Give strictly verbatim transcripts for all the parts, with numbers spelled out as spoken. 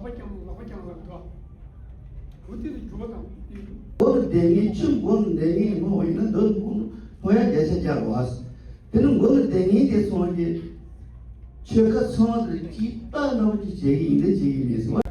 ལག་པ་བརྐྱངས་ལག་པ་བརྐྱངས་ལ་འགྲོ། འོ་དེ་ལ་འགྱུར་བ་དང་། མགོ་ལ་བསྡད་མཁན་ཆུ་མགོ་ལ་བསྡད་མཁན་ཡིན་པ་འོ་ཡིན་ན་འདི་མགོ་ལ་ཕོ་ཡ་བརྒྱ་ཆ་བརྒྱ་རེད་བ། དེ་ནི་མགོ་ལ་བསྡད་མཁན་དེ་ཚོ་གི་ཆོལ་ཁ་ཚང་མ་དེ་ཅིག་ལྟ་ནོར་གྱི་བྱེད་ཀྱི་ཡིན་དེ་བྱེད་ཀྱི་མེད་ཟེར་བ།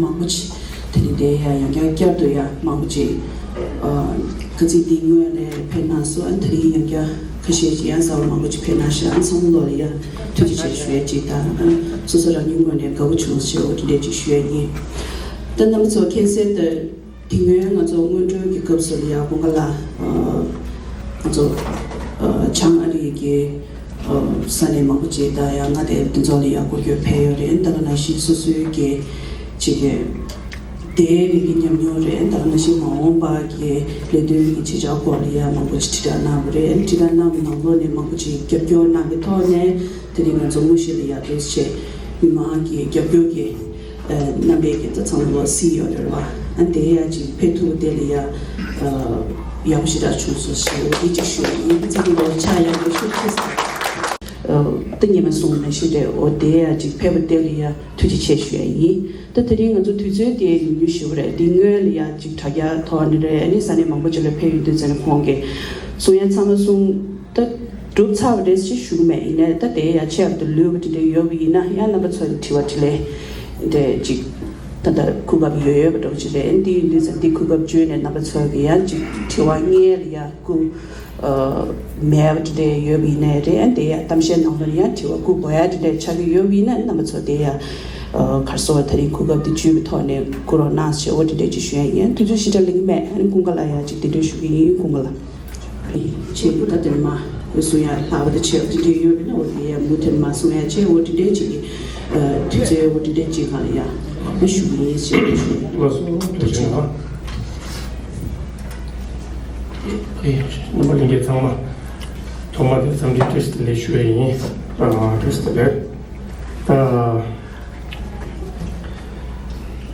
མང་པོ་ཅིག་དེ་རིང་དེ་ཡང་ཡང་བསྐྱར་བསྐྱར་དུ་ཡང་མང་པོ་ཅིག་ཨ་ཁ་ཚིག་འདི་སྔོན་ནས་ཕེབས་གནང་སོང་། ཨ་དེ་རིང་ཡང་བསྐྱར་ཁ་ཤས་ཅིག་ཡང་གསར་པ་མང་པོ་ཅིག་ཕེབས་གནང་ཤག་ཨ་ཚང་མ་ལོ་ལ་ཡང་ཐུགས་རྗེ་ཆེ་ཞུ་ཡ་ཅིག་དང་། ཨ་སོ་སོ་རང་ཉིད་ངོས་ནས་དགའ་པོ་བྱུང་ཞེས་འོ་དེ་འདྲས་ཅིག་ཞུ་ཡ་ཡིན། ད་རྣམ་པ་ཚོ་མཁྱེན་གསལ་ལྟར། དེ་སྔོན་ང་ཚོ་སྔོན་འགྲོའི་གི་སྐབས་སུ་ལ་ཡ་ཀུན་དགའ་ལགས་ཨ་ང་ཚོ་ཨ་བྱང་ཨ་རི་གི་ཨ་ས་གནས་མང་པོ་ཅིག་དང་ཡང་མངའ་སྡེ་དེ་ཚོ་ལ་ཡ་སྐོར་སྐྱོད་ཕེབས་ཡོད་རེད། ད་ག་ནང་བཞིན་སོ་སོའི་གི་ཅིག་གི་དེའི་རིགས་ཀྱི་ཉམས་མྱོང་རེད། ད་ག་ནང་བཞིན་མ་འོངས་པ་གི་ལས་དོན་གྱི་བྱེད་འཆར་སྐོར་ལ་ཡ་མང་པོ་ཅིག་དྲིལ་བསྒྲགས་གནང་བ་རེད། དྲིལ་བསྒྲགས་གནང་བའི་ནང་ལོགས་ནས་མང་པོ་ཅིག་རྒྱབ་སྐྱོར་གནང་བའི་ཐོག་ནས་དེ་རིང་ང་ཚོ་དངོས་གཞི་ལ་ཡ་འདུག་སེ་མི་མང་གི་རྒྱབ་སྐྱོར་གྱི་རྣམ་པའི་གི་ད་ཚང་མ་ལོ་སི་ཡོད་རེད་བ། ཨ་དེ་ཡ་ཅིག་ཕེབས་ཐུབ་དེ་ལ་ཡ་ཡག་པོ་ཞེ་དྲག་བྱུང་སོང་ཞེས་འོ་དེ་ཅིག་ཞུ་ཡ་ཡིན། ཚང་མ་ལོ་ཆ་ཡག་པོ་ཞུ་ཁྱེད་ས་ད་ཉི་མ་གསུམ་ནང་བཞིན་རེད། འོ་དེ་ཡ་ཅིག་ཕེབས་པ་དེ་ལ་ཡ་ཐུགས་རྗེ་ཆེ་ཞུ་ཡ་ཡིན། ད་དེ་རིང་ང་ཚོ་དུས་ཚོད་དེ་ཉུང་ཉུང་ཞིག་རེད། དེ་སྔོན་ལ་ཡ་ཅིག་དྲ་རྒྱ་ཐོག་ནས་རེད། ཨ་ནི་ས་གནས་མང་པོ་ཅིག་ལ་ཕེབས་ཡོང་དུས་ཙམ་ནས་ཁོང་གིས་གསུང་ཡ་ཚང་མ་གསུང་ད་གྲུབ་ཚར་བ་རེད་ཅེས་ཞུ་གི་མེད། ཡིན་ནའི་ད་དེ་ཡ་ཆེད་དུ་ལུས་པ་དེ་འདྲ་ཡོད་པ་ཡིན་ན་ཡང་རྣམ་པ་ཚོ་ལ་དྲི་བ་དྲིས་ལན་དེ་ཅིག་ད་ལྟ་གོ་སྐབས་ཡོད་ཡོད་པ་འདྲ་པོ་ཅིག་རེད། འདི་ཡིན་དུས་ཙམ་འདི་གོ་སྐབས་བརྗོད་ནས་རྣམ་པ་ཚོ་གི་ཡང་ཅིག་དྲི་བ་ངས་ལ་ཡ་སྐུ་ཨ་མེད་པ་དེ་འདྲ་ཡོད་པ་ཡིན་ནའི་རེད། ཨ་དེ་ཡ་གཏམ་བཤད་ནང་ལ་ཡང་དྲི་བ་སྐུ་དགོས་ཡ་དེ་འདྲ་ཆགས་ཀྱི་ཡོད་པ་ཡིན་ན་རྣམ་པ་ཚོ་དེ་ཡ་ཨ་གར་སོ་བ་དེ་རིང་གོ་སྐབས་འདི་བརྗོད་པའི་ཐོག་ནས་སྐུ་རོགས་གནང་ཞེས་འོ་དེ་འདྲ་ཅིག་ཞུ་ཡ་ཡིན། དུས་ཚོད་ཞེ་དྲག་ལེན་གྱི་མེད། ཨ་ནི་ཀུན་དགའ་ལགས་ཡ་ཅིག་དེ་འདྲ་ཞུ་གི་ཡིན། ཀུན་དགའ་ལགས། ཆེད་དུ་ད་དེར་མ་གསུང་ཡ་ལྷག་པ་དང་ཆེ་བ་དེ་འདྲ་ཡོད་པ་ན་འོ་དེ་ཡ་མུ་མཐུད་མ་གསུང་ཡ་ཆེ་འོ་དེ་འདྲ་ཅིག་གི་དུས་ཚོད་འོ་དེ་འདྲ་ཅིག་ག་ལ་ཡ་མ་ཞུ་གི་ཡིན་ཞེས་ཞུ། ལགས་སོ། ཐུགས་རྗེ་ཆེ། ཨེ་རྣམ་པ་ལྷན་རྒྱས་ཚང་མ་ཐོག་མ་དེ་འཚམས་འདྲི་བཀྲ་ཤིས་བདེ་ལེགས་ཞུ་ཡ་ཡིན། ཨ་བཀྲ་ཤིས་བདེ་ལེགས། ད་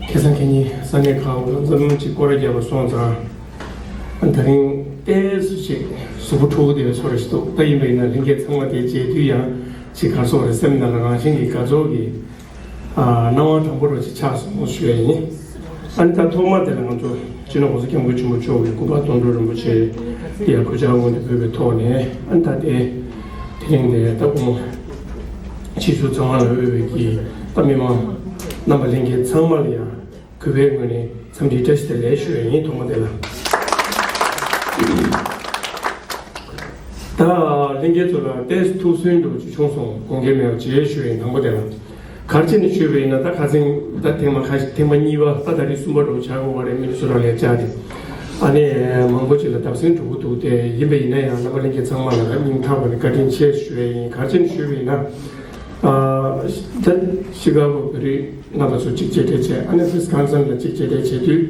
ཁ་སང་ཁ་ཉིན་ས་གནས་ཁག་འཛམ་གླིང་གཅིག་སྐོར་ར་རྒྱབ་པ་སོང་ཙང་། ད་རིང་ཏོག་ཙམ་ཅིག་གཟུགས་པོ་འཁྲུག་བསྡད་པའི་ཚོར་ཞིག་འདུག་ད་ཡིན་པ་ཡིན་ན་ལྷན་རྒྱས་ཚང་མ་དེ་མཇལ་དུས་ཡང་ཅིག་ག་རེ་ཟེར་རེད། སེམས་ནང་ལ་རང་བཞིན་གྱིས་དགའ་ཚོར་གྱི་ཨ་སྣང་བ་དྲང་པོ་རང་ཅིག་ཆགས་སོང་ཞུ་ཡ་ཡིན། ཨ་ནི་ད་ཐོག་མ་དེ་ལ་ང་ཚོ་སྤྱི་ནོར་༸གོང་ས་༸སྐྱབས་མགོན་ཆེན་པོ་མཆོག་གི་སྐུ་པར་སྟོང་གྲོགས་རིན་པོ་ཆེ་ཡར་གུས་ཕྱག་སྔོན་དུ་ཕུལ་བའི་ཐོག་ནས། ཨ་ནི་ད་དེ་དེ་རིང་དེ་ད་དགོང་ཕྱི་ཕྱོགས་ཚང་བ་ལ་འོས་པའི་གི་ད་མི་མང་རྣམ་པ་ལྷན་རྒྱས་ཚང་མ་ལ་ཡང་གུས་པའི་ངོས་ནས་འཚམས་འདྲི་བཀྲ་ཤིས་བདེ་ལེགས་ཞུ་ཡ་ཡིན། ཐོག་མ་དེ་ལ། ད་ལྷན་རྒྱས་ཚོ་ལ་ཏོག་ཙམ་ཐུགས་སུན་འདྲ་བོ་ཅིག་བྱུང་སོང་། དགོངས་འགལ་མེད་པ་བྱེད་ཞུ་ཡ་ཡིན། དང་པོ་དེ་ལ་ག་རེ་བྱས་ནས་ཞུས་པ་ཡིན་ན། ད་ཁ་སང་ད་ཐེངས་མ་ཁ་ཐེངས་མ་གཉིས་པ། ད་ད་རེས་གསུམ་པ་འདྲ་བོ་ཆགས་ཀྱི་ཡོད་རེད། མི་ནི་སུ་རང་ལས་བཅར་ཏེ་ཨ་ནི་མང་པོ་ཅིག་ལ་བརྡབ་གསིག་འགྲོ་གི་འདུག་དེ་ཡིན་པ་ཡིན་ན་ཡང་རྣམ་པ་ལྷན་རྒྱས་ཚང་མ་ལ་སྙིང་ཐག་པ་ནས་བཀའ་དྲིན་ཆེ་ཞུ་ཡ་ཡིན། ག་རེ་བྱས་ནས་ཞུས་པ་ཡིན་ན། ཨ་ད་ཤི་ཀ་གོ་བོད་རིགས་རྣམ་པ་ཚོ་གཅིག་མཇལ་འཕྲད་བྱས། ཨ་ནི་ཝི་སི་ཀོན་སིན་ལ་གཅིག་མཇལ་འཕྲད་བྱས་དུས།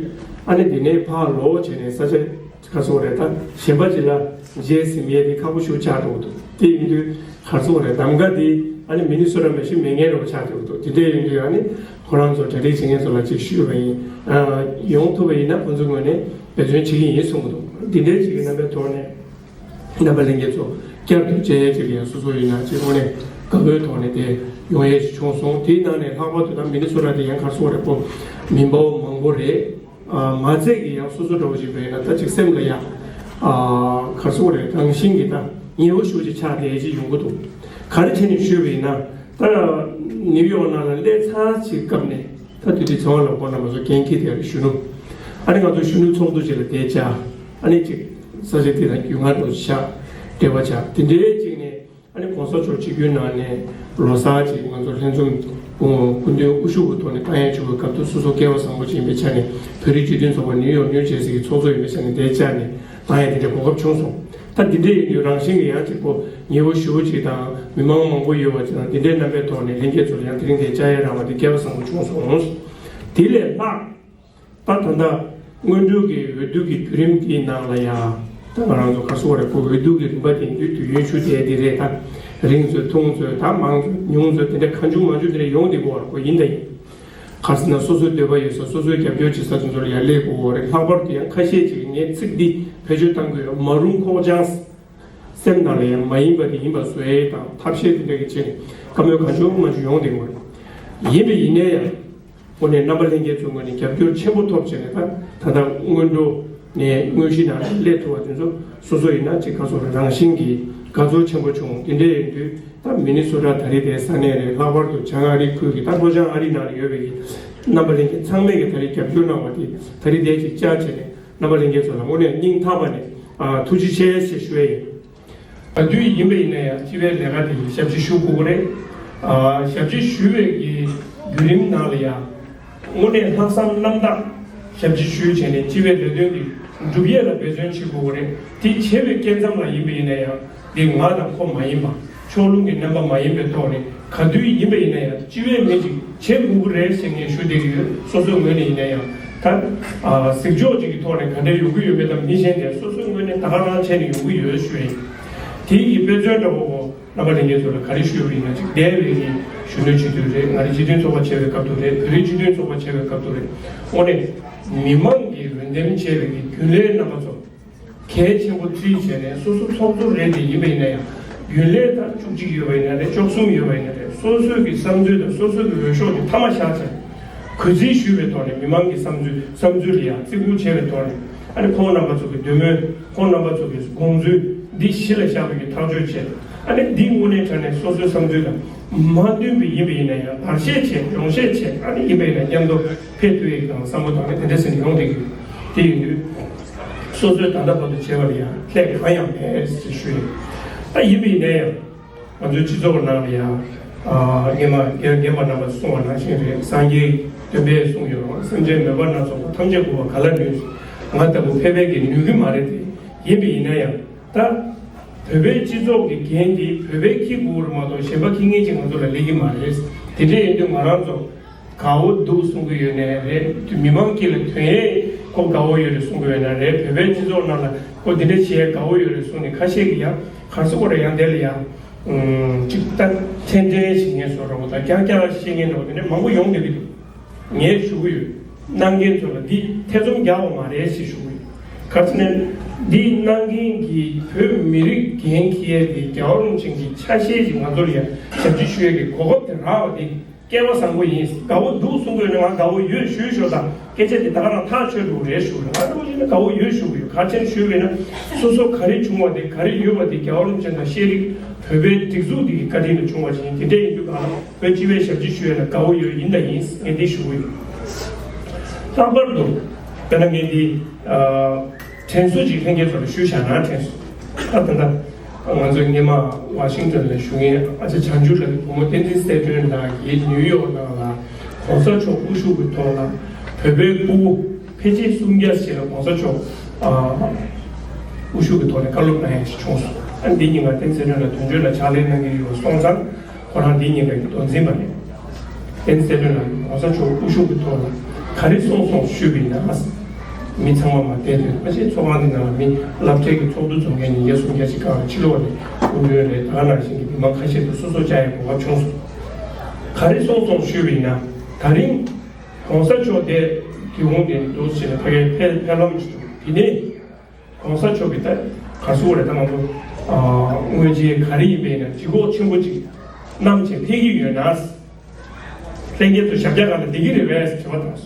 ཨ་ནི་དེ་ནས་ཕར་ལོག་བྱས་ནས་ས་ཆ་ག་རེ་ཟེར་དགོས་རེད། ད་གཞན་པ་ཅིག་ལ་མཇལ་ཟིན་ཡས་དེ་ཁག་པོ་ཞེ་པོ་ཆགས་འགྲོ་གི་འདུག་དེ་ཡིན་དུས་ག་རེ་ཟེར་དགོས་རེད། གདམ་ག་དེ་ཨ་ནི་མི་ནི་སོ་ཊ་མ་གཏོགས་མེད་མཁན་འདྲ་བོ་ཆགས་འགྲོ་གི་འདུག་དེ་འདྲ་ཡིན་དུས་ཨ་ནི་ཁོ་རང་ཚོ་གྲ་སྒྲིག་བྱེད་མཁན་ཚོ་ལ་ཅིག་ཞུས་པ་ཡིན། ཨ་ཡོང་ཐུབ་པ་ཡིན་ན་ཁོ་ཚོའི་ངོས་ནས་འབད་བརྩོན་བྱེད་ཀྱི་ཡིན་གསུངས་གི་འདུག་དེ་འདྲའི་ཅིག་གི་རྣམ་པའི་ཐོག་ནས། རྣམ་པ་ལྷན་རྒྱས་ཚོ་བསྐྱར་དུ་མཇལ་ཡས་ཅིག་ཡང་སོ་སོ་ཡིན་ན་ཅིག་དངོས་གནས་ དགའ་བོའི་ཐོག་ནས་དེ་ཡོང་ཡས་ཞིག་བྱུང་སོང་། དེའི་ནང་ནས་ལྷག་པར་དུ་ད་མི་ནི་སོ་ཊ་དེ་ཡང་ག་རེ་ཟེར་དགོས་རེད། ཁོ་མི་འབོར་མང་པོ་རེད། ཨ་མ་ཚད་ཀྱི་ཡང་སོ་སོ་འདྲ་བོ་ཞིག་བས་ན་ད་ཅིག་སེམས་ལ་ཡང་ཨ་ག་རེ་ཟེར་དགོས་རེད། རང་བཞིན་གྱི་ད་ཉེ་བོ་ཞེ་པོ་ཅིག་ཆགས་བསྡད་ཡས་ཅིག་ཡོང་གི་འདུག་ག་རེ་བྱས་ནས་ཞུས་པ་ཡིན་ན། ད་ནིའུ་ཡོག་ནང་ལ་སླེབས་ཚར་ཅིག་སྐབས་ནས་ད་དེ་དུས་ཚོང་བ་ལ་ཁོང་རྣམ་པ་ཚོ་འགན་འཁྱེར་བསྡད་ཡོད་རེད། གཞོན་ནུ། ཨ་ནི་ང་ཚོ་གཞོན་ནུ་ཚོགས་འདུ་ཅིག་ལ་བསྡད་བྱས། ཨ་ནི་ཅིག་ས་ཆ་དེ་དང་རྒྱུས་མངའ་འདྲ་བོ་ཅིག་བཞག་འབྲེལ་བ་བྱས། དེ་འདྲའི་ཅིག་ནས། ཨ་ནི་གོང་ས་མཆོག་སྤྱི་འཐུས་ནང་ནས་ལོ་གསར་ཅིག་ང་ཚོ་ལྷན་འཛོམས་སྐུ་མདུན་དབུ་བཞུགས་ཀྱི་ཐོག་ནས་བཏང་ཡས་བྱུང་བའི་སྐབས་དུ་སོ་སོ་སྐལ་བ་བཟང་པོ་ཅིག་ཡིན་པའི་ཆ་ནས། བོད་རིགས་སྤྱི་མཐུན་ཚོགས་པ་ནིའུ་ཡོག་ནིའུ་ཇར་སི་གི་ཚོགས་གཙོ་ཡིན་པའི་ཆ་ནས་བསྡད་བྱས་ནས་བཏང་ཡས་དེ་འདྲའི་གོ་སྐབས་བྱུང་སོང་། ད་འདི་འདྲའི་ཡིན་དུས་རང་བཞིན་གྱི་ཡང་གཅིག་པོ་ཉེ་བོ་ཞེ་པོ་ཅིག་དང་མི་མང་མང་པོ་ཡོད་པ་ཅིག་དང་འདི་འདྲའི་རྣམ་པའི་ཐོག་ནས་ལྷན་རྒྱས་ཚོ་ལ་ཡང་དེ་རིང་དེ་བཅར་ཡས་རག་པ་དེ་སྐལ་བ་བཟང་པོ་བྱུང་སོང་། དེ་ལས་ལྷག་ད་ད་ལྟ་སྔོན་འགྲོ་གི་འོས་བསྡུ་གི་བརྒྱུད་རིམ་དེའི་ནང་ལ་ཡང་ད་ང་རང་ཚོ་ག་རེ་ཟེར་དགོས་རེད། ཁོ་འོས་བསྡུ་གི་རིམ་པ་དེ་དུས་དུས་ཡུན་ཞུ་བསྡད་དེ་རེད། ད་རིང་ཚོད་ཐུང་ཚོད་ད་མང་ཚོད་ཉུང་ཚོད་དེ་འདྲ་གང་བྱུང་མང་བྱུང་དེ་འདྲ་ཡོང་བསྡད་ཀྱི་ཡོད་རེད། ཁོ་ཡིན་ད་ཡིན། ག་རེ་ཟེར་ན་སོ་སོའི་འདོད་པ་ཡོད་ས་སོ་སོའི་རྒྱབ་སྐྱོར་བྱེད་ས་དེ་ཚོ་ལ་ཡང་སླེབས་དགོས་ཀྱི་ཡོད་རེད། ལྷག་པར་དུ་ཡང་ཁ་ཤས་ཅིག་ངས་ཚིག་འདི་བེད་སྤྱོད་བཏང་གི་ཡོད། མ་རུངས་ཁོག་བཅངས། སེམས་ནང་ལ་ཡང་མ་ཡིན་པ་དེ་ཡིན་པ་བཟོ་ཡས་དང་ཐབས་ཤེས་དེ་འདྲ་གི་བྱས་ནས་བཀའ་མོལ་གང་བྱུང་མང་བྱུང་ཡོང་བསྡད་ཀྱི་ཡོད་རེད། ཡིན་པ་ཡིན་ནའི་ཡང་། དངོས་གནས་རྣམ་པ་ལྷན་རྒྱས་ཚོའི་ངོས་ནས་རྒྱབ་སྐྱོར་ཆེན་པོ་ཐོབ་བྱས་ནས་ད་ད་ལྟ་སྔོན་འགྲོ་ནས་དངོས་གཞི་ནང་ལ་སླེབས་ཐུབ་པ་དེ་ཚོ་སོ་སོ་ཡིན་ན་ཅིག་ག་རེ་ཟེར་དགོས་རེད། རང་བཞིན་གྱིས་དགའ་ཚོར་ཆེན་པོ་བྱུང་། དེ་འདྲ་ཡིན་དུས་ད་མི་ནི་སོ་ཊ་ད་རེས་དེ་ས་གནས་རེད། ལྷག་པར་དུ་བྱང་ཨ་རི་ཁུལ་གྱི་ད་ལྷོ་བྱང་ཨ་རི་ནང་ལ་ཡོད་པའི་གི་རྣམ་པ་ལྷན་རྒྱས་ཚང་མས་ཀྱི་ད་རེས་རྒྱབ་སྐྱོར་གནང་བ་དེ་ད་རེས་དེ་ཅིག་བཅར་བྱས་ནས་རྣམ་པ་ལྷན་རྒྱས་ཚོ་ལ་དངོས་གནས་སྙིང་ཐག་པ་ནས་ཨ་ཐུགས་རྗེ་ཆེ་ཞེས་ཞུ་ཡས་ཡིན། ག་དུས་ཡིན་པ་ཡིན་ན་ཡང་སྤྱི་པའི་ལས་ཀ་དེ་ཞབས་ཕྱི་ཞུ་དགོས་ཀྱི་རེད། ཨ་ཞབས་ཕྱི་ཞུ་བའི་གི་བརྒྱུད་རིམ་ནང་ལ་ཡང་དངོས་གནས་ལྷག་བསམ་རྣམ་དག་ཞབས་ཕྱི་ཞུས་བྱས་ནས་སྤྱི་པའི་ལས་དོན་དེ་སྒྲུབ་ཡས་ལ་འབད་བརྩོན་བྱེད་དགོས་ཀྱི་རེད། དེ་བྱེད་པའི་སྐབས་མཚམས་ལ་ཡིན་པ་ཡིན་ན་ཡང་འདི་ང་དང་ཁོ་མ་ཡིན་པ། ཕྱོགས་ལྷུང་གི་རྣམ་པ་མ་ཡིན་པའི་ཐོག་ནས་ག་དུས་ཡིན་པ་ཡིན་ན་ཡང་སྤྱི་པའི་མི་ཅིག་བྱེད་དགོས་ཀྱི་རེད་ཟེར་ངས་ཞུ་བསྡད་ཀྱི་ཡོད། སོ་སོའི་ངོས་ནས་ཡིན་ན་ཡང་ད་ཨ་གཟིགས་ཕྱོགས་ཅིག་གི་ཐོག་ནས་ག་འདྲ་ཡོང་གི་ཡོད་མེད་དང་མི་གཞན་དེ་སོ་སོའི་ངོས་ནས་ད་ག་རང་བྱས་ནས་ཡོང་གི་ཡོད་ཞུ་ཡིན། དེ་ཡི་དཔེ་མཚོན་འདྲ་བོ་རྣམ་པ་ལྷན་རྒྱས་ཚོ་ལ་ག་རེ་ཞུས་པ་ཡིན་ན། ཅིག་འདས་པའི་གི་གཞོན་ནུ་སྤྱི་འཐུས་རེད། ང་རང་སྤྱི་མཐུན་ཚོགས་པ་བྱས་པའི་སྐབས་དུ་རེད། བོད་རིགས་སྤྱི་མཐུན་ཚོགས་པ་བྱས་པའི་སྐབས་དུ་རེད། དངོས་གནས་མི་མང་གིས་འོས་འདེམས་བྱས་པའི་གི་རྒྱུན་ལས་རྣམ་པ་ཚོ་གལ་ཆེན་པོ་བརྩིས་བྱས་ནས་སོ་སོ་ཚོགས་གཙོ་རེད་དེ་ཡིན་པ་ཡིན་ན་ཡང་རྒྱུན་ལས་ད་བཅུ་གཅིག་ཡོད་པ་ཡིན་ན་རེད། བཅུ་གསུམ་ཡོད་པ་ཡིན་ན་རེད། སོ་སོའི་གི་བསམ་ཚུལ་དང་སོ་སོའི་གི་འོས་ཤོག་དེ་མཐའ་མ་བཞག་བྱས་གུས་བརྩི་ཞུས་པའི་ཐོག་ནས་མི་མང་གི་བསམ་ཚུལ་བསམ་ཚུལ་ལ་ཡང་བརྩི་བཀུར་བྱས་པའི་ཐོག་ནས་ཨ་ནི་ཁོང་རྣམ་པ་ཚོ་གི་འདོད་མོས་ཁོང་རྣམ་པ་ཚོ་གི་དགོངས་ཚུལ་འདི་གཞི་ལ་བཞག་པའི་གི་ཐག་གཅོད་བྱས། ཨ་ནི་འདི་དངོས་གནས་དྲང་གནས་སོ་སོའི་བསམ་ཚུལ་དང་མ་མཐུན་པ་ཡིན་པ་ཡིན་ན་ཡང་བར་ཆད་བྱས་གྱོང་བཤད་བྱས། ཨ་ནི་ཡིན་པ་ཡིན་ན་མཉམ་དུ་ཕེབས་ཐུབ་ཡས་གི་བསམ་བློ་བཏང་ནས་དེ་འདྲ་ཟེར་ནས་ཡོང་བསྡད་ཀྱི་ཡོད། དེ་ཡིན་དུས་སོ་སོའི་ད་ལྟ་བར་དུ་བྱས་པ་ལ་ཡང་ལྷད་གང་ཡང་མེད་ཅེས་ཞུ་ཡིན། ད་ཡིན་པ་ཡིན་ན་ཡང་། ང་ཚོའི་སྤྱི་ཚོགས་ནང་ལ་ཡང་། ཨ་སྔོན་མ་རྒན་རྒན་པ་རྣམ་པས་གསུངས་པ་ནང་བཞིན་རེད། སངས་རྒྱས་སྟོན་པས་གསུངས་ཡོད་རེད། སེམས་ཅན་མོས་པ་སྣ་ཚོགས་པ། ཐམས་ཅད་མགུ་བར་ག་ལ་ནུས། ང་ལྟ་བུ་ཕལ་པས་ཀྱང་ནུས་ཀྱི་མ་རེད་དེ། ཡིན་པ་ཡིན་ན་ཡང་ད་བོད་པའི་སྤྱི་ཚོགས་ཀྱི་འགན་དེ་བོད་པས་འཁྱེར་དགོས་རེད་མ་གཏོགས་གཞན་པ་འཁྱེར་མཁན་ཅིག་ང་ཚོ་ལ་སླེབས་ཀྱི་མ་རེད། དེ་འདྲ་ཡིན་དུས་ང་རང་ཚོ་དགའ་བོ་སྡུག་གསུང་གི་ཡོད་ནའི་རེད། མི་མང་དཀྱིལ་ལ་ཐོན་ཡས་ཁོ་དགའ་བོ་ཡོད་རེད་གསུང་གི་ཡོད་ནའི་རེད། བོད་པའི་སྤྱི་ཚོགས་ནང་ལ་ཁོ་འདི་འདྲ་བྱེད་ཡས་དགའ་བོ་ཡོད་རེད་གསུང་ནས་ཁ་ཤས་ཀྱིས་ཡང་ག་རེ་ཟེར་དགོས་རེད། ཡང་དེ་ལ་ཡང་ཅིག་ད་འཐེན་འཐེན་བྱེད་མཁན་བཟོ་འདྲ་བོ་དང་རྐྱང་རྐྱང་བཤད་མཁན་འདྲ་བོ་དེ་འདྲ་མང་པོ་ཡོང་བསྡད་ཀྱི་འདུག་ངས་ཞུ་གི་ཡོད། གནང་མཁན་ཚོ་ལ་འདི་ཐེ་ཚོམ་རྒྱག་དགོས་མ་རེད་ཞེས་ཞུ་གི་ཡོད། ག་རེ་ཟེར་ན་འདི་གནང་མཁན་གྱི་བོད་མི་རིགས་འགན་འཁྱེར་ཡས་དེ་རྒྱལ་བ་རིན་པོ་ཆེ་གི་ཆ་ཤས་ཤིག་ང་ཚོ་ལ་ཡང་ཞབས་ཕྱི་ཞུ་ཡས་ཀྱི་གོ་སྐབས་དེ་རག་པ་དེ། སྐལ་བ་བཟང་པོ་ཡིན། དགའ་བོ་འདུག་གསུང་དགོས་ན་ང་དགའ་བོ་ཡོད་ཞུས་ཞོག་དང་སྐད་ཆ་དེ་ད་ག་རང་ཐག་ཆོད་འགྲོ་རེད་ཞུ་རེད། ང་དགའ་བོ་ཡིན་ན་དགའ་བོ་ཡོད་ཞུ་གི་ཡོད། ག་རེ་བྱས་ནས་ཞུས་པས་ན་སོ་སོ་ག་རེ་བྱུང་བ་དེ་ག་རེ་ཡོད་པ་དེ་རྒྱལ་བ་རིན་པོ་ཆེ་དང་ཤེས་རིག་བོད་པའི་སྒྲིག་འཛུགས་འདི་གི་བཀའ་དྲིན་ལ་བྱུང་བ་ཞིག་ཡིན། དེ་འདྲ་ཡིན་དུས་གང་ལ་བོད་སྤྱི་པའི་ཞབས་ཕྱི་ཞུ་ཡས་ལ་དགའ་བོ་ཡོད་ཡིན་དང་ཡིན། ངས་འདི་ཞུ་གི་ཡོད། ལྷག་པར་དུ་དཔེར་ན་ངས་འདི་དྲན་གསོ་ཅིག་ལྷན་རྒྱས་ཚོ་ལ་ཞུས་བཞག་ན་དྲན་གསོ་ད་ད་ལྟ། ང་ཚོའི་སྔོན་མ་ཝ་ཤིང་ཊོན་ལ་བཞུགས་མཁན་ཨ་ཅག་བྱང་ཆུབ་ལགས་ཀྱི་བུ་མོ་བསྟན་འཛིན་གསལ་སྒྲོན་ལགས་ཀྱིས་ནིའུ་ཡོག་ནང་ལ་གོང་ས་མཆོག་དབུ་བཞུགས་ཀྱི་ཐོག་ལ་བོད་པའི་སྤུ་གུ་ཕལ་ཆེར་སུམ་བརྒྱ་ཞིག་ལ་གོང་ས་མཆོག་ཨ་དབུ་བཞུགས་ཀྱི་ཐོག་ནས་བཀའ་སློབ་གནང་ཡ་ཞིག་བྱུང་སོང་། ཨ་འདི་ཉིན་ང་བསྟན་འཛིན་གསལ་སྒྲོན་ལགས་དོན་གཅོད་ལ་ཕྱག་ལས་གནང་གི་ཡོད་པ་སོང་ཙང་ཁོ་རང་འདི་ཉིན་ལ་མདོ་འཛིན་པ་རེད། བསྟན་འཛིན་གསལ་སྒྲོན་ལགས་ཀྱིས་གོང་ས་མཆོག་དབུ་བཞུགས་ཀྱི་ཐོག་ལ་ག་རེ་གསུངས་སོང་ཞུས་པ་ཡིན་ན། མི་ཚང་མ་མར་བསྡད་དུས་ཕལ་ཆེར་ཚོགས་ཁང་འདི་ནང་ལ་མི་སློབ་གྲྭའི་གི་ཚོགས་འདུ་འཛོམས་མཁན་ཉིས་བརྒྱ་སུམ་བརྒྱ་ཅིག་ག་རེ་ཕྱི་ལོགས་ནས་སྐུ་མགྲོན་རེད། ད་ག་ནང་བཞིན་གྱི་མི་མང་ཁ་ཤས་དེ་སོ་སོ་བཅར་ཡའི་གོ་སྐབས་བྱུང་སོང་། ག་རེ་གསུངས་སོང་ཞུས་པ་ཡིན་ན། ད་རིང་གོང་ས་མཆོག་དེ་དེ་འོང་དེ་འདུག་ཟེར་ནས་ཕ་གིའི་ཕེབས་ཕེབས་ལམ་ཞིག་འདུག་དེ་ནས་གོང་ས་མཆོག་གི་ད་ག་རེ་ཟེར་དགོས་རེད། ད་ང་ཚོ་ཨ་དངོས་ཆེན་ག་རེ་ཡིན་པ་ཡིན་ན་ལྗིད་ཁོག་ཆེན་པོ་ཅིག་ བསྣམས་བྱས་ཕེབས་ཀྱི་ཡོད་ན། ལྷན་རྒྱས་ཚོ་ཞབས་བཀྱག་སྒང་ལ་བསྡད་ཀྱི་རེད་པས་ཟེར་དྲི་བ་བཏང་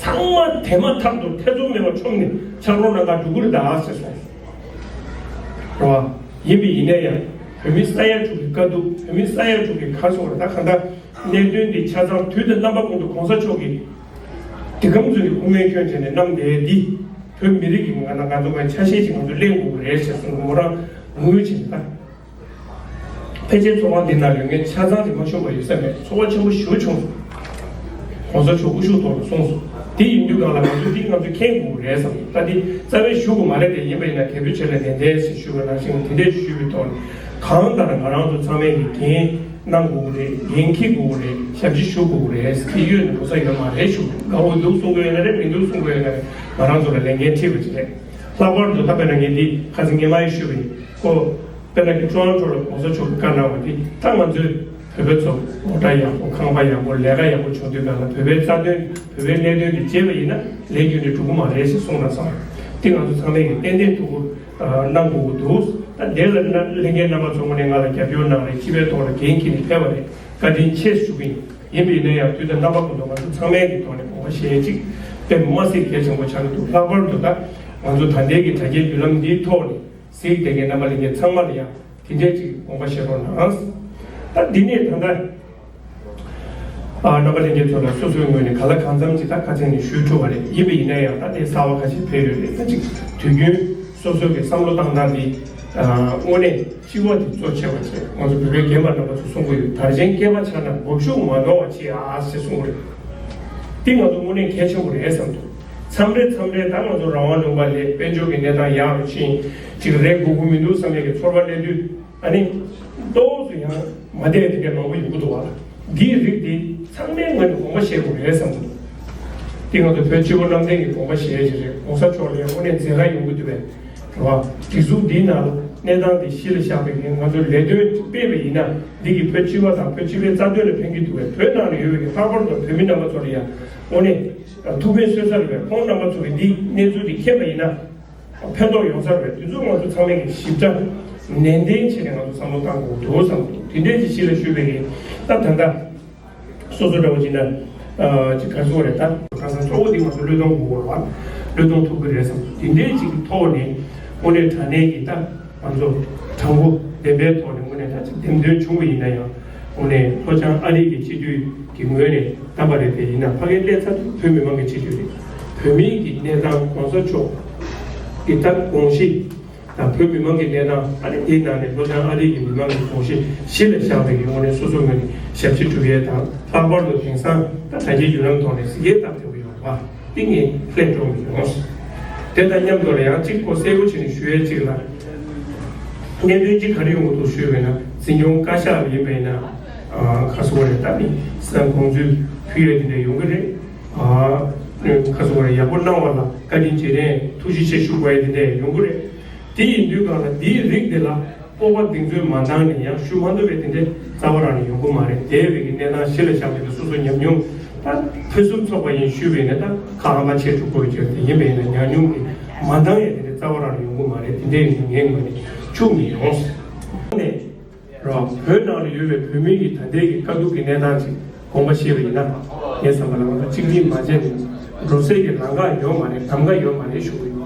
སོང་། ཚང་མ་དེ་མ་ཐག་ཏུ་ཐེ་ཚོམ་མེད་པར་མཆོངས་ནས་ཕྱག་རོགས་གནང་གར་འགྲོ་གི་རེད་ད་ཟེར་སོང་། རེད་བ། ཡིན་པས་ཡིན་ན་ཡང་བོད་མི་ས་ཡ་དྲུག་གི་དཀའ་སྡུག་བོད་མི་ས་ཡ་དྲུག་གི་ཁ་སོ་རེད་ད་གང་ལྟར་གནད་དོན་འདི་ཆ་ཚང་དུས་དང་རྣམ་པ་ཀུན་ཏུ་གོང་ས་མཆོག་གིས་འདི་གམ་ཚོད་ཀྱི་སྐུ་ངལ་ཁྱོན་བྱས་ནས་གནང་བསྡད་འདི་བོད་མི་རིགས་ཀྱི་ང་ང་ཚོ་གི་ཆ་ཤས་ཅིག་ང་ཚོ་གླེང་དགོས་ཀྱི་རེད་ཟེར་གསུངས་མོ་རང་ངུ་ངུ་བྱས་ནས་ད། ཕལ་ཆེར་ཚོགས་ཁང་འདི་ནང་ཡོད་མཁན་ཆ་ཚང་དེ་མ་ཞུགས་པ་ཡོད་ས་མེད། ཚོར་བ་ཆེན་པོ་ཞེ་པོ་བྱུང་སོང་། གོང་ས་མཆོག་སྐུ་བཞུགས་ཐོག་ལ་གསུངས་སོང་། དེ་ཡིན་དུས་སྒང་ལ་ང་ཚོས་འདི་ང་ཚོས་མཁྱེན་དགོས་རེད་བསམ། ད་འདི་རྩ་བའི་ཞུ་དགོས་མ་རེད་དེ། ཡིན་པ་ཡིན་ན་དགེ་བའི་ཆེད་ལ་ནན་ཏན་ཞེས་ཞུ་བ་ནང་བཞིན་དེ་འདྲས་ཞུས་པའི་ཐོག་ནས་གང་ལྟར་ང་རང་ཚོ་ཚང་མས་ཀྱི་འགན་གནང་དགོས་ཀྱི་རེད། འགན་འཁྱེར་དགོས་ཀྱི་རེད། ཞབས་ཕྱི་ཞུ་དགོས་ཀྱི་རེད། ཁྱེད་ཡོད་ན་འགྲོ་ས་ཡོད་མ་རེད་ཞུ། དགའ་བོ་འདུག་གསུང་གི་ཡོད་ན་རེད། མི་འདུག་གསུང་གི་ཡོད་ན་རེད། ང་རང་ཚོ་ལ་ལས་འགན་འཁྲི་བ་ཅིག་རེད། ལྷག་པར་དུ་ད་དཔེར་ན་ངས་འདི་ཁ་སང་ཉི་མ་ཡིས་ཞུས་པ་ཡིན། ཁོ་དཔེར་ན་ཀི་ཊོ་རོན་ཊོ་ལ་གོང་ས་མཆོག་གི་བཀའ་གནང་བ་འདི་ད་ང་ཚོའི་བོད་པ་ཚོ་ངོ་སྤྲོད་ཡག་པོ་ཁང་པ་ཡག་པོ་ལས་ཀ་ཡག་པོ་བྱུང་དུས་གང་ལ་བོད་པའི་རྩ་དོན་བོད་པའི་གནད་དོན་འདི་བརྗེད་པ་ཡིན་ན་ལས་རྒྱུ་འབྲས་འགྲུབ་ཀྱི་མ་རེད་ཞེས་གསུངས་གནང་སོང་། འདི་ང་ཚོ་ཚང་མས་ཀྱི་ཏན་ཏན་ཐུགས་ཁུར་གནང་དགོས་ཀྱི་འདུག་ད་དེ་ལ་ན་ལྷན་རྒྱས་རྣམ་པ་ཚོ་ངོས་ནས་ང་ལ་རྒྱབ་སྐྱོར་གནང་རེད། སྤྱི་པའི་ཐོག་ལ་འགན་འཁྱེར་ནས་ཕེབས་པ་རེད། བཀའ་དྲིན་ཆེ་ཞུ་གི་ཡིན། ཡིན་པ་ཡིན་ན་ཡང་དུས་དང་རྣམ་པ་ཀུན་ཏུ་ང་ཚོ་ཚང་མའི་གི་ཐོག་ནས་དགོངས་པ་བཞེས་ཡས་ཅིག་དཔེ་མ་སྲིད་གལ་ཆེན་པོ་ཆགས་ཀྱི་འདུག་ལྷག་པར་དུ་ད་ང་ཚོ་ད་ལྟའི་གི་དྲ་རྒྱའི་བརྒྱུད་ལམ་འདིའི་ཐོག་ནས་གཟིགས་བསྡད་མཁན་རྣམ་པ་ལྷན་རྒྱས་ཚང་མ་ལ་ཡང་དེ་འདྲའི་ཅིག་དགོངས་པ་བཞེས་རོགས་གནང་། ད་འདི་ནས་ད་ལྟ་ཨ་རྣམ་པ་ལྷན་རྒྱས་ཚོ་ལ་སོ་སོའི་ངོས་ནས་ག་ལ་གང་འཚམ་ཅིག་ད་ཁ་སང་ནས་ཞུས་གྲུབ་པ་རེད། ཡིན་པ་ཡིན་ན་ཡང་ད་དེ་གསར་པ་ཁ་ཤས་ཕེབས་ཡོད་རེད། ད་ཅིག་དུས་རྒྱུན་སོ་སོའི་གི་བསམ་བློ་བཏང་སྟངས་འདི་ཨ་དངོས་གནས་སྤྱི་བ་དེ་གཙོ་ཆེ་བ་བྱས། ང་ཚོ་བོད་པའི་རྒན་པ་རྣམ་པ་ཚོ་གསུང་གི་ཡོད། དར་ཆེན་སྐེད་པ་ཆག་ན་འབབ་ཤུགས་མ་ནོར་བ་བྱེད་ཨ་ཞེས་གསུང་གི་རེད། འདི་ང་ཚོ་དངོས་གནས་གལ་ཆེན་པོ་རེད་བསམ་འདུག་མཚམས་རེ་མཚམས་རེ་ད་ང་ཚོ་རང་དབང་ལུང་པ་ལས་དཔལ་འབྱོར་གྱི་གནས་སྟངས་ཡག་རུ་ཕྱིན་ཅིག་རེད་དགོས་ཀྱི་མི་འདུག་བསམ་ཡས་ཀྱི་ཚོར་བ་སླེབས་དུས་ཨ་ནི་ཏོག་ཙམ་ཡང་མ་བསྡད་དེ་འདྲ་མང་པོ་ཡོང་གི་འདུག་བ། འདིའི་རིགས་འདི་ཚང་མའི་ངོས་ནས་དགོངས་པ་བཞེས་དགོས་རེད་བསམ་འདུག་འདི་ང་ཚོ་བོད་སྤྱི་བོ་གནམ་བསྟན་གྱི་དགོངས་པ་བཞེས་ཀྱི་རེད། གོང་ས་མཆོག་ལ་ཡང་དངོས་གནས་མཛད་ར་ཡོང་གི་འདུག་པས། རེད་བ། སྒྲིག་འཛུགས་འདིའི་ནང་གནས་སྟངས་འདི་གཞི་ལ་བཞག་པའི་ང་ཚོའི་ལས་དོན་སྤེལ་བ་ཡིན་ན་འདི་གིས་བོད་སྤྱི་པ་དང་བོད་སྤྱི་པའི་རྩ་དོན་ལ་ཕན་གྱི་འདུག་པས། བོད་ནང་ལ་ཡོད་པའི་ལྷག་པར་དུ་བོད་མི་རྣམ་པ་ཚོ་ལ་ཡང་དངོས་གནས་ཐུགས་ཕན་གསོས་ས་རེད་པས། ཁོང་རྣམ་པ་ཚོ་གིས་འདི་གནས་ཚུལ་འདི་མཁྱེན་པ་ཡིན་ན་ཕན་ཐོགས་ཡོང་ས་རེད་པས། དེ་ཚོ་ང་ཚོ་ཚང་མས་ཀྱི་ཞིབ་ཕྲ་ནན་ཏན་བྱས་ནས་ང་ཚོ་བསམ་བློ་བཏང་དགོས་འདུག་བསམ་འདུག་དེ་འདྲའི་ཅིག་གཞི་ལ་ཞུགས་པའི་གི་ད་ད་ལྟ། སོ་སོ་འདྲ་བོ་ཅིག་ན། ཨ་ཅིག་ག་རེ་ཟེར་དགོས་རེད་ད། ཁ་སང་གཙོ་བོ་འདི་ང་ཚོ་བློས་གཏོང་དགོས་རེད་བ། བློས་གཏོང་ཐུབ་ཀྱི་རེད་བསམ། དེ་འདྲའི་ཅིག་གི་ཐོག་ནས་དངོས་གནས་དྲང་གནས་ཀྱི་ད་ང་ཚོ་དྲང་པོ་བདེན་པའི་ཐོག་ནས་དངོས་གནས་ད་ཅིག་འདེམས་ཐོན་བྱུང་བ་ཡིན་ན་ཡང་དངོས་གནས་ལྷོ་བྱང་ཨ་རི་གི་སྤྱི་འཐུས་ཀྱི་ངོས་ནས་བལྟས་པ་རེད་དེ། ཡིན་ན་ཕ་གིར་སླེབས་ཚར་དུས་བོད་མི་མང་གི་སྤྱི་འཐུས་རེད། བོད་མིའི་གི་གནས་སྟངས་གོང་ས་མཆོག་གི་ད་དགོངས་གཞི། དང་བོད་མི་མང་གི་གནས་སྟངས་ཨ་ནི་དེའི་ནང་ནས་ལྷོ་བྱང་ཨ་རི་གི་མི་མང་གི་དགོངས་གཞི་གཞི་ལ་བཞག་པའི་གི་ངོས་ནས་སོ་སོ་ངོས་ནས་ཞབས་ཕྱི་སྒྲུབ་ཡས་དང་། ལྷག་པར་དུ་དེང་སང་ད་དྲ་རྒྱའི་བརྒྱུད་ལམ་ཐོག་ནས་གཟིགས་ཡས་སྟབས་བདེ་པོ་ཡོད་པ་འདི་ངས་ལྷད་འགྲོ་མི་ཡོང་། དེ་དང་མཉམ་དུ་ལ་ཡང་གཅིག་ཁོ་གསལ་པོ་བྱས་ནས་ཞུ་ཡས་གཅིག་ལ། གནད་དོན་གཅིག་ག་རེ་ཡོང་གི་འདུག་ཞུས་པས་ན་འཛིན་སྐྱོང་བཀའ་ཤག་ལ་ཡིན་པས་ན་ཁ་སོ་རེ་ད་ནི་སང་དགོངས་ཚུལ་ཕུལ་ཡས་དེ་འདྲ་ཡོང་གི་རེད། ཁ་སོ་རེ་ཡག་པོ་གནང་བ་ལ་བཀའ་དྲིན་རྗེས་དྲན་ཐུགས་རྗེ་ཆེ་ཞུ་དགོས་ཡས་དེ་འདྲ་ཡོང་གི་རེད། དེ་ཡིན་དུས་གང་ལ་འདིའི་རིགས་དེ་ལ་སྤོབས་པ་གདེང་ཚོད་མ་འདང་ནས་ཡང་ཞུ་མ་ཐུབ་པའི་དེ་འདྲའི་རྩ་བ་རང་ནས་ཡོང་གི་མ་རེད། དེ་བས་ཀྱི་གནས་སྟངས་གཞི་ལ་བཞག་པའི་སོ་སོ་ཉམས་མྱོང་ད་ཕུན་སུམ་ཚོགས་པ་ཡིན་ཞུས་པས་ནས་ད་ཁ་ཨ་མ་ཆེ་ཕྲུག་པོའི་ཆེད་དུ་ཡིན་པས་ན་ཉམས་མྱོང་གི་མ་འདང་ཡས་དེ་འདྲའི་རྩ་བ་རང་ནས་ཡོང་གི་མ་རེད། དེ་འདྲའི་ངའི་ངོས་ནས་ཆུག་མི་ཡོང་། ནས། རོ། བོད་ནང་ལ་ཡོད་པའི་བོད་མི་གི་ད་ལྟའི་གི་དཀའ་སྡུག་གི་གནས་སྟངས་ཅིག་དགོངས་པ་བཞེས་པ་ཡིན་ན། ངའི་བསམ་པ་ལ་ང་ཚོ་གཅིག་སྒྲིལ་མ་བྱས་ནས་འགྲོ་སའི་གི་ལམ་ཁ་ཡོད་མ་རེད། གདམ་ག་ཡོད་མ་རེད་ཞུ་གི་ཡོད།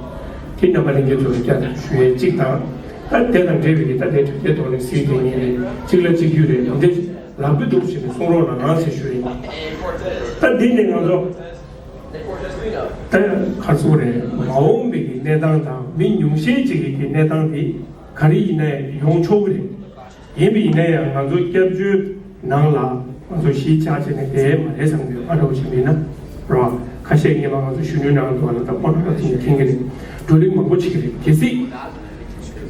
དེ་རྣམ་པ་ལྷན་རྒྱས་ཚོ་ལ་བསྐྱར་དུ་ཞུ་ཡས་གཅིག་དང་། ད་དེ་དང་འབྲེལ་བའི་གི་ད་ལྟའི་དྲ་རྒྱའི་ཐོག་ནས་གཟིགས་དེ་ཉིད་ནས་གཅིག་ལ་གཅིག་གྱུར་རེད། དེ་འདྲ་ལབ་གི་འདུག་ཞེས་ནས་གསུང་རོགས་གནང་ཟེར་ཞུ་ཡིན། ད་འདི་ནས་ང་ཚོ་ད་ག་ཚོད་རེད། མ་འོངས་པའི་གི་གནས་སྟངས་དང་མི་ཉུང་ཤས་ཅིག་གི་གི་གནས་སྟངས་དེ་ག་རེ་ཡིན་ན་ཡང་ཡོང་ཆོག་གི་རེད། ཡིན་པ་ཡིན་ན་ཡང་ང་ཚོ་སྐྱབས་བཅོལ་ནང་ལ་ང་ཚོ་གཞིས་ཆགས་བྱས་ནས་བསྡད་མ་རེད་བསམ་གྱི་ཡོད། ཨ་འདྲ་བོ་ཞིག་མིན་ན་རོ། ཁ་ཤས་ངས་མ་ང་ཚོ་གཞོན་ནུའི་ནང་དུ་ལ་ད་ཕོ་ཊོ་ཊོ་ཅིག་མཁྱེན་གྱི་རེད། བགྲོ་གླེང་མང་པོ་བྱེད་ཀྱི་རེད། གལ་སྲིད་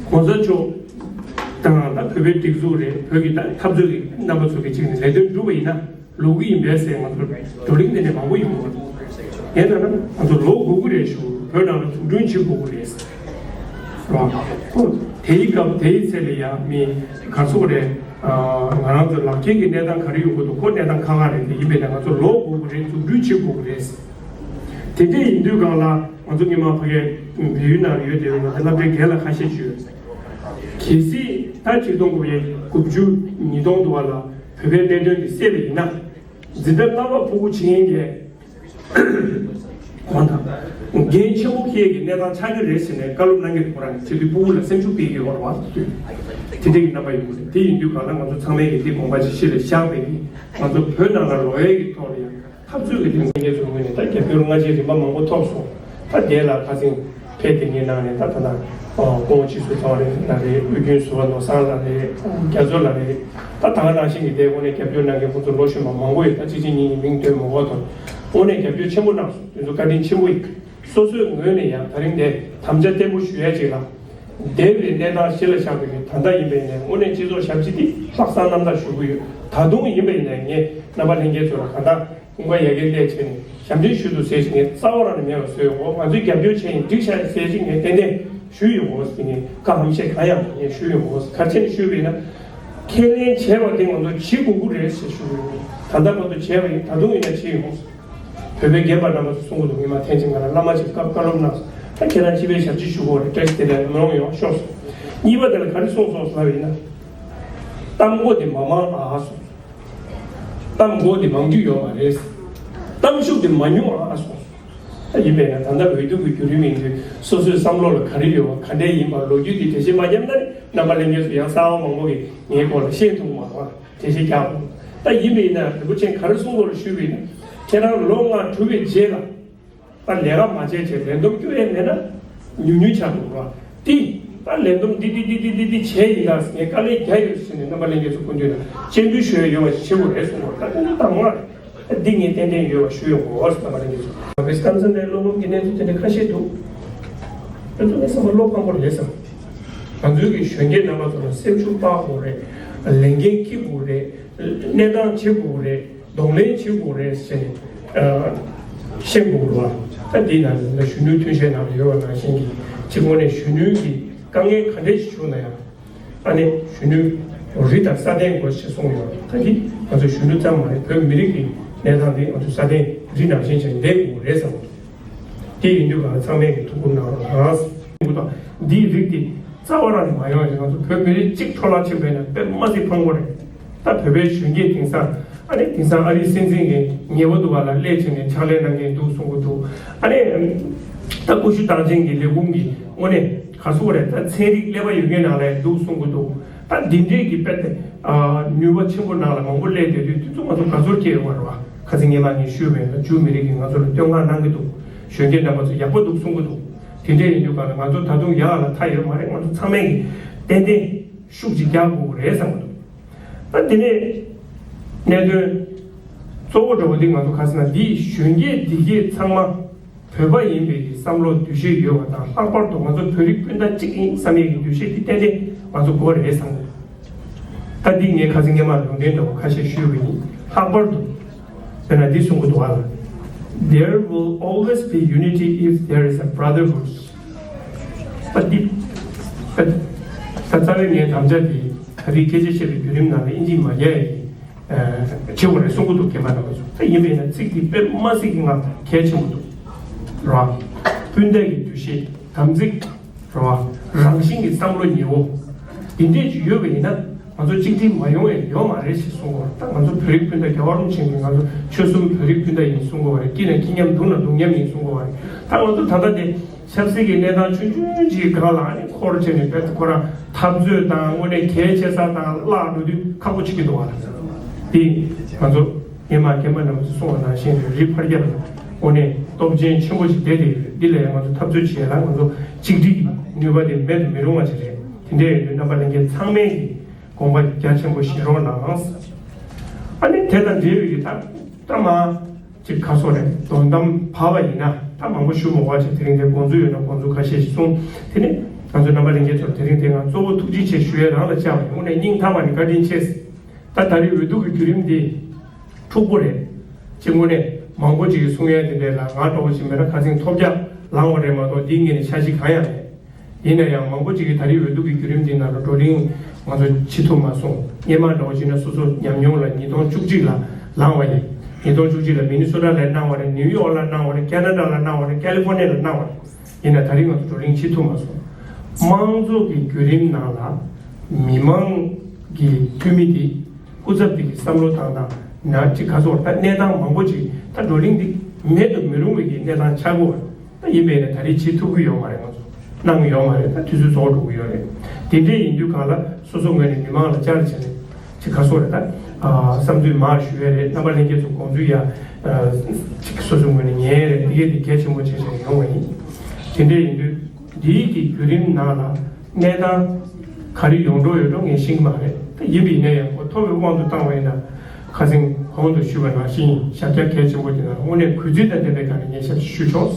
གོང་ས་མཆོག་དང་ད་བོད་པའི་སྒྲིག་འཛུགས་རེད། བོད་ཀྱི་ད་འཐབ་རྩོད་ཀྱི་རྣམ་པ་ཚོ་གི་ཅིག་ནས་ལས་དོན་སྒྲུབ་པ་ཡིན་ན། ལོག་གི་ཡིན་པས་ཟེར་ང་ཚོར་བགྲོ་གླེང་དེ་འདྲ་མང་པོ་ཡོང་གི་རེད། ཡིན་ན་ང་ཚོ་ལོག་དགོས་ཀྱི་རེད་ཞུ། བོད་ནང་ལ་འཛུགས་སྐྲུན་བྱེད་དགོས་ཀྱི་རེད། རོ། ཁོ་དེའི་སྐབས་དེའི་ཚེ་ལ་ཡང་མི་ག་ཚོད་རེད། ང་རང་ཚོ་ལག་ཁྱེར་གྱི་གནས་སྟངས་ག་རེ་ཡོང་གི་འདུག་ཁོ་གནས་སྟངས་ཁག་ཁག་རེད། དེ་ཡིན་པས་ན་ང་ཚོ་ལོག་དགོས་ཀྱི་རེད། འཛུགས་སྐྲུན་བྱེད་དགོས་ཀྱི་རེད། དེ་འདྲ་ཡིན་དུས་སྒང་ལ་ང་ཚོ་སྔོན་མ་ཕ་གིའི་བལ་ཡུལ་ནང་ཡོད་དེ་ང་ཚོ་སློབ་གྲྭའི་རྒན་ལགས་ཁ་ཤས་ཅིག་ཡོད། གལ་སྲིད་ད་ཆིག་སྟོང་དགུ་བརྒྱ་དགུ་བཅུ་ཉིས་སྟོང་དུ་བ་ལ། བོད་པའི་གནད་དོན་འདི་སེལ་བ་ཡིན་ན། འཛིན་གྲྭ་ལྔ་པ་ཕྲུ་གུ་བྱེད་མཁན་གྱི་གང་དང་འགན་ཆེན་པོ་འཁྱེར་གྱི་གནས་སྟངས་ཆགས་ཀྱི་རེད་ཟེར་ནས་བཀའ་སློབ་གནང་གི་རེད། ཁོ་རང་གིས་བྱེད་དུས་ཕྲུ་གུ་ལ་སེམས་ཤུགས་སྤེལ་གྱི་ཡོད་རེད་བ། དེ་འདྲ་གི་རྣམ་པ་ཡོད་རེད། དེ་ཡིན་དུས་གང་ལ་ང་ཚོ་ཚང་མས་ཀྱི་འདི་དགོངས་པ་ཅིག་གཞི་ལ་བཞག་པའི་གི་ང་ཚོ་བོད་ནང་ལ་རོགས་ཡས་ཀྱི་ཐོག་ལ་ཡང་འཐབ་རྩོད་ཀྱི་ལས་འགན་ཚོའི་ངོས་ནས་ད་རྒྱབ་སྐྱོར་སྔ་རྗེས་རིམ་པ་མང་པོ་ཐོབ་སོང་། ད་དེ་ལ་ཁ་སང་ཕེབས་དེ་ངའི་ནང་ནས་ད་ད་ད་སྐུ་ངོ་སྤྱི་ཟུར་ཚེ་རིང་ལགས་རེད། དབུས་རྒྱུན་ཟུར་པ་ནོར་བཟང་ལགས་རེད། རྒྱ་མཚོ་ལགས་རེད། ད་ད་ག་ནང་བཞིན་གྱི་དེ་དངོས་གནས་རྒྱབ་སྐྱོར་གནང་མཁན་ཁོང་ཚོ་ལོ་གཞོན་པ་མང་པོ་ཡོད། ད་གཅིག་གཅིག་གཉིས་གཉིས་མིང་འདོན་མི་དགོས་དོན་དངོས་གནས་རྒྱབ་སྐྱོར་ཆེན་པོ་གནང་སོང་། དེ་ཚོ་བཀའ་དྲིན་ཆེན་པོ་ཡིན། སོ་སོའི་ངོས་ནས་ཡང་ད་རིང་དེ་དམ་བཅའ་བརྟན་པོ་ཞུ་ཡ་ཅིག་ལ། འདས་པའི་གནས་སྟངས་གཞི་ལ་བཞག་པའི་ད་ལྟ་ཡིན་པ་ཡིན་ནའི་དངོས་གནས་སྤྱི་ཚོགས་ཞབས་ཕྱི་འདི་ལྷག་བསམ་རྣམ་དག་ཞུ་གི་ཡོད། ད་དུང་ཡིན་པ་ཡིན་ནའི་ངས་རྣམ་པ་ལྷན་རྒྱས་ཚོ་ལ་གང་ལྟར་དགོངས་པ་ཡ་གིར་སླེབས་བྱས་ནས་ཞབས་འདྲེན་ཞུ་འདུག་ཟེར་ཅིག་ངས་རྩ་བ་རང་ནས་མེད་པ་བཟོས་ཡོང་གོ། ང་ཚོས་རྒྱབ་སྐྱོར་བྱས་ཡིན་འགྲིག་ཤག་ཟེར་ཅིག་ངས་ཏན་ཏན་ཞུས་ཡོང་གོ་ཟེར་ནས་བཀའ་ཧམ་བཤད་གང་ཡང་ངས་ཞུས་ཡོང་གོ། ག་རེ་བྱས་ནས་ཞུས་པ་ཡིན་ན། ཁས་ལེན་བྱས་པ་དེ་ང་ཚོ་བྱེད་དགོས་ཀྱི་རེད་ཟེར་ཞུ་གི་ཡོད། ད་ལྟ་བར་དུ་བྱས་པ་ཡིན། ད་དུང་ཡིན་ན་བྱེད་ཡོང་། བོད་པའི་རྒན་པ་རྣམ་པ་ཚོ་གསུང་གི་འདུག་ངས་མ་ཐེངས་གཅིག་ང་ལ་བླ་མ་ཅིག་བཀའ་བཀའ་སློབ་གནང་སོང་། ད་ཁྱེད་རང་སྤྱི་པའི་ཞབས་ཕྱི་ཞུ་དགོས་རེད། བཀྲ་ཤིས་བདེ་ལེགས་མི་རུང་ཡོང་ཤོག་སོང་། གཉིས་པ་དེ་ལ་ག་རེ་གསུངས་སོང་ཟེར་བ་ཡིན་ན། གཏམ་མགོ་དེ་མ་མང་ཨ་སོང་། གཏམ་མགོ་དེ་མང་རྒྱུ་ཡོད་མ་རེད། གཏམ་ཤུགས་དེ་མ་ཉུང་ཨ་སོང་། ད་ཡིན་པས་ན་ད་ལྟ་འོས་བསྡུ་གི་བརྒྱུད་རིམ་ཡིན་དུས་སོ་སོའི་བསམ་བློ་ལ་ག་རེ་ཡོད་པ་ག་འདྲས་ཡིན་པ་ལོ་རྒྱུས་དེ་འགྲེལ་བཤད་མ་བརྒྱབ་ན་རྣམ་པ་ལྷན་རྒྱས་ཚོ་ཡང་གསར་པ་མང་པོ་གིས་ངའི་སྐོར་ལ་ཤེས་ཐུབ་མ་རེད་བ། དེ་བཞིན་རྒྱག་དགོས། ད་ཡིན་པས་ན་རིན་པོ་ཆེས་ག་རེ་གསུང་དགོས་རེད་ཞུས་པས་ན། ཁྱེད་རང་ལོ་ལྔ་གྲུབ་པའི་རྗེས་ལ་ད་ལས་ཀ་མ་བྱས་བྱས་ལས་བསྡོམས་སྐྱོར་ཡས་མེད་ན་ཉུང་ཉུང་ཆགས་འགྲོ་བ། དེ་ད་ལས་བསྡོམས་འདི་འདི་འདི་འདི་འདི་འདི་བྱས་ཡིན་ད་ཟེར་ངས་དཀའ་ལས་རྒྱག་ཡོད་ཟེར་ནས་རྣམ་པ་ལྷན་རྒྱས་ཚོ་སྐུ་མདུན་ལ་སྤྱན་འབུལ་ཞུ་ཡ་ཡོད་པ་ཞིག་བྱེད་དགོས་རེད་གསུང་གོ། ད་དེ་ནི་དང་མ་རེད། འདི་ངས་ཏན་ཏན་ཡོད་པ་ཞུ་ཡོང་གོ་ཟེར་རྣམ་པ་ལྷན་རྒྱས་ཚོ། བོད་སྐམ་ས་ནས་སློབ་འབུམ་གྱི་གནས་ཚུལ་དེ་འདྲ་ཁ་ཤས་འདུག་ཨ་ཚོ་ངས་བསམ་པ་བློ་ཕམ་པོ་རེད་བསམ། ང་ཚོའི་གི་གཞོན་སྐྱེས་རྣམ་པ་ཚོ་ལ་སེམས་ཤུགས་སྤར་དགོས་རེད། ལས་འགན་འཁྱེར་དགོས་རེད། གནས་སྟངས་བྱེད་དགོས་རེད། གདོང་ལེན་བྱེད་དགོས་རེད་ཟེར་ནས་ཤེས་དགོས་རེད་བ། ད་འདི་ནང་ལ་གཞོན་ནུའི་མཐུན་རྐྱེན་ནང་ལ་ཡོད་པ་ནང་བཞིན་གྱི་གཅིག་དངོས་གནས་གཞོན་ནུའི་གི་དཀའ་ངལ་ག་འདྲས་ཞིག་བྱུང་ན་ཡང་། ཨ་ནི་གཞོན་ནུ་རི་ལྟར་སྲ་བརྟན་དགོས་ཞེས་གསུངས་ཡོད། ད་འདི་ང་ཚོ་གཞོན་ནུ་ཙམ་མ་རེད། བོད་མི་རིགས་ཀྱི་གནས་སྟངས་འདི་ང་ཚོ་སྲ་བརྟན་རི་ནང་བཞིན་བྱས་བསྡད་དགོས་རེད་བསམ། དེ་ཡིན་དུས་གང་ཚང་མས་ཀྱི་ཐུགས་ཁུར་གནང་རོགས་གནང་། འདིའི་རིགས་འདི་རྩ་བ་རང་ནས་མ་ཡོང་ཡང་ང་ཚོ་བོད་མི་རིགས་གཅིག་འཕྲོ་བརླག་ཕྱིན་པས་ན་དཔེ་མ་སྲིད་ཕངས་པོ་རེད། ད་བོད་པའི་གཞོན་སྐྱེས་དེང་སང་ཨ་ནི་དེང་སང་ཨ་རིའི་སྲིད་འཛིན་གྱི་ཉེ་བོ་འདུག་བ་ལ་སླེབས་བྱས་ནས་ཕྱག་ལས་གནང་མཁན་འདུག་གསུང་གི་འདུག་ཨ་ནི་ད་ཀུ་ཤུ་རྟགས་ཅན་གྱི་ལས་ཁུངས་ཀྱི་དངོས་གནས་ག་སུ་བ་རེད། ད་ཚན་རིག་ཀླད་པ་ཡོད་མཁན་ནང་ལ་འདུག་གསུང་གི་འདུག་ད་འདི་འདྲའི་གི་དཔེ་དེ་ནུས་པ་ཆེན་པོ་ནང་ལ་མང་པོ་སླེབས་བསྡད་དུས་དེ་ཚོ་ང་ཚོ་དགའ་ཚོར་སྐྱེ་ཡོང་བ་རེད་བ། ཁ་སང་ཉི་མ་ངས་ཞུས་པའི་ད་འཇུ་མི་རིགས་ཀྱིས་ང་ཚོ་ལ་བསྟོད་བསྔགས་གནང་གི་འདུག་གཞོན་སྐྱེས་རྣམ་པ་ཚོ་ཡག་པོ་འདུག་གསུང་གི་འདུག་དེ་འདྲ་ཡིན་དུས་ག་ལ་ང་ཚོ་ད་དུང་ཡག་ལ་མཐའ་ཡོད་མ་རེད། ང་ཚོ་ཚང་མས་ཀྱི་ཏན་ཏན་ཤུགས་ཅིག་རྒྱག་དགོས་ཀྱི་རེད་བསམ་གི་འདུག་ད་དེ་ནས་གནད་དོན་གཙོ་བོ་འདྲ་བོ་འདི་ང་ཚོ་ག་ཟེར་ན་འདིའི་གཞོན་སྐྱེས་འདི་གས་ཚང་མ་བོད་པ་ཡིན་པའི་གི་བསམ་བློ་འདུ་ཤེས་ཡོད་པ་དང་། ལྷག་པར་དུ་ང་ཚོ་བོད་རིགས་སྤུན་ཟླ་གཅིག་ཡིན་བསམ་ཡས་ཀྱི་འདུ་ཤེས་འདི་ཏན་ཏན་ང་ཚོ་དགོས་རེད་བསམ་གི་འདུག་ད་འདི་ངས་ཁ་སང་སྔོན་མ་ལུང་འདྲེན་འདྲ་བོ་ཁ་ཤས་ཞུས་པ་ཡིན། ལྷག་པར་དུ་དཔེར་ན་འདི་གསུང་གི་འདུག་ཨ་ལ། There will always be unity if there is a brotherhood. ད་འདི་ད་ད་རྩ་བའི་ངའི་དམ་བཅའ་དེ་ད་རེས་སྐད་ཆ་བཤད་པའི་བརྒྱུད་རིམ་ནང་ལ་ཨིན་ཇི་མ་རྒྱག་ཡ་ཡིན། བྱེད་དགོས་རེད་གསུང་གི་འདུག་རྒན་པ་རྣམ་པ་ཚོ། ད་ཡིན་པས་ན་ཚིག་འདི་དཔེ་མ་སྲིད་ཀྱི་ང་གལ་ཆེན་པོ་འདུག་ར། སྤུན་ཟླ་གི་འདུ་ཤེས་དམ་ཚིག་ར། རང་བཞིན་གྱི་བསམ་བློ་ཉེ་བོ་འདི་འདྲས་ཅིག་ཡོད་པ་ཡིན་ན་ང་ཚོ་གཅིག་སྒྲིལ་མ་ཡོང་ཡ་ཡོད་མ་རེད་ཞེས་གསུང་གི་ཡོད་རེད། ད་ང་ཚོ་བོད་རིགས་སྤུན་ཟླ་རྒྱལ་བ་རིན་པོ་ཆེ་གིས་ང་ཚོ་ཆོལ་གསུམ་བོད་རིགས་སྤུན་ཟླ་ཡིན་གསུང་གི་ཡོད་རེད། སྐྱིད་ན་སྐྱིད་མཉམ་སྡུག་ན་སྡུག་མཉམ་ཡིན་གསུང་གི་ཡོད་རེད། ད་ང་ཚོ་ད་ལྟ་དེ་ཆབ་སྲིད་ཀྱི་གནས་སྟངས་ཆུང་ཆུང་ཅིག་གི་སྒང་ལ་ཨ་ནི་འཁོར་བྱས་ནས་བེད་ཁོ་རང་འཐབ་རྩོད་དང་དངོས་གནས་གལ་ཆེ་ས་དང་བརླག་འགྲོ་དུས་ཁག་པོ་ཆགས་ཀྱི་འདུག་བ། འདི་ང་ཚོ་སྔོན་མ་རྒན་པ་རྣམས་ཀྱིས་གསུངས་པ་ནང་བཞིན་རེད། རི་ཕར་རྒྱབ་ལ་དངོས་གནས་སྟོབས་ཆེན་ཆེན་པོ་ཞིག་བསྡད་དེ་ཡོད། འདི་ལ་ཡང་ང་ཚོ་འཐབ་རྩོད་བྱེད་ཡ་ལ་ང་ཚོ་གཅིག་སྒྲིལ་གྱི་ནུས་པ་དེ་མེད་དུ་མི་རུང་བ་ཞིག་རེད། དེ་འདྲ་ཡོད་དུས་རྣམ་པ་ལྷན་རྒྱས་ཚང་མས་ཀྱིས་དགོངས་པ་རྒྱ་ཆེན་པོ་བཞེས་རོགས་གནང་། ཨ་ནི་དེ་དང་འབྲེལ་བའི་གི་ད་ད་མ་ཅིག་ཁ་སོ་རེད། དོན་དམ་བབ་པ་ཡིན་ན་ད་མང་པོ་ཞུ་མི་དགོས་པ་ཞིག་དེ་རིང་དེ་དགོངས་ཚུལ་ཡོད་ན་དགོངས་ཚུལ་ཁ་ཤས་ཤིག་གསུངས། དེ་ནས་ང་ཚོ་རྣམ་པ་ལྷན་རྒྱས་ཚོར་དེ་རིང་དེ་ང་གཙོ་བོ་ཐུགས་རྗེ་ཆེ་ཞུ་ཡས་རང་ལ་བཅར་བ་ཡིན། དངོས་གནས་སྙིང་ཐག་པ་ནས་བཀའ་དྲིན་ཆེ། ད་ད་རེས་འོས་བསྡུ་གི་བརྒྱུད་རིམ་འདི་འཁྲུག་པོ་རེད། ཅིག་དངོས་གནས་མང་པོ་ཅིག་གིས་གསུང་ཡས་དེ་འདྲས་ལ་ང་འདྲ་བོ་ཞིག་མེད་ན་ཁ་སང་ཐོལ་རྒྱག་ལངས་པ་རེད་མ་གཏོགས་འདིའི་ངོས་ནས་འཆར་གཞི་གང་ཡང་མེད། ཡིན་ན་ཡང་མང་པོ་ཅིག་གིས་ད་རེས་འོས་བསྡུ་གི་བརྒྱུད་རིམ་འདི་ནང་ལ་བགྲོ་གླེང་ང་ཚོ་བྱེད་ཐུབ་མ་སོང་། སྔོན་མ་འདྲ་བོ་བྱས་ན་སོ་སོ་ཉམས་མྱོང་ལ་ཉིས་སྟོང་བཅུ་གཅིག་ལ་ལངས་པ་ཡིན། ཉིས་སྟོང་བཅུ་གཅིག་ལ་མི་ནི་སོ་ཊ་ལ་གནང་བ་རེད། ནིའུ་ཡོག་ལ་གནང་བ་རེད། ཁེ་ན་ཌ་ལ་གནང་བ་རེད། ཀ་ལི་ཧྥོ་ནི་ཡ་ལ་གནང་བ་རེད། ཡིན་ན་ད་རེས་ང་ཚོ་བགྲོ་གླེང་བྱེད་ཐུབ་མ་སོང་། དམངས་གཙོ་གི་བརྒྱུད་རིམ་ནང་ལ་མི་མང་གི་འཐུས་མི་དེ་སྐུ་ སྐུ་ཚབ་དེ་གི་བསམ་བློ་བཏང་སྟངས་ན་ཅིག་ག་ཚོད་ད་གནས་སྟངས་མང་པོ་ཅིག་ད་བགྲོ་གླེང་འདི་མེད་དུ་མི་རུང་བའི་གི་གནས་སྟངས་ཆགས་ཀྱི་ཡོད་རེད། ད་ཡིན་པས་ན་ད་རེས་བྱེད་ཐུབ་ཀྱི་ཡོད་མ་རེད། ང་ཚོ་གནང་ཡོད་མ་རེད། ད་དུས་ཚོད་རྫོགས་འགྲོ་གི་ཡོད་རེད། དེ་འདྲས་ཡིན་དུས་གང་ལ་སོ་སོ་ངོས་ནས་མི་མང་ལ་བཅར་བྱས་ནས་ཅིག་ག་ཚོད་རེད་ད་བསམ་ཚུལ་མར་ཞུ་ཡས་རེད། རྣམ་པ་ལྷན་རྒྱས་ཚོ་དགོངས་ཚུལ་ཡ་ཅིག་སོ་སོ་ངོས་ནས་ཉན་ཡས་རེད། དེ་གས་དེ་གལ་ཆེན་པོ་བྱས་བྱས་ཡོང་བ་ཡིན། དེ་འདྲས་ཡིན་དུས་འདིའི་གི་བརྒྱུད་རིམ་ནང་ལ་གནས་སྟངས་ག་རེ་ཡོང་འགྲོ་ཡོད་འགྲོ་ངས་ཤེས་ཀྱི་མ་རེད། ད་ཡིན་པ་ཡིན་ན་ཡང་ཁོ་ཐོབ་པའི་དབང་དུ་བཏང་བ་ཡིན་ན་ཁ་སང་གོང་དུ་ཞུས་པ་ནང་བཞིན་ཞབས་བཀྱག་གལ་ཆེན་པོ་དེ་ནང་དངོས་གནས་གུས་བརྩི་དང་ལྡན་པའི་སྒང་ནས་ངས་ཞབས་ཞུ་ཆོག་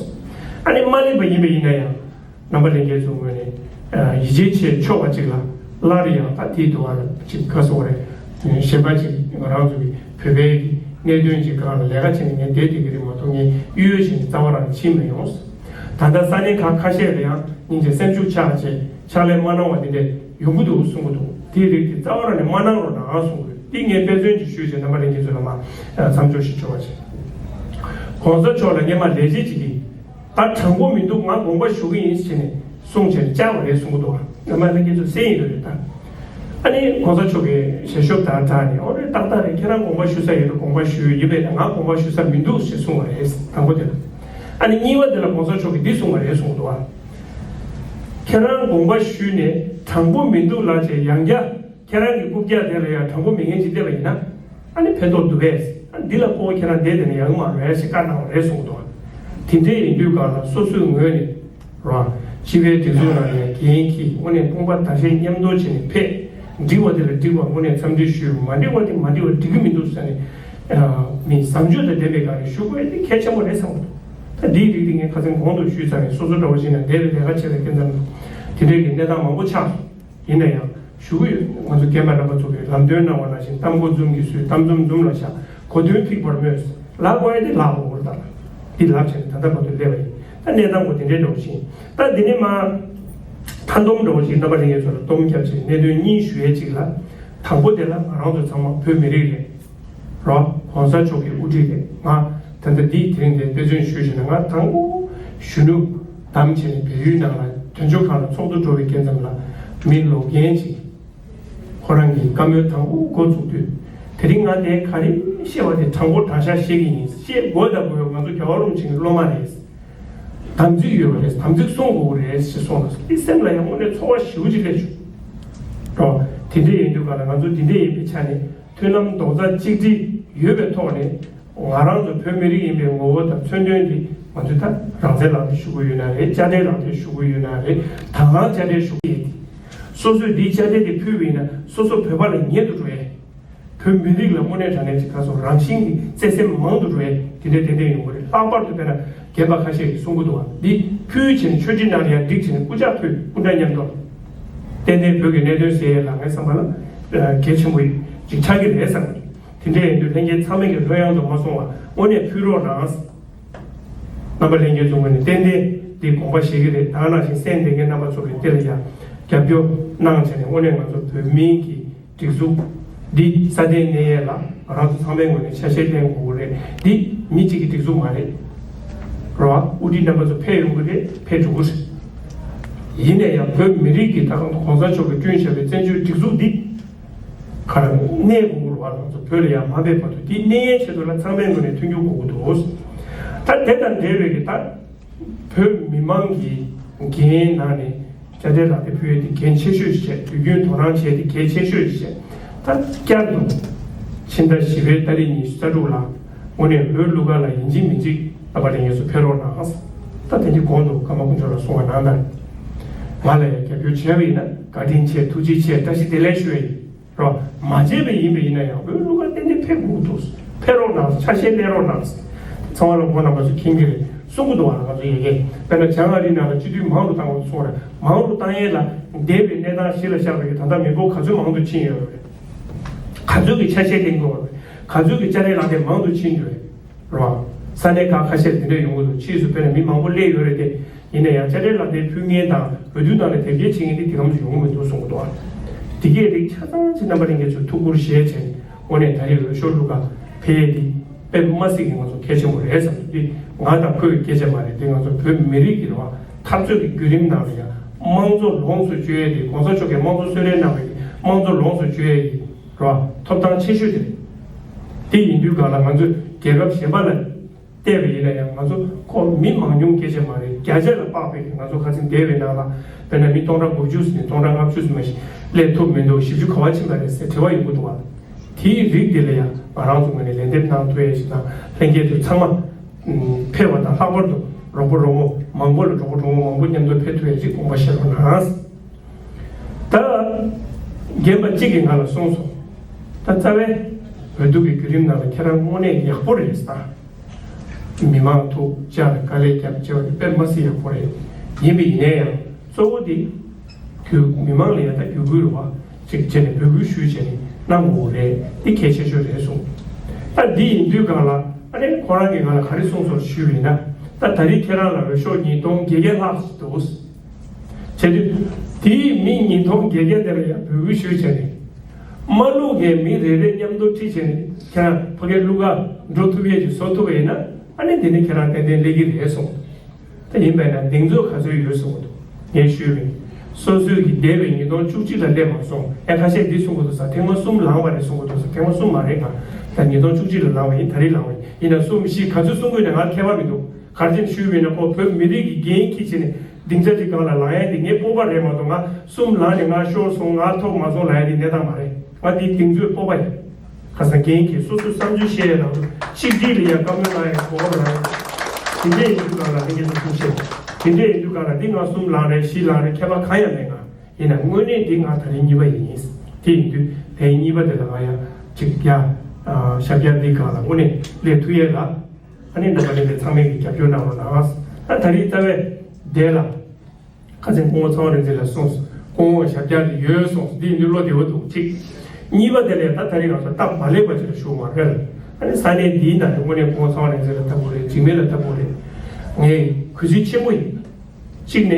ཨ་ནི་མ་ལེགས་པ་ཡིན་པ་ཡིན་ན་ཡང་རྣམ་པ་ལྷན་རྒྱས་ཚོ་ངོས་ནས་ཡིད་ཆེས་བྱེད་ཆོག་པ་ཅིག་ལ་སླར་ཡང་ད་དེའི་དུ་བ་ཅིག་ག་སོགས་རེད། གཞན་པ་ཅིག་ང་རང་ཚོ་གི་བོད་པའི་གནད་དོན་གྱི་སྒང་ལ་ལས་ཀ་བྱེད་ནས་ངས་བསྡད་བསྡད་ཀྱི་རེད་མ་གཏོགས་ངས་གཡོ་ཡོ་བྱས་ནས་རྩ་བ་རང་ཕྱིན་མི་ཡོང་། ད་ལྟ་ས་གནས་ཁག་ཁ་ཤས་ལ་ཡང་སྙིང་རྗེ་སེམས་ཤུགས་ཆག་བྱས་ཕྱག་ལས་མ་གནང་བ་དེ་འདྲས་ཡོང་གི་འདུག་གསུང་གི་འདུག་དེའི་རིགས་དེ་རྩ་བ་རང་ནས་མ་གནང་རོགས་གནང་གསུང་གི་འདུག་འདི་ངས་དཔེ་མཚོན་ཅིག་ཞུས་བྱས་རྣམ་པ་ལྷན་རྒྱས་ཚོ་ལ་མ་མཚམས་འཇོག་ཞིག་བྱོས་པ་བྱས། གོང་ས་མཆོག་ལ་སྔས་མ་ལས་བྱེད་ཅིག་གིས་ད་དྲང་པོ་མི་འདུག་ང་དགོངས་པ་ཞུ་གི་ཡིན་ཟེར་ནས་གསུངས་བྱས་ནས་བཅར་བ་རེད་གསུང་གི་འདུག་རྣམ་པ་ལྷན་རྒྱས་ཚོ་གསན་ཡོད་རེད་ད། ཨ་ནི་གོང་ས་མཆོག་གིས་ཞལ་ཤོབ་དང་སྦྲགས་ནས་ཨོ་རེད་ཏག་ཏག་རེད། ཁྱེད་རང་དགོངས་པ་ཞུ་ས་ཡོད་ན་དགོངས་པ་ཞུ་ཡོད་པས་ན་ང་དགོངས་པ་ཞུ་ས་མི་འདུག་ཞེས་གསུངས་པ་རེད། དང་པོ་དེ་ལ། ཨ་ནི་གཉིས་པ་དེ་ལ་གོང་ས་མཆོག་གིས་འདི་གསུངས་པ་རེད་གསུངས་འདུག་ཨ། ཁྱེད་རང་དགོངས་པ་ཞུས་ནས་དྲང་པོ་མི་འདུག་ལབ་བྱས་ཡང་བསྐྱར་ཁྱེད་རང་གི་རྐུབ་བཀྱག་དེ་ལ་ཡང་དྲང་པོ་མེད་མཁན་ཅིག་བསྡད་པ་ཡིན་ན་ཨ་ནི་ཕན་ཐོགས་འདུག་པས། ཨ་འདི་ལ་ཁོ་ཁྱེད་རང་བསྡད་དེ་ནས་ཡག་མ་རེད་ཞེས་བཀའ་གནང་བ་རེད་གསུངས་འདུག་ཨ། དེ་འདྲས་ཡིན་དུས་གང་ལ་སོ་སོའི་ངོས་ནས། རོ། སྤྱི་པའི་སྒྲིག་འཛུགས་ནང་ནས་འགན་འཁྱེར་དངོས་གནས་དཔུང་པ་བརྡར་ཤ་མཉམ་དུ་བྱས་ནས་ཕེབས། འགྲིག་པ་དེ་ལ་འགྲིག་པ་དངོས་གནས་འཚམས་འདྲི་ཞུས། མ་འགྲིག་པ་དེ་མ་འགྲིག་པ་འགྲིག་གི་མི་འདུག་ཟེར་ནས། མི་བཟང་སྤྱོད་དང་ལྡན་པའི་སྒང་ནས་ཞུ་དགོས་དེ་གལ་ཆེན་པོ་རེད་བསམ་གྱི་འདུག་ད་འདིའི་རིགས་དེ་ངས་ཁ་སང་གོང་དུ་ཞུས་ཚར་ནས་སོ་སོ་འདྲ་བོ་ཞིག་ནང་འདས་པའི་ལས་ཀ་བྱས་པའི་སྐལ་མཚམས་དེ་འདྲའི་གི་གནས་སྟངས་མང་པོ་ཆགས་སོང་། ཡིན་ན་ཡང་ཞུ་གི་ཡོད། ང་ཚོ་རྒན་པ་རྣམ་པ་ཚོ་གིས་ལམ་སྟོན་གནང་བ་ནང་བཞིན་གཏམ་མགོ་འཛུམ་གྱིས་བཟོས། གཏམ་འཛུམ་འཛུམ་ལ་བཞག་གོ་དོན་ཕིགས་པར་སྨོས། ལབ་དགོས་ཡ་དེ་ལབ་དགོས་རེད་ད། འདི་ལབ་བྱས་ནས་ད་ལྟ་བར་དུ་སླེབས་པ་ཡིན། ད་གནས་སྟངས་གོ་དེ་འདྲའི་འགྲོ་བཞིན། ད་འདི་ནས་མ། མཐའ་སྡོམ་འགྲོ་བཞིན་རྣམ་པ་ལྷན་རྒྱས་ཚོ་ལ་སྡོམ་བརྒྱབ་བྱས་གནད་དོན་གཉིས་ཞུ་ཡས་གཅིག་ལ། དང་པོ་དེ་ལ་ང་རང་ཚོ་ཚང་མ་བོད་མི་རིགས་རེད། རོ། གོང་ས་མཆོག་གི་དབུ་ཁྲིད་རེད། ང་ད་ལྟ་འདི་དེ་རིང་འདིར་དཔེ་མཚོན་ཞུས་བྱས་ན་ང་དང་པོ་གཞོན་ནུ་བདམས་བྱས་ནས་བལ་ཡུལ་ནང་ལ་དོན་གཅོད་ཁང་ལ་ཚོགས་འདུ་འགྲོ་བའི་སྐབས་ཙམ་ལ་མི་ལོ་རྒན་ཅིག་ཁོ་རང་གིས་བཀའ་མོལ་དང་པོ་འགོ་བཙུགས་དུས། དེ་རིང་ང་དེ་ག་རེ་བཤད་པ་དེ་དྲང་པོ་དྲང་བཞག་བཤད་ཀྱི་ཡིན། བཤད་དགོས་དང་དགོས། ང་ཚོ་རྒྱལ་བ་རིན་པོ་ཆེ་གི་སློབ་མ་རེད། དམ་ཚིག་ཡོད་པ་རེད། དམ་ཚིག་སྲུང་དགོས་རེད་ཞེས་གསུངས་ལ། འདི་སེམས་ལ་ཡང་དངོས་གནས་ཚོར་བ་ཞེ་པོ་ཅིག་སླེབས་བྱུང་། རོ། དེ་འདྲ་ཡིན་དུས་ག་ལ་ང་ཚོ་འདི་འདྲ་ཡིན་པའི་ཆ་ནས་མཐུན་ལམ་རྡོག་རྩ་གཅིག་སྒྲིལ་ཡོད་པའི་ཐོག་ནས། ང་རང་ཚོ་བོད་མི་རིགས་ཡིན་པའི་ངོ་བོ་དང་མཚོན་དོན་འདི་ང་ཚོས་ད་རང་བཙན་ལག་དེབ་ཞུ་གི་ཡོད་ན་རེད། དཔྱ་ཁྲལ་ལག་དེབ་ཞུ་གི་ཡོད་ན་རེད། དང་བླངས་དཔྱ་ཁྲལ་ཞུ་གི་ཡོད་དེ། སོ་སོས་འདིའི་དཔྱ་ཁྲལ་དེ་ཕུལ་བ་ཡིན་ན་སོ་སོ་བོད་པ་ལ་ཉེ་དུ་འགྲོ་ཡས། བོད་མི་རིགས་ལ་དངོས་གནས་དྲང་གནས་ཀྱི་ག་སོ་རང་བཞིན་གྱི་བརྩེ་སེམས་མང་དུ་འགྲོ་ཡས་དེ་འདྲ་ཏན་ཏན་ཡོང་གི་རེད། ལྷག་པར་དུ་དཔེར་ན་རྒན་པ་ཁ་ཤས་ཀྱིས་གསུང་གི་འདུག་བ། འདི་ཕུལ་བྱས་ནས་ཆོས་ཁྲིའི་ནང་ལ་ཡར་བསྒྲིགས་བྱས་ནས་སྐུ་ཕྱག་ཕུལ། སྐུ་འདྲ་མཉམ་དུ། ཏན་ཏན་བོད་ཀྱི་གནད་དོན་སེལ་ཡས་ལ་ངའི་བསམ་པ་ལ་གལ་ཆེན་པོ་ཅིག་ཆགས་ཀྱི་རེད་བསམ་གི་འདུག་དེ་འདྲ་ཡིན་དུས་ལྷན་རྒྱས་ཚང་མས་ཀྱི་ལྷོད་ཡངས་དུ་མ་སོང་བ་དངོས་གནས་ཕུལ་རོགས་གནང་། རྣམ་པ་ལྷན་རྒྱས་ཚོ་ངོས་ནས་ཏན་ཏན་འདི་དགོངས་པ་བཞེས་ཀྱི་རེད། ད་ག་ནང་བཞིན་གསན་བསྡད་མཁན་རྣམ་པ་ཚོ་གིས་འདི་ལ་ཡང་རྒྱབ་སྐྱོར་གནང་བྱས་ནས་དངོས་གནས་ང་ཚོ་བོད་མིའི་གི་སྒྲིག་འཛུགས་འདི་སྲ་བརྟན་གནས་ཡས་ལ་ང་རང་ཚོ་ཚང་མའི་ངོས་ནས་ཆ་ཤས་ལེན་དགོས་ཀྱི་རེད། འདི་མི་གཅིག་གི་སྒྲིག་འཛུགས་མ་རེད། རོ། དབུ་ཁྲིད་རྣམ་པ་ཚོ་ཕེབས་ཡོང་གི་རེད། ཕེབས་འགྲོ་གི་རེད། ཡིན་ན་ཡང་བོད་མི་རིགས་ཀྱི་ད་གང་དུ་གོང་ས་མཆོག་གིས་བསྐྲུན་བཞག་པའི་བཙན་བྱོལ་སྒྲིག་འཛུགས་འདི་ག་རེ་གནས་དགོས་ཀྱི་རེད་བ། ང་ཚོ་བོད་ལ་ཡང་མ་ཕེབས་བར་དུ་འདི་གནས་ཡས་ཆེད་དུ་ལ་ཚང་མའི་ངོས་ནས་མཐུན་འགྱུར་དགོས་ཀྱི་འདུག་ད་དེ་དང་འབྲེལ་བའི་གི་ད་བོད་མི་མང་གི་འགན་ནང་ནས་དཔྱ་ཁྲལ་ལག་དེབ་ཕུལ་ཡས་དེ་འགན་ཆེ་ཤོས་ཤིག་བྱས། དུས་རྒྱུན་དོ་སྣང་བྱས་ཏེ་གལ་ཆེ་ཤོས་ཤིག་བྱས། ད་བསྐྱར་དུ་ཕྱི་ཟླ་བཞི་པའི་ཏ་རིག་ཉི་ཤུ་རྩ་དྲུག་ལ་དངོས་གནས་ལྷོའི་ཀླུ་མཁར་ལ་ཡིན་གཅིག་མིན་གཅིག་རྣམ་པ་ལྷན་རྒྱས་ཚོ་ཕེབས་རོགས་གནང་། ད་དེ་འདྲའི་གོང་དུ་ཀརྨ་དཀོན་མཆོག་ལགས་གསུངས་པ་ནང་ལྟར་ང་ལ་ཡང་རྒྱབ་སྐྱོར་བྱས་པ་ཡིན་ན་བཀའ་དྲིན་ཆེ། ཐུགས་རྗེ་ཆེ། བཀྲ་ཤིས་བདེ་ལེགས་ཞུ་ཡས་ཡིན། རོ། མ་བྱས་པ་ཡིན་པ་ཡིན་ན་ཡང་ལྷོའི་ཀླུ་མཁར་ཏན་ཏན་ཕེབས་དགོས་འདུག་ཕེབས་རོགས་གནང་། ཆ་ཤས་ལེན་རོགས་གནང་། ཚང་མ་ལ་གོ་རྣམ་པ་ཚོ་མཁྱེན་གྱི་རེད། གསུང་གི་འདུག་བ། ང་ཚོ་ཡ་གིས་དཔེར་ན་བྱང་ཨ་རིའི་ནང་ལ་སྤྱི་འཐུས་མང་དུ་བཏང་དགོས་གསུང་རེད། མང་དུ་བཏང་ཡས་ལ་འདས་པའི་གནས་སྟངས་གཞི་ལ་བཞག་པའི་ད་ལྟ་མི་འབོར་ག་ཚོད་མང་དུ་ཕྱིན་ཡོད་རེད། ག་ཚོད་ཀྱི་ཆ་ཤས་ལེན་དགོས་རེད། ག་ཚོད་ཀྱི་དཔྱ་ཁྲལ་ལག་དེབ་མང་དུ་ཕྱིན་ཡོད་རེད། རོ། ས་གནས་ཁག་ཁ་ཤས་དེ་འདྲ་ཡོང་གི་འདུག་ཕྱིས་སུ་དཔེར་ན་མི་མང་པོ་སླེབས་ཡོད་རེད་དེ། ཡིན་ན་ཡང་དཔྱ་ཁྲལ་ལག་དེབ་ཕུལ་མཁན་དང་འོས་བསྡུ་ནང་ལ་དེབ་སྐྱེལ་བྱེད་མཁན་དེ་དེ་ག་ཙམ་ཡོང་གི་མི་འདུག་གསུང་གི་འདུག་དེ་གས་རིགས་ཆ་ཚང་ཅིག་རྣམ་པ་ལྷན་རྒྱས་ཚོས་ཐུགས་ཁུར་བཞེས་བྱས་ནས་དངོས་གནས་ད་རེས་འོས་ཤོག་བླུག་ག་ཕེབས་ཡས་དེ་དཔེ་མ་སྲིད་ཀྱི་ང་ཚོ་གལ་ཆེན་པོ་རེད་བསམ་གྱི་འདུག་ང་དང་ཁོས་སྐད་ཆ་མ་རེད། དེ་ང་ཚོ་བོད་མི་རིགས་ཀྱི་རེད་བ། འཐབ་རྩོད་ཀྱི་བརྒྱུད་རིམ་ནང་ལ་ཡང་དམངས་གཙོ་ལོངས་སུ་སྤྱོད་ཡས་དེ། གོང་ས་མཆོག་གིས་དམངས་གཙོ་གསོལ་རས་གནང་བའི་དམངས་གཙོ་ལོངས་སུ་སྤྱོད་ཡས་ཀྱི་རེད་བ། ཐོབ་ཐང་ཆེ་ཤོས་དེ་རེད། དེ་ཡིན་དུས་གང་ལ་ང་ཚོས་རྒྱལ་ཁབ་གཞན་པ་ལ་བལྟས་པ་ཡིན་ན་ཡང་ང་ཚོ་ཁོ་མི་མང་ཉུང་སྐད་ཆ་མ་རེད། བརྒྱ་ཆ་ལ་དཔག་པའི་ང་ཚོ་ཁ་སང་འདས་པའི་ནང་ལ་དཔེར་ན་མི་སྟོང་ཕྲག་དགུ་བཅུ་ཟིན་ནས་སྟོང་ཕྲག་ལྔ་བཅུ་ཟིན་མ་ཞིག་སླེབས་ཐུབ་མི་འདུག་བཞི་བཅུ་ག་པར་ཕྱིན་པ་རེད་ཟེར་དྲི་བ་ཡོང་གི་འདུག་བ། དེའི་རིགས་དེ་ལ་ཡང་ང་རང་ཚོ་ངོས་ནས་ལན་འདེབས་གནང་ཐུབ་ཡས་ཞིག་དང་ལྷན་རྒྱས་ཚོ་ཚང་མ་ཕེབས་པ་དང་ལྷག་པར་དུ་རོགས་པ་རོགས་མོ་མང་པོ་ལ་གྲོགས་པོ་གྲོགས་མོ་མང་པོ་མཉམ་དུ་ཕེབས་ཐུབ་ཡས་ཅིག་དགོངས་པ་བཞེས་རོགས་གནང་། ད་རྒན་པ་གཅིག་གིས་ང་ལ་གསུངས་སོང་། ད་རྩ་བའི་འོས་བསྡུ་གི་བརྒྱུད་རིམ་ནང་ལ་ཁྱེད་རང་དངོས་གནས་ཡག་པོ་རེད་ཟེར། མི་མང་ཐུགས་བཅར་དཀའ་ལས་རྒྱབ་བྱས་པ་དེ་དཔེ་མ་སྲིད་ཡག་པོ་རེད། ཡིན་པ་ཡིན་ནའི་ཡང་གཙོ་བོ་དེ་བརྒྱུད་མི་མང་ལ་ཡང་ད་བརྒྱུད་སྐུལ་རེད་བ། ཅིག་བྱས་ནས་འབོད་སྐུལ་ཞུས་བྱས་ནས་གནང་དགོས་རེད། འདི་གལ་ཆེ་ཤོས་རེད་གསུངས། ད་འདི་ཡིན་དུས་གང་ལ་ཨ་ནི་ཁོ་རང་གིས་ང་ལ་ག་རེ་གསུངས་སོང་ཞུས་པ་ཡིན་ན། ད་ད་རེས་ཁྱེད་རང་ལ་འོས་ཤོག་ཉིས་སྟོང་བརྒྱད་བརྒྱ་ལྷག་ཅིག་འདུག་བྱས་དུས་དེའི་མི་ཉིས་སྟོང་བརྒྱད་བརྒྱ་དེ་ལ་ཡང་འབོད་སྐུལ་ཞུས་བྱས་ནས། མ་བླུག་མཁན་མི་རེ་རེ་མཉམ་དུ་ཁྲིད་བྱས་ནས་ཁྱེད་རང་ཕ་གིར་བླུག་ག་འགྲོ་ཐུབ་ཡས་ཀྱི་བཟོ་ཐུབ་པ་ཡིན་ན་ཨ་ནི་འདི་ནི་ཁྱེད་རང་ཏན་ཏན་སླེབས་ཀྱི་རེད་གསུངས། ད་ཡིན་པས་ན་གདེང་ཚོད་ག་ཚོད་ཡོད་གསུངས་འདུག་ངས་ཞུས་པས། སོ་སོས་ཀྱི་འདས་པའི་ཉིས་སྟོང་བཅུ་གཅིག་ལ་སླེབས་མ་སོང་། ཨེ་ཁ་ཤས་འདི་གསུང་གི་འདུག་ཟེར། ཐེངས་མ་གསུམ་ལངས་པ་རེད་གསུང་གི་འདུག་ཟེར། ཐེངས་མ་གསུམ་མ་རེད་ག་ད་ཉིས་སྟོང་བཅུ་གཅིག་ལ་ལངས་པ་ཡིན། ད་རེས་ལངས་པ་ཡིན། ཡིན་ན་གསུམ་བཞི་ག་ཚོད་གསུང་དགོས་ན་ང་ཁྱད་པར་མི་འདུག་ག་རེ་བྱས་ནས་ཞུས་པ་ཡིན་ན་ཁོ་བོད་མི་རིགས་ཀྱི་འགན་འཁྱེར་བྱས་ནས་སྡིངས་ཆ་ཅིག་སྒང་ལ་ལངས་ཡ་དེ་ངའི་སྤོབས་པ་རེད་མ་གཏོགས་ང་གསུམ་ལངས་ནས་ང་ཤོར་སོང་ང་ཐོབ་མ་སོང་ལབ་ཡ་དེ་གནས་སྟངས་མ་རེད། ང་དེའི་གདེང་ཚོད་སྤོབས་པ་ཡིན། ཁ་སང་རྒན་གྱིས་སོ་སོའི་བསམ་ཚུལ་བཤད་ཡ་ནང་དུ་ཆིག་སྒྲིལ་ལ་ཡ་བཀའ་མོལ་གནང་ཡ་གོ་སྐབས་རག་ཡོད། དེ་འདྲས་ཡིན་དུས་གང་ལ་ལྷན་རྒྱས་ཚོ་ཐུགས་རྗེ་ཆེ། དེ་འདྲས་ཡིན་དུས་གང་ལ་འདི་ང་གསུམ་ལངས་རེད་བཞི་ལངས་རེད་ཁྱད་པར་གང་ཡང་མེད། ང་ཡིན་ན་དངོས་གནས་འདི་ང་ད་རིང་གཉིས་པ་ཡིན། དེ་ཡིན་དུས་དེ་གཉིས་པ་དེ་ལ་ང་ཡ་ཅིག་ཡ་ཞབས་བཀྱག་འདི་གང་ལ་དངོས་གནས་སླེབས་ཐུབ་ཡས་ལ་ཨ་ནི་རྣམ་པ་ལྷན་རྒྱས་ཚང་མས་ཀྱི་རྒྱབ་སྐྱོར་གནང་རོགས་གནང་། ད་ད་རིང་རྩ་བའི་འདས་ལ། ཁ་སང་སྐུ་ངོ་ཚངས་དབང་རིག་འཛིན་ལགས་གསུངས་སོང་། སྐུ་ངོ་ཞབས་བཀྱག་དེ་ཡོད་གསུངས་སོང་། འདི་ཡིན་དུས་བློ་བདེ་བོ་འདུག་གཅིག་གཉིས་པ་དེ་ལས་ད་ད་རིང་ང་ཚོ་སྟབས་མ་ལེགས་པ་ཅིག་ལ་ཞུགས་པ་རེད། ཨ་ནི་ས་གནས་འདིའི་ནང་ནས་དངོས་གནས་སྐུ་ངོ་ཚངས་དབང་རིག་འཛིན་ལགས་ལྟ་བུ་རེད། འཇིགས་མེད་ལགས་ལྟ་བུ་རེད། ངས་གུས་བརྩི་ཆེན་པོ་ཡིན། གཅིག་ནས་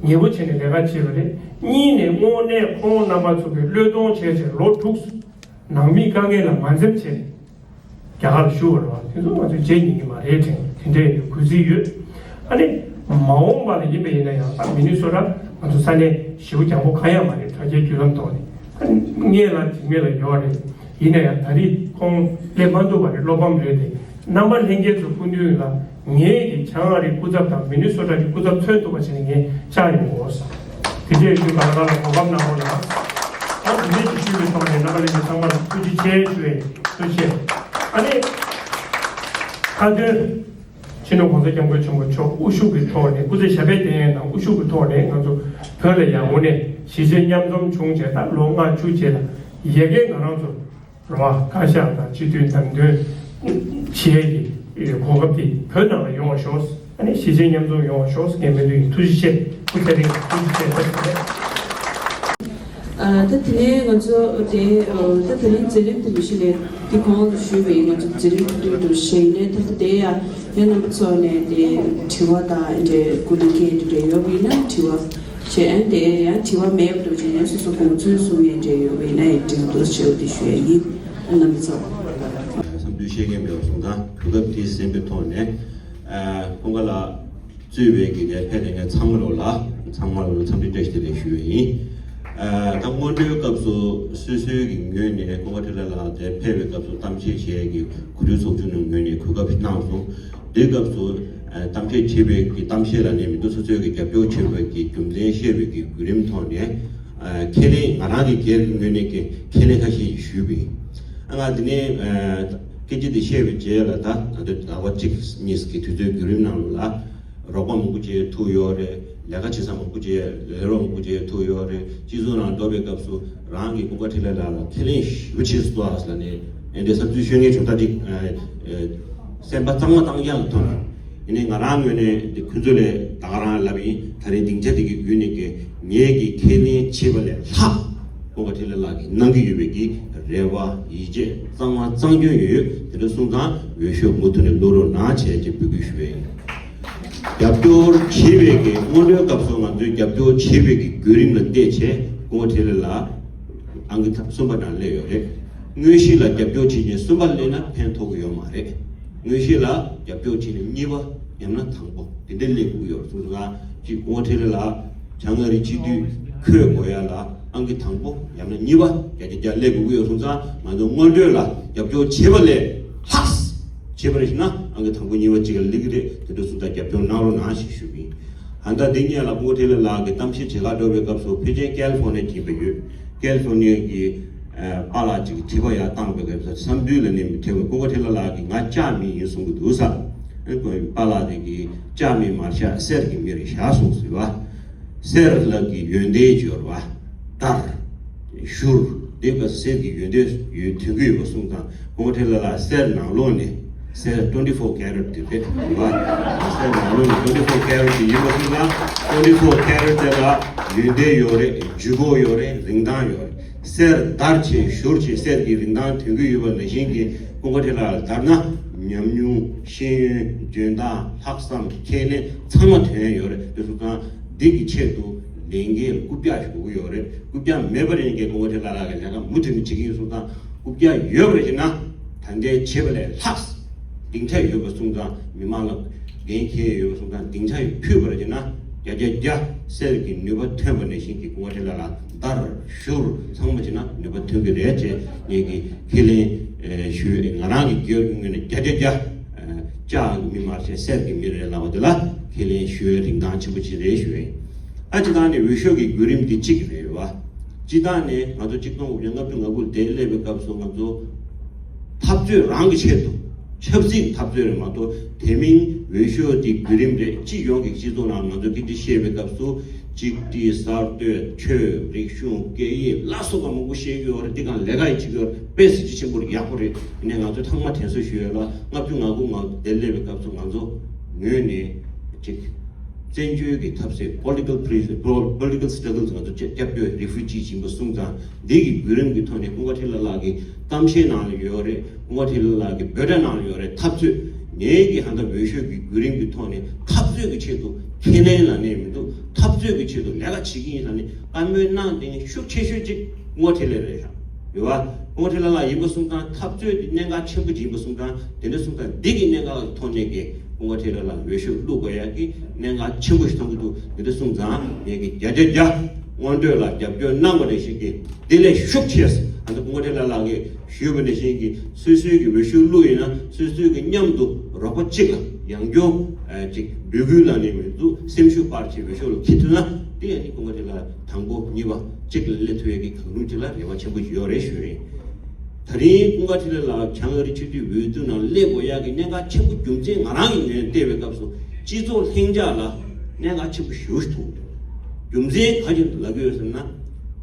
ཉེ་པོ་བྱས་ནས་ལས་ཀ་བྱས་པ་རེད། གཉིས་ནས་དངོས་གནས་ཁོང་རྣམ་པ་ཚོ་གིས་བློས་གཏོང་བྱས་བྱས་ལོ་དྲུག་ནང་མིའི་དཀའ་ངལ་ལ་མ་འཛེམ་བྱས་ནས། རྒྱ་གར་ཞུ་བར་བ་དེ་ཚོ་ང་ཚོས་བརྗེད་ཉན་གྱི་མ་རེད་དྲན། དེ་འདྲའི་གུས་བརྩི་ཡོད། ཨ་ནི་མ་འོངས་པ་ལ་ཡིན་པ་ཡིན་ན་ཡང་ད་མི་ནི་སོ་ཊ་ང་ཚོ་ས་གནས་ཞེ་པོ་རྒྱང་པོ་གང་ཡང་མ་རེད། དྲ་རྒྱའི་བརྒྱུད་ལམ་ཐོག་ནས་ད་སྔོན་ལ་འཇིགས་མེད་ལ་ཡོད་རེད། ཡིན་ན་ཡང་ད་རེས་ཁོང་སླེབས་མ་ཐུབ་པ་རེད། བློ་ཕམ་རེད་དེ། རྣམ་པ་ལྷན་རྒྱས་ཚོ་སྐུ་མདུན་ལ་ངེད་ཀྱི་བྱང་ཨ་རིའི་སྐུ་ཚབ་དང་མི་ནི་སོ་ཊ་གི་སྐུ་ཚབ་མཚོན་ཐུབ་པ་བྱས་ནས་ངས་བཅར་ཡོང་དགོས། དེ་འདྲའི་ཞུ་གང་གང་ལ་གོ་སྐབས་གནང་རོགས་གནང་། ད་དེ་འདྲའི་ཞུ་བའི་ཐོག་ནས་རྣམ་པ་ལྷན་རྒྱས་ཚང་མར་ཐུགས་རྗེ་ཆེ་ཞུ་བའི་ཐུགས་རྗེ་ཆེ། ཨ་ནི་ཁ་སྟོན། སྤྱི་ནོར་༸གོང་ས་༸སྐྱབས་མགོན་ཆེན་པོ་མཆོག་དབུ་བཞུགས་ཀྱི་ཐོག་ནས་སྐུ་ཚེ་ཞབས་པད་བརྟན་ཡས་དང་དབུ་བཞུགས་ཀྱི་ཐོག་ནས་ང་ཚོ་བོད་ལ་ཡར་ངོ་ནས་གཞིས་བྱེས་མཉམ་འཛོམས་བྱུང་བྱས་ད་ལོ་ལྔ་བཅུ་རྗེས་ལ་ཡ་གིར་ང་རང་ཚོ་རེ་བ་བཀའ་ཤག་དང་སྤྱི་འཐུས་བདམས་ཐོན་བྱེད་ཀྱི་གོ་སྐབས་དེ་བོད་ནང་ལ་ཡོང་བ་ཤོག་ཨ་ནི་གཞིས་བྱེས་མཉམ་འཛོམས་ཡོང་བ་ཤོག་ངས་སྨོན་འདུན་ཡིན། ཐུགས་རྗེ་ཆེ། སྐུ་ཚེ་རིང་། ཐུགས་རྗེ་ཆེ། ཐུགས་རྗེ་ཆེ། ཨ་ད་དེ་ནས་ང་ཚོ་དེ་ཨ་ད་དེ་རིང་མཛད་རིམ་དེ་མི་ཤེས་ལས་དེ་གོང་དུ་ཞུས་པའི་ང་ཚོ་མཛད་རིམ་དེ་དུ་ཞེས་ནས་ད་ལྟ་དེ་ཡང་ཡང་རྣམ་པ་ཚོ་ནས་དེ་དྲི་བ་དང་འདྲ་སྐུ་ལས་འཁེལ་དེ་འདྲ་ཡོད་པ་ཡིན་ན་དྲི་བ་བྱས། ཨ་དེ་ཡང་དྲི་བ་མེད་པ་འདྲ་བྱས་ནས་སོ་སོ་དགོངས་ཚུལ་གསུང་ཡས་འདྲ་ཡོད་པ་ཡིན་ན་ཡང་འགྲིག་འདུག་ཞེས་པ་དེ་ཞུ་ཡས་ཡིན། རྣམ་པ་ཚོ། བསམ་ཚུལ་བཤད་མཁན་མེད་པ་སོང་ཙང་གོ་སྐབས་དེ་ཟིན་པའི་ཐོག་ནས་ཨ་ཁོང་ག་ལ། གཙོས་པའི་གི་ནས་ཕེབས་ནས་ངས་ཚང་མ་ལོ་ལ་ཚང་མ་ལོ་ལ་འཚམས་འདྲི་བཀྲ་ཤིས་བདེ་ལེགས་ཞུ་ཡས་ཡིན། ཨ་ད་སྔོན་འགྲོའི་སྐབས་སུ་སོ་སོའི་གི་ངོས་ནས་ཀུན་དགའ་འཕྲིན་ལས་ལགས་དེ་ཕེབས་པའི་སྐབས་སུ་གཏམ་བཤད་བྱེད་ཡས་ཀྱི་གོ་སྒྲིག་ཚོགས་ཆུང་ནས་ངོས་ནས་གོ་སྐབས་ཤིག་གནང་སོང་། དེའི་སྐབས་སུ་ཨ་གཏམ་བཤད་བྱེད་པའི་གི་གཏམ་བཤད་ལ་ནས་མི་འདུག་སོ་སོའི་གི་རྒྱབ་སྐྱོར་བྱེད་པའི་གི་རྒྱུ་མཚན་བཤད་པའི་གི་བརྒྱུད་རིམ་ཐོག་ནས་ཨ་ཁས་ལེན་ང་རང་གི་སྒེར་གྱི་ངོས་ནས་ཀྱི་ཁས་ལེན་ཁ་ཤས་ཞིག་ཞུས་པ་ཡིན། ཨ་ང་འདི་ནས་ཨ་སྐད་ཆ་འདི་བཤད་པའི་རྗེས་ལ་ད་ང་ཚོའི་ཟླ་བ་གཅིག་གཉིས་ཀྱི་དུས་ཚོད་བརྒྱུད་རིམ་ནང་ལ། རོགས་པ་མང་པོ་ཅིག་ཐུག་ཡོད་རེད། ལས་ཀ་བྱེད་ས་མང་པོ་ཅིག་ལས་རོགས་མང་པོ་ཅིག་ཐུག་ཡོད་རེད། སྤྱི་ཚོགས་ནང་འགྲོ་བའི་སྐབས་སུ་རང་གི་ཀུན་དགའ་འཕྲིན་ལས་ལགས་ལ་ཁས་ལེན་ཞེ་པོ་བྱེད་སོང་ལ་ནས་ཨེ་འདྲའི་བསམ་ཚུལ་ཤོད་མཁན་བྱུང་ད་ཅིག་སེམས་པ་གཙང་མ་བཏང་ཡག་གི་ཐོག་ནས་ཡིན་ནའི་ང་རང་ངོས་ནས་འདི་ཁོང་ཚོ་ལས་ད་ག་རང་ལབ་ཡིན། ད་རེས་སྡིངས་ཆ་འདི་གི་བརྒྱུད་ནས་ཀྱི་ངེད་ཀྱི་ཁས་ལེན་བྱེད་པ་ལས་ལྷག་ཀུན་དགའ་འཕྲིན་ལས་ལགས་ཀྱིས་གནང་གི་ཡོད་པའི་གི་རེ་བ་ཡིད་ཆེས་གཙང་མ་གཙང་སྐྱོང་ཡོད་ཡོད་དེ་འདྲ་སོང་ཙང་འོས་ཤོག་མུ་མཐུད་ནས་བླུག་རོགས་གནང་བྱས་ཀྱི་འབོད་སྐུལ་ཞུ་བ་ཡིན། རྒྱབ་སྐྱོར་བྱེད་པའི་གི་སྔོན་འགྲོའི་སྐབས་སུ་ང་ཚོས་རྒྱབ་སྐྱོར་བྱེད་པའི་གི་བརྒྱུད་རིམ་ལ་བལྟས་བྱས་ཀུན་དགའ་འཕྲིན་ལས་ལགས་ཨང་ཀི་གསུམ་པ་ནང་སླེབས་ཡོད་རེད། དངོས་གཞི་ལ་རྒྱབ་སྐྱོར་བྱེད་མཁན་གསུམ་པ་སླེབས་ན་ཕན་ཐོགས་ཀྱི་ཡོད་མ་རེད། དངོས་གཞི་ལ་རྒྱབ་སྐྱོར་བྱེད་མཁན་གཉིས་པ་ཡང་ན་དང་པོ་དེ་འདྲ་སླེབས་དགོས་ཡོད་རེད། སོང་ཙང་ཅིག་ཀུན་དགའ་འཕྲིན་ལས་ལགས་བྱང་ཨ་རི་སྤྱི་འཐུས་འཁོད་དགོས་ཡ་ལ། ཨང་ཀི་དང་པོ་ཡང་ན་གཉིས་པ་བརྒྱ་ཆ་བརྒྱ་སླེབས་དགོས་ཀྱི་ཡོད་སོང་ཙང་། ང་ཚོ་སྔོན་ཐོན་ལ་རྒྱབ་སྐྱོར་བྱེད་པ་ལས་ལྷག་བྱེད་པ་རེད་ཟེར་ན། ཨང་ཀི་དང་པོ་གཉིས་པ་གཅིག་ལ་སླེབས་ཀྱི་རེད། དེ་འདྲ་སོང་ཙང་རྒྱབ་སྐྱོར་གནང་རོགས་གནང་ཞེས་ཞུ་གི་ཡིན། ཨ་ད་དེ་སྔོན་ལ་སྐུ་ངོ་ཁྲི་ལ་ལགས་ཀྱིས་གཏམ་བཤད་བྱེད་གར་འགྲོ་བའི་སྐབས་སུ་ཕལ་ཆེར་ཀལ་ཧྥོ་ནི་ཡ་ཡིན་པ་ཡོད། ཀལ་ཧྥོ་ནི་ཡ་གི་ཨ་པཱ་ལགས་ཅིག་དྲི་བ་ཡར་བཏང་བའི་སྐབས་སུ་བསམ་ཚུལ་ལ་ནི་མི་ཐེ་བའི་སྐུ་ངོ་ཁྲི་ལ་ལགས་ཀྱིས་ང་ལྕགས་མི་ཡིན་གསུང་གི་འདུག་ས། ཨ་པཱ་ལགས་དེ་གིས་ལྕགས་མི་མ་བཞག་གསེར་གྱི་མི་རེད་བཞག་གསུངས་ཟེར་བ། གསེར་ལགས་ཀྱི་ཡོན་ཏན་སྦྱོར་བ། དར། བཞུར། དེ་ག་གསེར་གྱི་ཡོན་ཏན་ཡོད་དོན་གྱི་ཡོད་པ་གསུངས་དང་། སྐུ་ངོ་ཁྲི་ལ་ལགས་གསེར་ནང་ལོགས་ནས་གསེར་twenty four carat དེ་རེད་བ། གསེར་ནང་ལོགས་ནས་twenty four carat དེ་ཡིན་པ་གསུངས་དང་། twenty four carat དེ་ལ་ཡོན་ཏན་ཡོད་རེད། ལྗིད་ཁོག་ཡོད་རེད། རིན་ཐང་ཡོད་རེད། གསེར་དར་ཆེ་བཞུར་ཆེ་གསེར་གྱི་རིན་ཐང་དོན་གྱི་ཡོད་པ་ནང་བཞིན་གྱི་སྐུ་ངོ་ཁྲི་ལ་ལགས་དར་ན་ཉམས་མྱོང་ཤེས་ཡོན་འཇོན་ཐང་ལྷག་བསམ་ཁས་ལེན་ཚང་མ་ཐོན་ཡོད་རེད། དེ་སོང་ཙང་འདི་གི་ཆེད་དུ་ལས་འགན་རྐུབ་བཀྱག་ཞུ་གི་ཡོད་རེད། རྐུབ་བཀྱག་མེད་པ་རེད་ཀྱི་སྐུ་ངོ་ཁྲི་ལ་ལགས་ཀྱི་ལས་ཀ་མུ་མཐུད་ནས་བྱེད་ཀྱི་ཡོད་སོང་ཙང་། རྐུབ་བཀྱག་ཡོད་པ་རེད་ཅེ་ན། ད་ལྟའི་བྱེད་པ་ལས་ལྷག་སྡིངས་ཆ་ཡོད་པ་སོང་ཙང་། མི་མང་ལ་འགན་འཁྱེར་ཡོད་པ་སོང་ཙང་། སྡིངས་ཆ་ཡོད་ཕུད་པ་རེད་ཅེ་ན། བརྒྱ་ཆ་བརྒྱ་གསེར་གྱི་ནུས་པ་ཐོན་པ་ནང་བཞིན་གྱི་སྐུ་ངོ་ཁྲི་ལ་ལགས་དར་བཞུར་ཚང་མ་བྱེད་ན་ནུས་པ་ཐོན་གྱི་རེད་ཅེས་ངེད་ཀྱིས་ཁས་ལེན་ཞུ། ང་རང་གི་སྒེར་གྱི་ངོས་ནས་བརྒྱ་ཆ་བརྒྱ་ལྕགས་ཀྱི་མི་མ་བྱས་གསེར་གྱི་མི་རེད་ལབ་པ་དེ་ལ་ཁས་ལེན་ཞུ་བའི་རིན་ཐང་ཆེན་པོ་ཅིག་རེད་ཞུ་བ་ཡིན། ཨ་ཅི་ད་ནི་འོས་ཤོག་གི་བརྒྱུད་རིམ་འདི་གཅིག་རེད་བ། སྤྱིར་བཏང་ནས་ང་ཚོ་གཅིག་སྟོང་དགུ་བརྒྱ་ལྔ་བཅུ་ང་དགུ་ལ་དེ་སླེབས་པའི་སྐབས་སུ་ང་ཚོ་འཐབ་རྩོད་རང་གི་ཆེད་དུ་ཆབ་སྲིད་འཐབ་རྩོད་རེད་མ་གཏོགས། དེ་མིན་འོས་ཤོག་དེ་བརྒྱུད་རིམ་རེད། སྤྱི་ཡོངས་ཀྱི་སྤྱི་ཚོགས་ནང་ང་ཚོ་སྐད་ཆ་བཤད་པའི་སྐབས་སུ་གཅིག་སྒྲིལ་གསར་གཏོད་ཆོས་རིག་གཞུང་སྐད་ཡིག་ལ་སོགས་པ་མང་པོ་བཤད་ཀྱི་ཡོད་རེད། འདི་གང་ལས་ཀ་ཡི་བྱེད་ཀྱི་ཡོད་རེད། དཔེ་གཟི་བརྗིད་ཆེན་པོ་རེད། ཡག་པོ་རེད། ཡིན་ནའི་ང་ཚོ་ཚང་མ་དྲན་གསོ་ཞུ་ཡས་ལ་ལྔ་བཅུ་ང་དགུ་ང་དེ་སླེབས་པའི་སྐབས་སུ་ང་ཚོ་ངོས་ནས་གཅིག་བཙན་བྱོལ་གྱི་འཐབ་རྩོད་political prisoners། political struggles ང་ཚོ་སྐྱབས་བཅོལ་refugees ཡིན་པ་གསུངས་ཙང་། འདི་གི་བརྒྱུད་རིམ་གྱི་ཐོག་ནས་སྐུ་ངོ་ཁྲི་ལ་ལགས་ཀྱི་གཏམ་བཤད་ནང་ལ་ཡོད་རེད། སྐུ་ངོ་ཁྲི་ལ་ལགས་ཀྱི་འབོད་སྒྲ་ནང་ལ་ཡོད་རེད། འཐབ་རྩོད། ངེད་ཀྱི་ཧ་ད་འོས་ཤོག་གི་བརྒྱུད་རིམ་གྱི་ཐོག་ནས་འཐབ་རྩོད་ཀྱི་ཆེད་དུ་ཁས་ལེན་ལབ་ནས་མི་འདུག་འཐབ་རྩོད་ཀྱི་ཆེད་དུ་ལས་ཀ་བྱེད་ཀྱི་ཡིན་ལབ་ནས་བཀའ་མོལ་གནང་དེ་ཤུགས་ཆེ་ཤོས་གཅིག་སྐུ་ངོ་ཁྲི་ལ་རེད་ཤག་ཡོད་བ། སྐུ་ངོ་ཁྲི་ལ་ལགས་ཡིན་པ་གསུངས་ཙང་འཐབ་རྩོད་དེ་གནད་འགག་ཆེན་པོ་ཅིག་ཡིན་པ་གསུངས་ཙང་། དེ་འདྲ་གསུངས་ཙང་འདི་གི་གནད་འགག་གི་ཐོག་ནས་ཀྱི་སྐུ་ངོ་ཁྲི་ལ་ལགས་འོས་ཤོག་བླུག་དགོས་ཡ་གི་གནད་འགག་ཆེན་པོ་ཞིག་མཐོང་གི་འདུག་འདི་འདྲ་གསུངས་ཙང་ངེད་ཀྱི་བརྒྱ་ཆ་བརྒྱ་སྔོན་ཐོན་ལ་རྒྱབ་སྐྱོར་གནང་བ་ནང་བཞིན་གྱི་དེ་ལས་ཤུགས་ཆེ། ཨ་ནི་སྐུ་ངོ་ཁྲི་ལ་ལགས་ཀྱིས་ཞུས་པ་ནང་བཞིན་གྱི་སོ་སོའི་གི་འོས་ཤོག་བླུག་ཡིན་ན་སོ་སོའི་གི་མཉམ་དུ་རོགས་པ་གཅིག་ལ་ཡང་བསྐྱར་ཨ་ཅིག་འབོད་སྐུལ་ལབ་ནས་མི་འདུག་སེམས་ཤུགས་སྤར་བྱས་འོས་ཤོག་ལ་འཁྱེར་ཐུབ་ན། དེ་ཡང་ནི་སྐུ་ངོ་ཁྲི་ལ་དང་པོ་གཉིས་པ་གཅིག་ལ་སླེབས་ཐུབ་ཡས་ཀྱི་གང་རུང་ཅིག་ལ་རེ་བ་ཆེན་པོ་ཞིག་ཡོད་རེད་ཞུ་རེད། ད་རིང་སྐུ་ངོ་ཁྲི་ལ་ལགས་བྱང་ཨ་རི་སྤྱི་འཐུས་འོས་བསྡུ་ནང་སླེབས་དགོས་ཡག་གི་གནད་འགག་ཆེན་པོ་རྒྱུ་མཚན་ང་རང་གི་ངོས་ནས་བལྟས་པའི་སྐབས་སུ་སྤྱི་ཚོགས་ལྷིང་འཇགས་ལ་གནད་འགག་ཆེན་པོ་ཞེ་པོ་ཞིག་མཐོང་གི་འདུག་རྒྱུ་མཚན་ག་རེ་ལབ་ཀྱི་ཡོད་ཟེར་ན།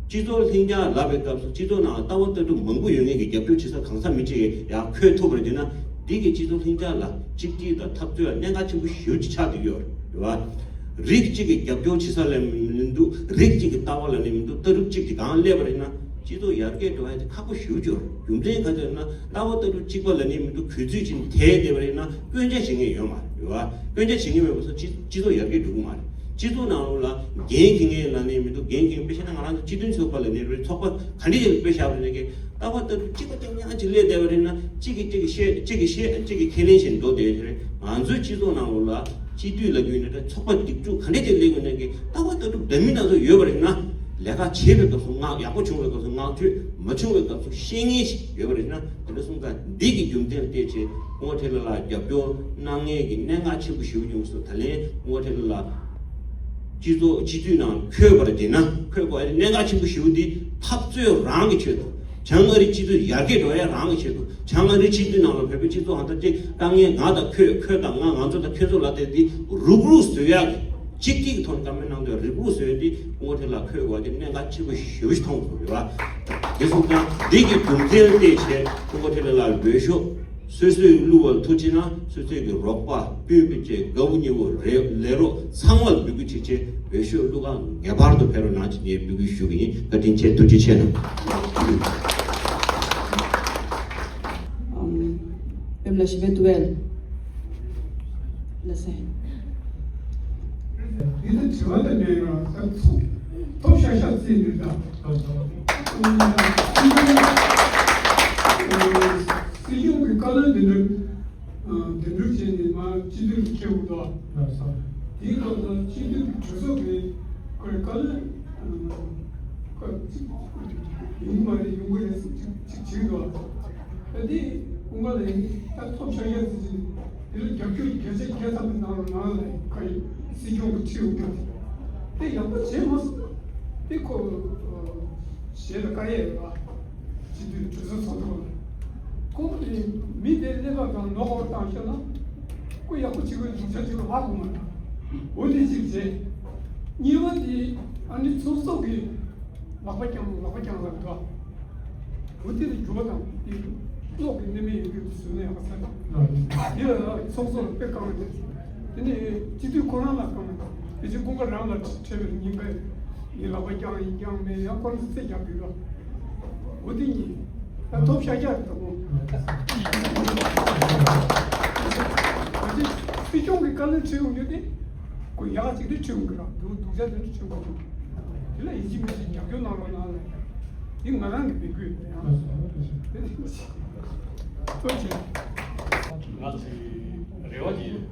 སྤྱི་ཚོགས་ལྷིང་འཇགས་ལབ་པའི་སྐབས་སུ་སྤྱི་ཚོགས་ནང་ལྟ་བ་ལྟ་གྲུབ་མང་པོ་ཡོད་མཁན་གྱི་རྒྱབ་སྐྱོར་བྱེད་ས་གང་ས་མི་གཅིག་ཡར་འཁོད་ཐུབ་པར་བྱས་ན། འདི་གི་སྤྱི་ཚོགས་ལྷིང་འཇགས་ལ་གཅིག་སྒྲིལ་དང་འཐབ་རྩོད་ལ་གནད་འགག་ཆེན་པོ་ཞེ་པོ་ཅིག་ཆགས་བསྡད་ཡོད་རེད་བ། རིགས་གཅིག་གི་རྒྱབ་སྐྱོར་བྱེད་ས་ལ་མི་འདུག་རིགས་གཅིག་གི་ལྟ་བ་ལ་ནི་མི་འདུག་ལྟ་གྲུབ་གཅིག་གི་སྒང་སླེབས་པ་རེད་ན། སྤྱི་ཚོགས་ཡར་རྒྱས་འགྲོ་ཡ་དེ་ཁག་པོ་ཞེ་པོ་ཅིག་ཡོད་རེད། རྒྱུ་མཚན་ག་རེ་ཟེར་ན། ལྟ་བ་ལྟ་གྲུབ་གཅིག་པ་ལ་ནི་མི་འདུག་གུས་བརྩི་བྱས་ནས་དེད་བསྡད་པ་རེད་ན་སྐྱོན་ཆ་བྱེད་མཁན་ཡོད་མ་རེད་བ། སྐྱོན་ཆ་བྱེད་མཁན་མེད་པ་སོང་སྤྱི་སྤྱི་ཚོགས་ཡར་རྒྱས་འགྲོ་གི་མ་རེད། སྤྱི་ཚོགས་ནང་ལོགས་ལ་འགན་འཁྱེར་མཁན་ལ་ནི་མི་འདུག་འགན་འཁྱེར་དཔེ་བཞག་ན་ང་རང་ཚོ་སྤྱི་མཐུན་ཚོགས་པ་ལ་ནི་རེད། ཚོགས་པ་ག་འདྲ་ཞིག་ལ་དཔེ་བཞག་པ་ཡིན་ན་ཀྱི་ལྟ་བ་ལྟ་གྲུབ་གཅིག་པ་རྐྱང་རྐྱང་ཅིག་སླེབས་བསྡད་པ་རེད་ན། གཅིག་གིས་གཅིག་གིས་བཤད། གཅིག་གིས་བཤད། གཅིག་གིས་ཁས་ལེན་བྱས་འགྲོ་བསྡད་ཀྱི་རེད། ང་ཚོའི་སྤྱི་ཚོགས་ནང་ལོགས་ལ་སྤྱི་འཐུས་ལབ་རྒྱུ་ཡིན་ན་འདྲ། ཚོགས་པ་སྒྲིག་འཛུགས་ག་འདྲ་ཅིག་སླེབས་ཀྱི་ཡིན་ན་ཀྱི་ལྟ་བ་ལྟ་གྲུབ་འདྲ་མིན་སྣ་ཚོགས་ཡོད་པ་རེད་ན། ལས་ཀ་བྱེད་པའི་སྐབས་སུ་བསྔགས། ཡག་པོ་བྱུང་བའི་སྐབས་སུ་བསྔགས་བརྗོད། མ་བྱུང་བའི་སྐབས་སུ་བཤད་མཁན་ཞིག་ཡོད་པ་རེད་ན། དེ་འདྲ་སོང་ཙང་འདི་གི་རྒྱུ་མཚན་ལ་བལྟས་བྱས་སྐུ་ངོ་ཁྲི་ལ་ལགས་རྒྱབ་སྐྱོར་གནང་མཁན་གྱི་གནད་འགག་ཆེན་པོ་ཞེ་པོ་ཡོང་སོང་། ད་ལན་སྐུ་ངོ་ཁྲི་ལ་ལགས་སྤྱི་ཚོགས་སྤྱི་འཐུས་ནང་འཁོད་པར་བྱས་ན། འཁོད་དགོས་ཡ་གནད་འགག་ཆེན་པོ་ཞེ་པོ་འདི་འཐབ་རྩོད་རང་གི་ཆེད་དུ། བྱང་ཨ་རི་སྤྱི་འཐུས་ཡར་རྒྱས་འགྲོ་ཡ་རང་གི་ཆེད་དུ། བྱང་ཨ་རི་སྤྱི་འཐུས་ནང་ལ་བོད་པའི་སྤྱི་ཚོགས་ཧ་ད་ཅིག་དཀའ་ངལ། ང་དང་ཁྱོད། ཁྱོད་དང་ང་། ང་ཚོ་དང་ཁྱོད་ཚོ་ལབ་བསྡད་དེ་རུག་རུག་བཟོ་ཡ་གི། གཅིག་གཅིག་གི་ཐོག་ནས་བཀའ་མོལ་གནང་དུས་རུག་རུག་བཟོས་ཏེ་སྐུ་ངོ་ཁྲི་ལ་ལགས་འཁོད་དགོས་པ་དེ་གནད་འགག་ཆེན་པོ་ཞེ་པོ་ཞིག་མཐོང་སོང་། རེད་བ། དེ་སོང་ཙང་འདི་གི་རྒྱུ་མཚན་ལ་བལྟས་བྱས་སྐུ་ངོ་ཁྲི་ལ་ལགས་འོས་ཤོག་སོ་སོས་བླུགས་པ་ལ་ཐུགས་རྗེ་གནང་། སོ་སོའི་གི་རོགས་པ་སྤུན་པ་བཅས་དགའ་བོ་ཉེ་བོ་རེ་ལས་རོགས་ཚང་མ་ལ་འབོད་སྐུལ་བྱེད་ཆེད་འོས་ཤོག་བླུག་ག་ངེས་པར་དུ་ཕེབས་རོགས་གནང་ཅེས་ངས་འབོད་སྐུལ་ཞུ་གི་ཡིན། བཀའ་དྲིན་ཆེ། ཐུགས་རྗེ་ཆེ་གནང་། ཨམ། པེམ་ལ་ཤི་བེ་ཏུ་ཝེལ། ལ་སེ། འདི་ནི་དྲི་བ་དང་མེད་རང་ས་ཚོགས་ཐོབ་ཤ་ཤ་རྩིས་ནས་དང་། སྲིད་སྐྱོང་གི་བཀའ་བློན་འདི་འདྲ་འདེམས་སྒྲུག་བྱས་ནས་མར་སྤྱི་འཐུས་ལ་ཁྱེར་དགོས་དོ། དེའི་སྐབས་སུ་སྤྱི་འཐུས་ཀྱི་གྲོས་ཚོགས་ཀྱིས་ཁོའི་བཀའ་བློན། ཁོ་ཡོང་གི་མ་རེད། ཡོང་གི་རེད་ཟེར་ཅིག་ཅིག་བྱས་འདུག་ད་དེ་དཔུང་པ་ལ་ཡིན་ད་ཐོབ་ཤ་ཡ་ཟེར་ཅིག་དེ་ལ་རྒྱབ་སྐྱོར་གྱི་གལ་ཆེ་གལ་ཚ་མི་གནང་རོགས་གནང་ལ་ཁ་ཡི་སྲིད་སྐྱོང་གི་ཁྲིད་འོང་གི་དེ་ཡག་པོ་བྱས་མ་སོང་། དེ་ཁོ་ཞེ་ལ་དཀའ་ཡས་རེད་པ། སྤྱི་འཐུས་གྲོས་ཚོགས་ཚོགས་ཐོག་ལ། ཁོང་གིས་མི་དེ་ཀླད་པ་དང་ནོར་ཁོག་བཏང་ཤོག་ན། ཁོ་ཡག་པོ་བྱེད་དགོས་འདུག་ཆ་ཅིག་ལ་ཧ་གོ་མ་ཐག་འོ་དེ་གཅིག་བྱས། གཉིས་པ་དེ་ཨ་ནི་ཚོགས་གཙོ་གིས་ལག་པ་བརྐྱངས་ལག་པ་བརྐྱངས་ལ་འདུག་འོ་དེ་ལ་འགྱུར་བ་དང་དེ་གློག་གི་གནས་མལ་ཡོད་རྒྱུ་དེ་བཟོས་ན་ཡག་པ་ཚ་དང་། དེ་ལ་ཚོགས་གཙོ་ལ་དཔེ་བཀང་རེད། དེ་ནས་སྤྱི་འཐུས་ཁོ་རང་ལ་བཀང་། དེ་བཞིན་ཀུན་དགའ་རང་ལ་འཕྲད་པའི་ཉིན་ཀ་ཡིན་ལག་པ་བརྐྱངས་ཡིན་བརྐྱངས་མེད་ཡང་ཁོ་རང་ཚོ་རྩེ་རྒྱག་དུས་ར། འོ་དེ་གཉིས་ད་ཐོབ་ཤ་རྒྱག་རེད་དོ། ད་ཅི་སྲིད་སྐྱོང་གི་བཀའ་བློན་ཁྲིད་ཡོང་རྒྱུ་དེ་ཁོ་ཡག་ཅིག་དེ་ཁྲིད་ཡོང་གི་ར། སྡུག་སྡུག་ཅག་དེ་ཁྲིད་ཡོང་གི་ར། དེ་ལ་ཡིན་གཅིག་མིན་གཅིག་རྒྱབ་སྐྱོར་གནང་རོགས་གནང་ལ། འདི་ང་རང་གི་འབོད་སྐུལ་ཡིན་ཡང་། དེ་ནི་གཅིག་གཙོ་ཆེ། ང་ཚོའི་རེ་བ་ཅིག་ཡོད།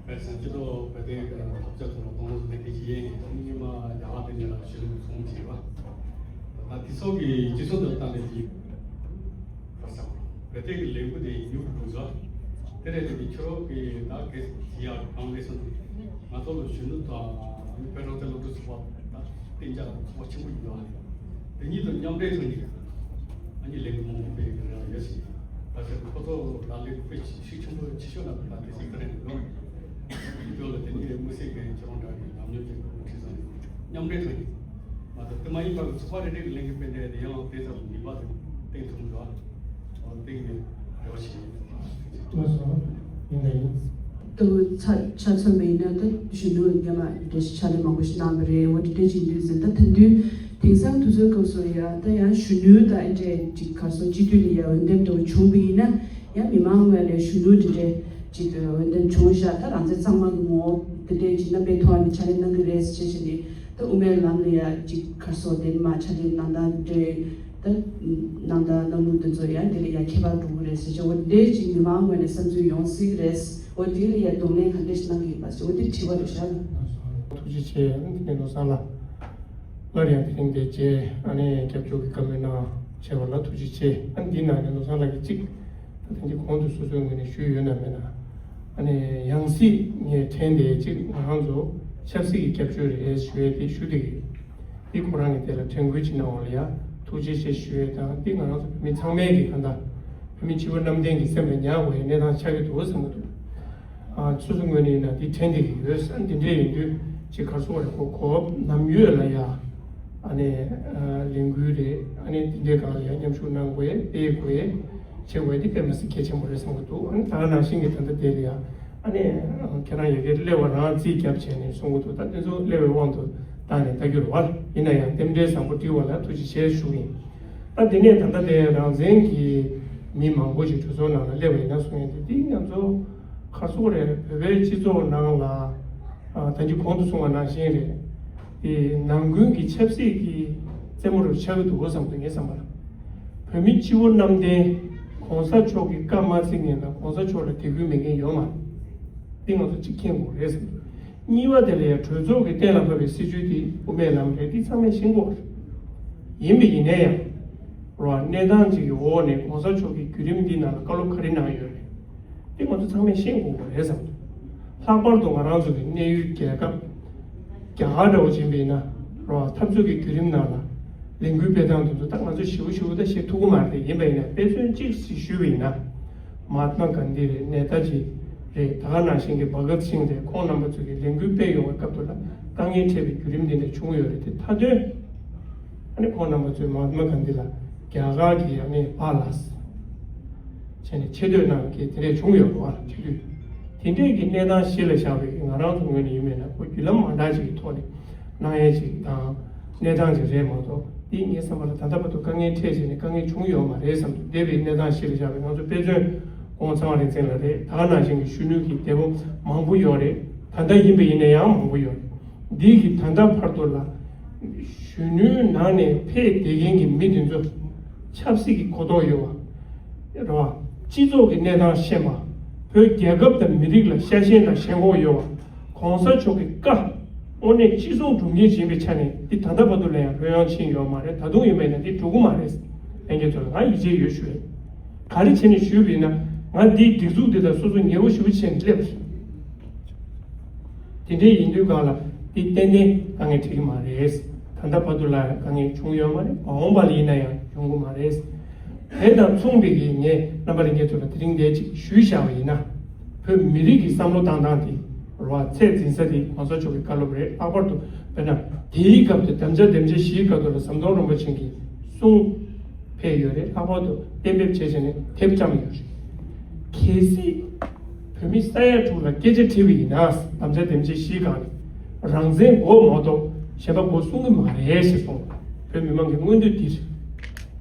བོད་སྤྱི་ཚོགས་བོད་དོན་ཐོབ་ཆ་ཐོག་ལ་གདོང་ལེན་མཁན་ཅིག་ཡིན། ཉི་མ་རྒྱ་གར་དེ་ནས་ལ་གཞོན་ནུ་ཚོགས་མི་ཅིག་ཡོད་པ། ད་དེ་ཚོ་གི་སྤྱི་ཚོགས་དེ་ལ་བལྟས་ནས་ཅིག་བར་ས་བོད་དོན་གྱི་ལས་འགུལ་དེ་མྱུར་དུ་འགྲོ་ས། དེ་རེད། དེ་ནི་ཁྱོད་རང་གི་ད་གེ་སི་ཡག་གང་ལས་སོང་། ང་ཚོ་ལ་གཞོན་ནུ་དང་བོད་རང་བཙན་སློབ་ཕྲུག་ཚོགས་པ་དང་གཏན་འཇགས་ཚོགས་པ་ཆེན་པོ་ཡིན་པ། དེ་གཉིས་དང་མཉམ་འབྲེལ་ཐོག་ནས་ཨ་ནི་ལས་འགུལ་མང་པོ་སྤེལ་གྱི་རེ་བ་ཡོད་ཟེར། ད་ཆ་ཁོ་ཚོ་ལ་ལས་འགུལ་སྤེལ་ཤུགས་ཆེན་པོ་ཆེ་ཤོས་ལ་ད་དེ་སྲིད་ཀ་རེད་འདུག་དེ་ལ་དེ་ནི་དམིགས་བསལ་གྱི་ཁྱེད་རང་འདྲ་བའི་ཉམས་མྱོང་ཅན་གྱི་ཁྲིད་ས་ནས་མཉམ་འབྲེལ་ཐོག་ནས་མ་གཏོགས་དེ་མ་ཡིན་པར་ཚོགས་པ་རེ་རེ་གི་ལས་འགུལ་སྤེལ་འདྲ་དེ་ཡང་དེ་ཙམ་ནུས་པ་དེ་བསྟན་ཐུབ་འདུག་ཨ་དེ་གི་རེ་བ་ཞིག་ཡིན། ལགས་སོ། ཡིན་ད་ཡིན། ཏུ་ཚ་ཆ་མཚོན་པ་ཡིན་ན་ད་གཞོན་ནུ་རྣམས་ལ་འདྲ་ཞིག་ཕྱག་ལས་མང་པོ་ཞིག་གནང་བ་རེད། འོ་དེ་འདྲ་ཅིག་འདུག་ཟེར། ད་ད་དུང་དེང་སང་དུས་ཚོད་སྐབས་སུ་ཡ་ད་ཡང་གཞོན་ནུ་ད་ཨེ་འདྲས་ཅིག་གར་སོང་སྤྱི་འཐུས་ལ་ཡ་འོས་འདེམས་འདྲ་བོ་བྱུང་བ་ཡིན་ན་ཡང་མི་མང་ངོས་ནས་གཞོན་ནུ་དེ་འདྲས་ཅིག་འོས་འདེམས་བྱུང་བཞག་ད་རང་བཙན་གཙང་མ་གི་ངོ་བོ་དེ་འདྲས་ཅིག་རྣམ་པའི་ཐོག་ནས་ཕྱག་ལས་གནང་གི་རེད་ཟེར་བྱས་ནས་ད་དབུ་མའི་ལམ་ལ་ཡ་ཅིག་གར་སོང་དེ་མ་ཕྱག་ལས་གནང་སྟངས་འདྲས། ད་གནང་སྟངས་གནང་ལུགས་དེ་ཚོ་ཡང་དེ་ལ་ཡང་ཁྱད་པར་འགྲོ་གི་རེད་ཟེར་བྱས། འོ་དེ་ཅིག་མི་མང་ངོས་ནས་བསམ་ཚུལ་ཡོང་སྲིད་ཀྱི་རེད། འོ་དེ་ལ་ཡང་གདོང་ལེན་ག་འདྲ་ཞིག་གནང་གི་ཡིན་པ་ཟེར། འོ་དེ་དྲི་བ་རེད་ཤག་ཐུགས་རྗེ་ཆེ། དེ་ནས་ནོར་བཟང་ལགས། སླར་ཡང་དེ་རིང་འདིར་མཇལ་ཨ་ནེ་སྐྱབས་བཅོལ་གྱི་བཀའ་མོལ་གནང་བྱས་པ་ལ་ཐུགས་རྗེ་ཆེ། ཨ་ནེ་འདི་ནང་ནས་ནོར་བཟང་ལགས་ཀྱིས་གཅིག་ད་ཐེངས་ཀྱི་གོང་དུ་སོ་སོའི་ངོས་ནས་ཞུས་ཡོད་ན་མེད་ན། ཨ་ནེ་ཡང་སྲིད་ངས་དྲན་དེ་གཅིག་ང་རང་ཚོ་ཆབ་སྲིད་ཀྱི་སྐྱབས་བཅོལ་རེད་ཞུ་ཡས་དེ་ཞུ་བསྡད་ཀྱི་ཡོད། འདི་ཁོ་རང་གིས་དེ་ལ་དྲན་སྐུལ་ཅིག་གནང་བ་ལ་ཡ་ཐུགས་རྗེ་ཆེ་ཞུ་ཡས་དང་། འདི་ང་རང་ཚོ་བོད་མི་ཚང་མས་ཀྱི་གང་ལྟར་བོད་མི་སྤྱི་བོ་གནམ་བསྟན་གྱི་སེམས་ལ་ཉར་དགོས་ཡའི་གནས་སྟངས་ཆགས་ཀྱི་འདུག་བསམ་གྱི་འདུག་ཨ་སོ་སོའི་ངོས་ནས་ཡིན་ན་འདི་དྲན་བསྡད་ཀྱི་ཡོད། ཨ་འདི་འདྲས་ཡིན་དུས་ཅིག་ག་རེ་ཟེར་དགོས་རེད། ཁོ་ཁོ་ནམ་ཡོད་ལ་ཡ་ཨ་ནེ་ལས་འགུལ་རེད། ཨ་ནེ་འདི་འདྲས་སྒང་ལ་ཡ་མཉམ་ཞུགས་གནང་དགོས་ཡས་སྤེལ་དགོས་ཡས་བྱེད་དགོས་ཡས་འདི་དཔེ་མི་སྲིད་གལ་ཆེན་པོ་རེད་བསམ་གྱི་འདུག་ཨ་ནེ་ད་ག་ནང་བཞིན་གྱི་ད་ལྟ་དེ་ལ་ཡ་ཨ་ནེ་ཁྱེད་རང་ཡ་གིར་སླེབས་པ་རང་རྩིས་རྒྱབ་བྱས་ནས་གསུང་གི་འདུག་ད་དེ་ཚོ་སླེབས་པའི་དབང་དུ་བཏང་ནས་ལྟ་རྒྱུ་རེད་བ། ཡིན་ན་ཡང་རྟེན་འབྲེལ་བཟང་པོ་བསྒྲིགས་པ་ལ་ཐུགས་རྗེ་ཆེ་ཞུ་གི་ཡིན། ད་དེ་ནས་ད་ལྟ་དེ་རང་བཙན་གྱི་མི་མང་པོ་ཞིག་གྲོས་ཚོགས་ནང་ལ་སླེབས་པ་ཡིན་ན་གསུང་ཡས་དེ་འདི་ང་ཚོ་ག་རེ་ཟེར་དགོས་རེད། བོད་པའི་སྤྱི་ཚོགས་ནང་ལ་ད་གིན་གོང་དུ་གསུངས་པ་ནང་བཞིན་རེད། དེ་ནང་ཁུལ་གྱི་ཆབ་སྲིད་ཀྱི་རྩེད་མོ་རུ་ཆགས་ཀྱི་འདུག་བསམ་འདུག་ངའི་བསམ་པ་ལ། བོད་མི་སྤྱི་བོ་གནམ་བསྟན་གོང་ས་མཆོག་གི་བཀའ་མ་བརྩི་མཁན་དང་གོང་ས་མཆོག་ལ་དད་གུས་མེད་མཁན་ཡོད་མ་རེད། འདི་ང་ཚོ་གཅིག་མཁྱེན་དགོས་རེད་ཟེར། གཉིས་པ་དེ་ལ་ཡང་གྲོས་ཚོགས་ཀྱི་གཏན་ལ་ཕབ་པའི་སྲིད་བྱུས་དེ་དབུ་མའི་ལམ་རེད། འདི་ཚང་མས་ཤེས་དགོས་རེད། ཡིན་པ་ཡིན་ན་ཡང་རོ་གནས་སྟངས་ཅིག་གི་འོག་ནས་གོང་ས་མཆོག་གི་བརྒྱུད་རིམ་འདི་ནང་ལ་བཀའ་སློབ་ག་རེ་གནང་ཡོད་རེད། འདི་ང་ཚོ་ཚང་མས་ཤེས་དགོས་པ་རེད་བསམ་འདུག་ལྷག་པར་དུ་ང་རང་ཚོ་གི་གནས་ཡུལ་རྒྱལ་ཁབ་རྒྱ་གར་འདྲ་བོ་ཅིག་ཡིན་པ་ཡིན་ན་རོ་འཐབ་རྩོད་ཀྱི་བརྒྱུད་རིམ་ནང་ལ་ལས་འགུལ་སྤེལ་སྟངས་དེ་ཚོ་ད་ང་ཚོ་ཞེ་པོ་ཞེ་པོ་ད་ཤེས་ཐུབ་ཀྱི་མ་རེད། ཡིན་པ་ཡིན་ན་དཔེ་མཚོན་གཅིག་ཞིག་ཞུས་པ་ཡིན་ན། མ་ཧཱ་ཏྨ་གྷན་དྷི་རེད། ནེ་ཏཱ་ཇི་རེད། ད་ག་ནང་བཞིན་གྱི་བྷ་གཏ་སིང་རེད། ཁོང་རྣམ་པ་ཚོ་གིས་ལས་འགུལ་སྤེལ་ཡོང་བའི་སྐབས་དུ་ལ་དཀའ་ངལ་འཕྲད་པའི་བརྒྱུད་རིམ་འདི་འདྲ་བྱུང་ཡོད་རེད། དེ་མཐའ་དོན་ཨ་ནི་ཁོང་རྣམ་པ་ཚོས་མ་ཧཱ་ཏྨ་གྷན་དྷི་ལ་རྒྱ་གར་གྱི་ཨ་ནི་ཕར་ལ་བྱས་ནས་ཆེ་བསྟོད་གནང་མཁན་དེ་འདྲས་བྱུང་ཡོད་རེད་བ། དེ་དུས་དེ་འདྲས་ཀྱི་གནས་སྟངས་གཞི་ལ་བཞག་པའི་ང་རང་ཚོ་ངོས་ནས་ཡིན་མིན་ན་ཁོ་བརྒྱུད་ལམ་མ་འདྲ་ཅིག་གི་ཐོག་ནས་གནང་ཡས་ཅིག་དང་། གནས་སྟངས་ཅིག་རེད་མ་གཏོགས། འདི་ངའི་བསམ་པ་ལ་ད་ལྟ་བར་དུ་དཀའ་ངལ་འཕྲད་བྱས་ནས་དཀའ་ངལ་བྱུང་ཡོད་མ་རེད་བསམ་འདུག་འདས་པའི་གནས་སྟངས་གཞི་ལ་བཞག་པའི་ང་ཚོ་དཔེ་མཚོན་ྋགོང་ས་ཚངས་པ་རིག་འཛིན་ལགས་རེད། ད་ག་ནང་བཞིན་གྱི་གཞོན་ནུ་གི་འདས་པོ་མང་པོ་ཡོད་རེད། ད་ལྟ་ཡིན་པ་ཡིན་ན་ཡང་མང་པོ་ཡོད་རེད། འདི་གི་ད་ལྟ་བར་དུ་ལ་གཞོན་ནུའི་ནང་ནས་ཕེབས་བསྡད་མཁན་གྱི་མི་དེ་ཚོ་ཆབ་སྲིད་ཀྱི་གོ་རྟོགས་ཡོད་པ་རེད་བ། སྤྱི་ཚོགས་ཀྱི་གནས་སྟངས་ཤེས་པ། བོད་རྒྱལ་ཁབ་དང་མི་རིགས་ལ་ཤ་ཞེན་དང་ཞེན་ཁོག་ཡོད་པ། ྋགོང་ས་མཆོག་གི་བཀའ་ དངོས་གནས་ཅི་གསུང་སྒྲུབ་མཁན་ཞིག་ཡིན་པའི་ཆ་ནས་འདི་ད་ལྟ་བར་དུ་ལ་ཡང་ལྷོད་ཡངས་ཕྱིན་ཡོད་མ་རེད། ད་དུང་ཡིན་པ་ཡིན་ན་འདི་འགྲོ་གི་མ་རེད། ལྷན་རྒྱས་ཚོ་ལ་ང་ཡིད་ཆེས་ཡོད་ཞུ་ཡས། ག་རེ་བྱས་ནས་ཞུས་པ་ཡིན་ན། ང་འདིའི་སྒྲིག་འཛུགས་འདི་དང་སོ་སོ་ཉེ་བོ་ཞེ་པོ་བྱས་ནས་སླེབས་པ་རེད། དེ་འདྲའི་ཡིན་དུས་སྒང་ལ་འདི་ཏན་ཏན་དཀའ་ངལ་འཕྲད་ཀྱི་མ་རེད། ད་ལྟ་བར་དུ་ལ་ཡང་དཀའ་ངལ་བྱུང་ཡོད་མ་རེད། མ་འོངས་པ་ལ་ཡིན་ན་ཡང་ཡོང་གི་མ་རེད། དེ་དང་མཚུངས་པའི་གི་ངས་རྣམ་པ་ལྷན་རྒྱས་ཚོ་ལ་དེ་རིང་འདིར་ཅིག་ཞུས་བཞག་པ་ཡིན་ན། བོད་མི་རིགས་ཀྱི་བསམ་བློ་བཏང་སྟངས་དེ་རེད་བ། ཚད་འཛིན་ས་དེ་གོང་ས་མཆོག་གི་བཀའ་སློབ་རེད། ལྷག་པར་དུ་དཔེར་ན་དེའི་སྐབས་དེ་དམ་བཅའ་དེམ་ཅིག་བཞིའི་སྐབས་དུ་ལ་ཟམ་གདོང་རིན་པོ་ཆེ་གིས་གསུངས་ཕེབས་ཡོད་རེད། ལྷག་པར་དུ་གཏན་འབེབས་བྱས་བྱས་ནས་དེབ་བཀྲམ་ཡོད་རེད། གལ་སྲིད་བོད་མི་ས་ཡ་དྲུག་ལ་སྐད་ཆ་དྲིས་པ་ཡིན་ན། དམ་བཅའ་དེམ་ཅིག་བཞིའི་སྒང་ནས་རང་བཙན་དགོས་མ་གཏོགས་གཞན་པ་དགོས་གསུང་གི་མ་རེད་ཞེས་གསུངས། བོད་མི་མང་གི་མངོན་འདོད་འདི་རེད།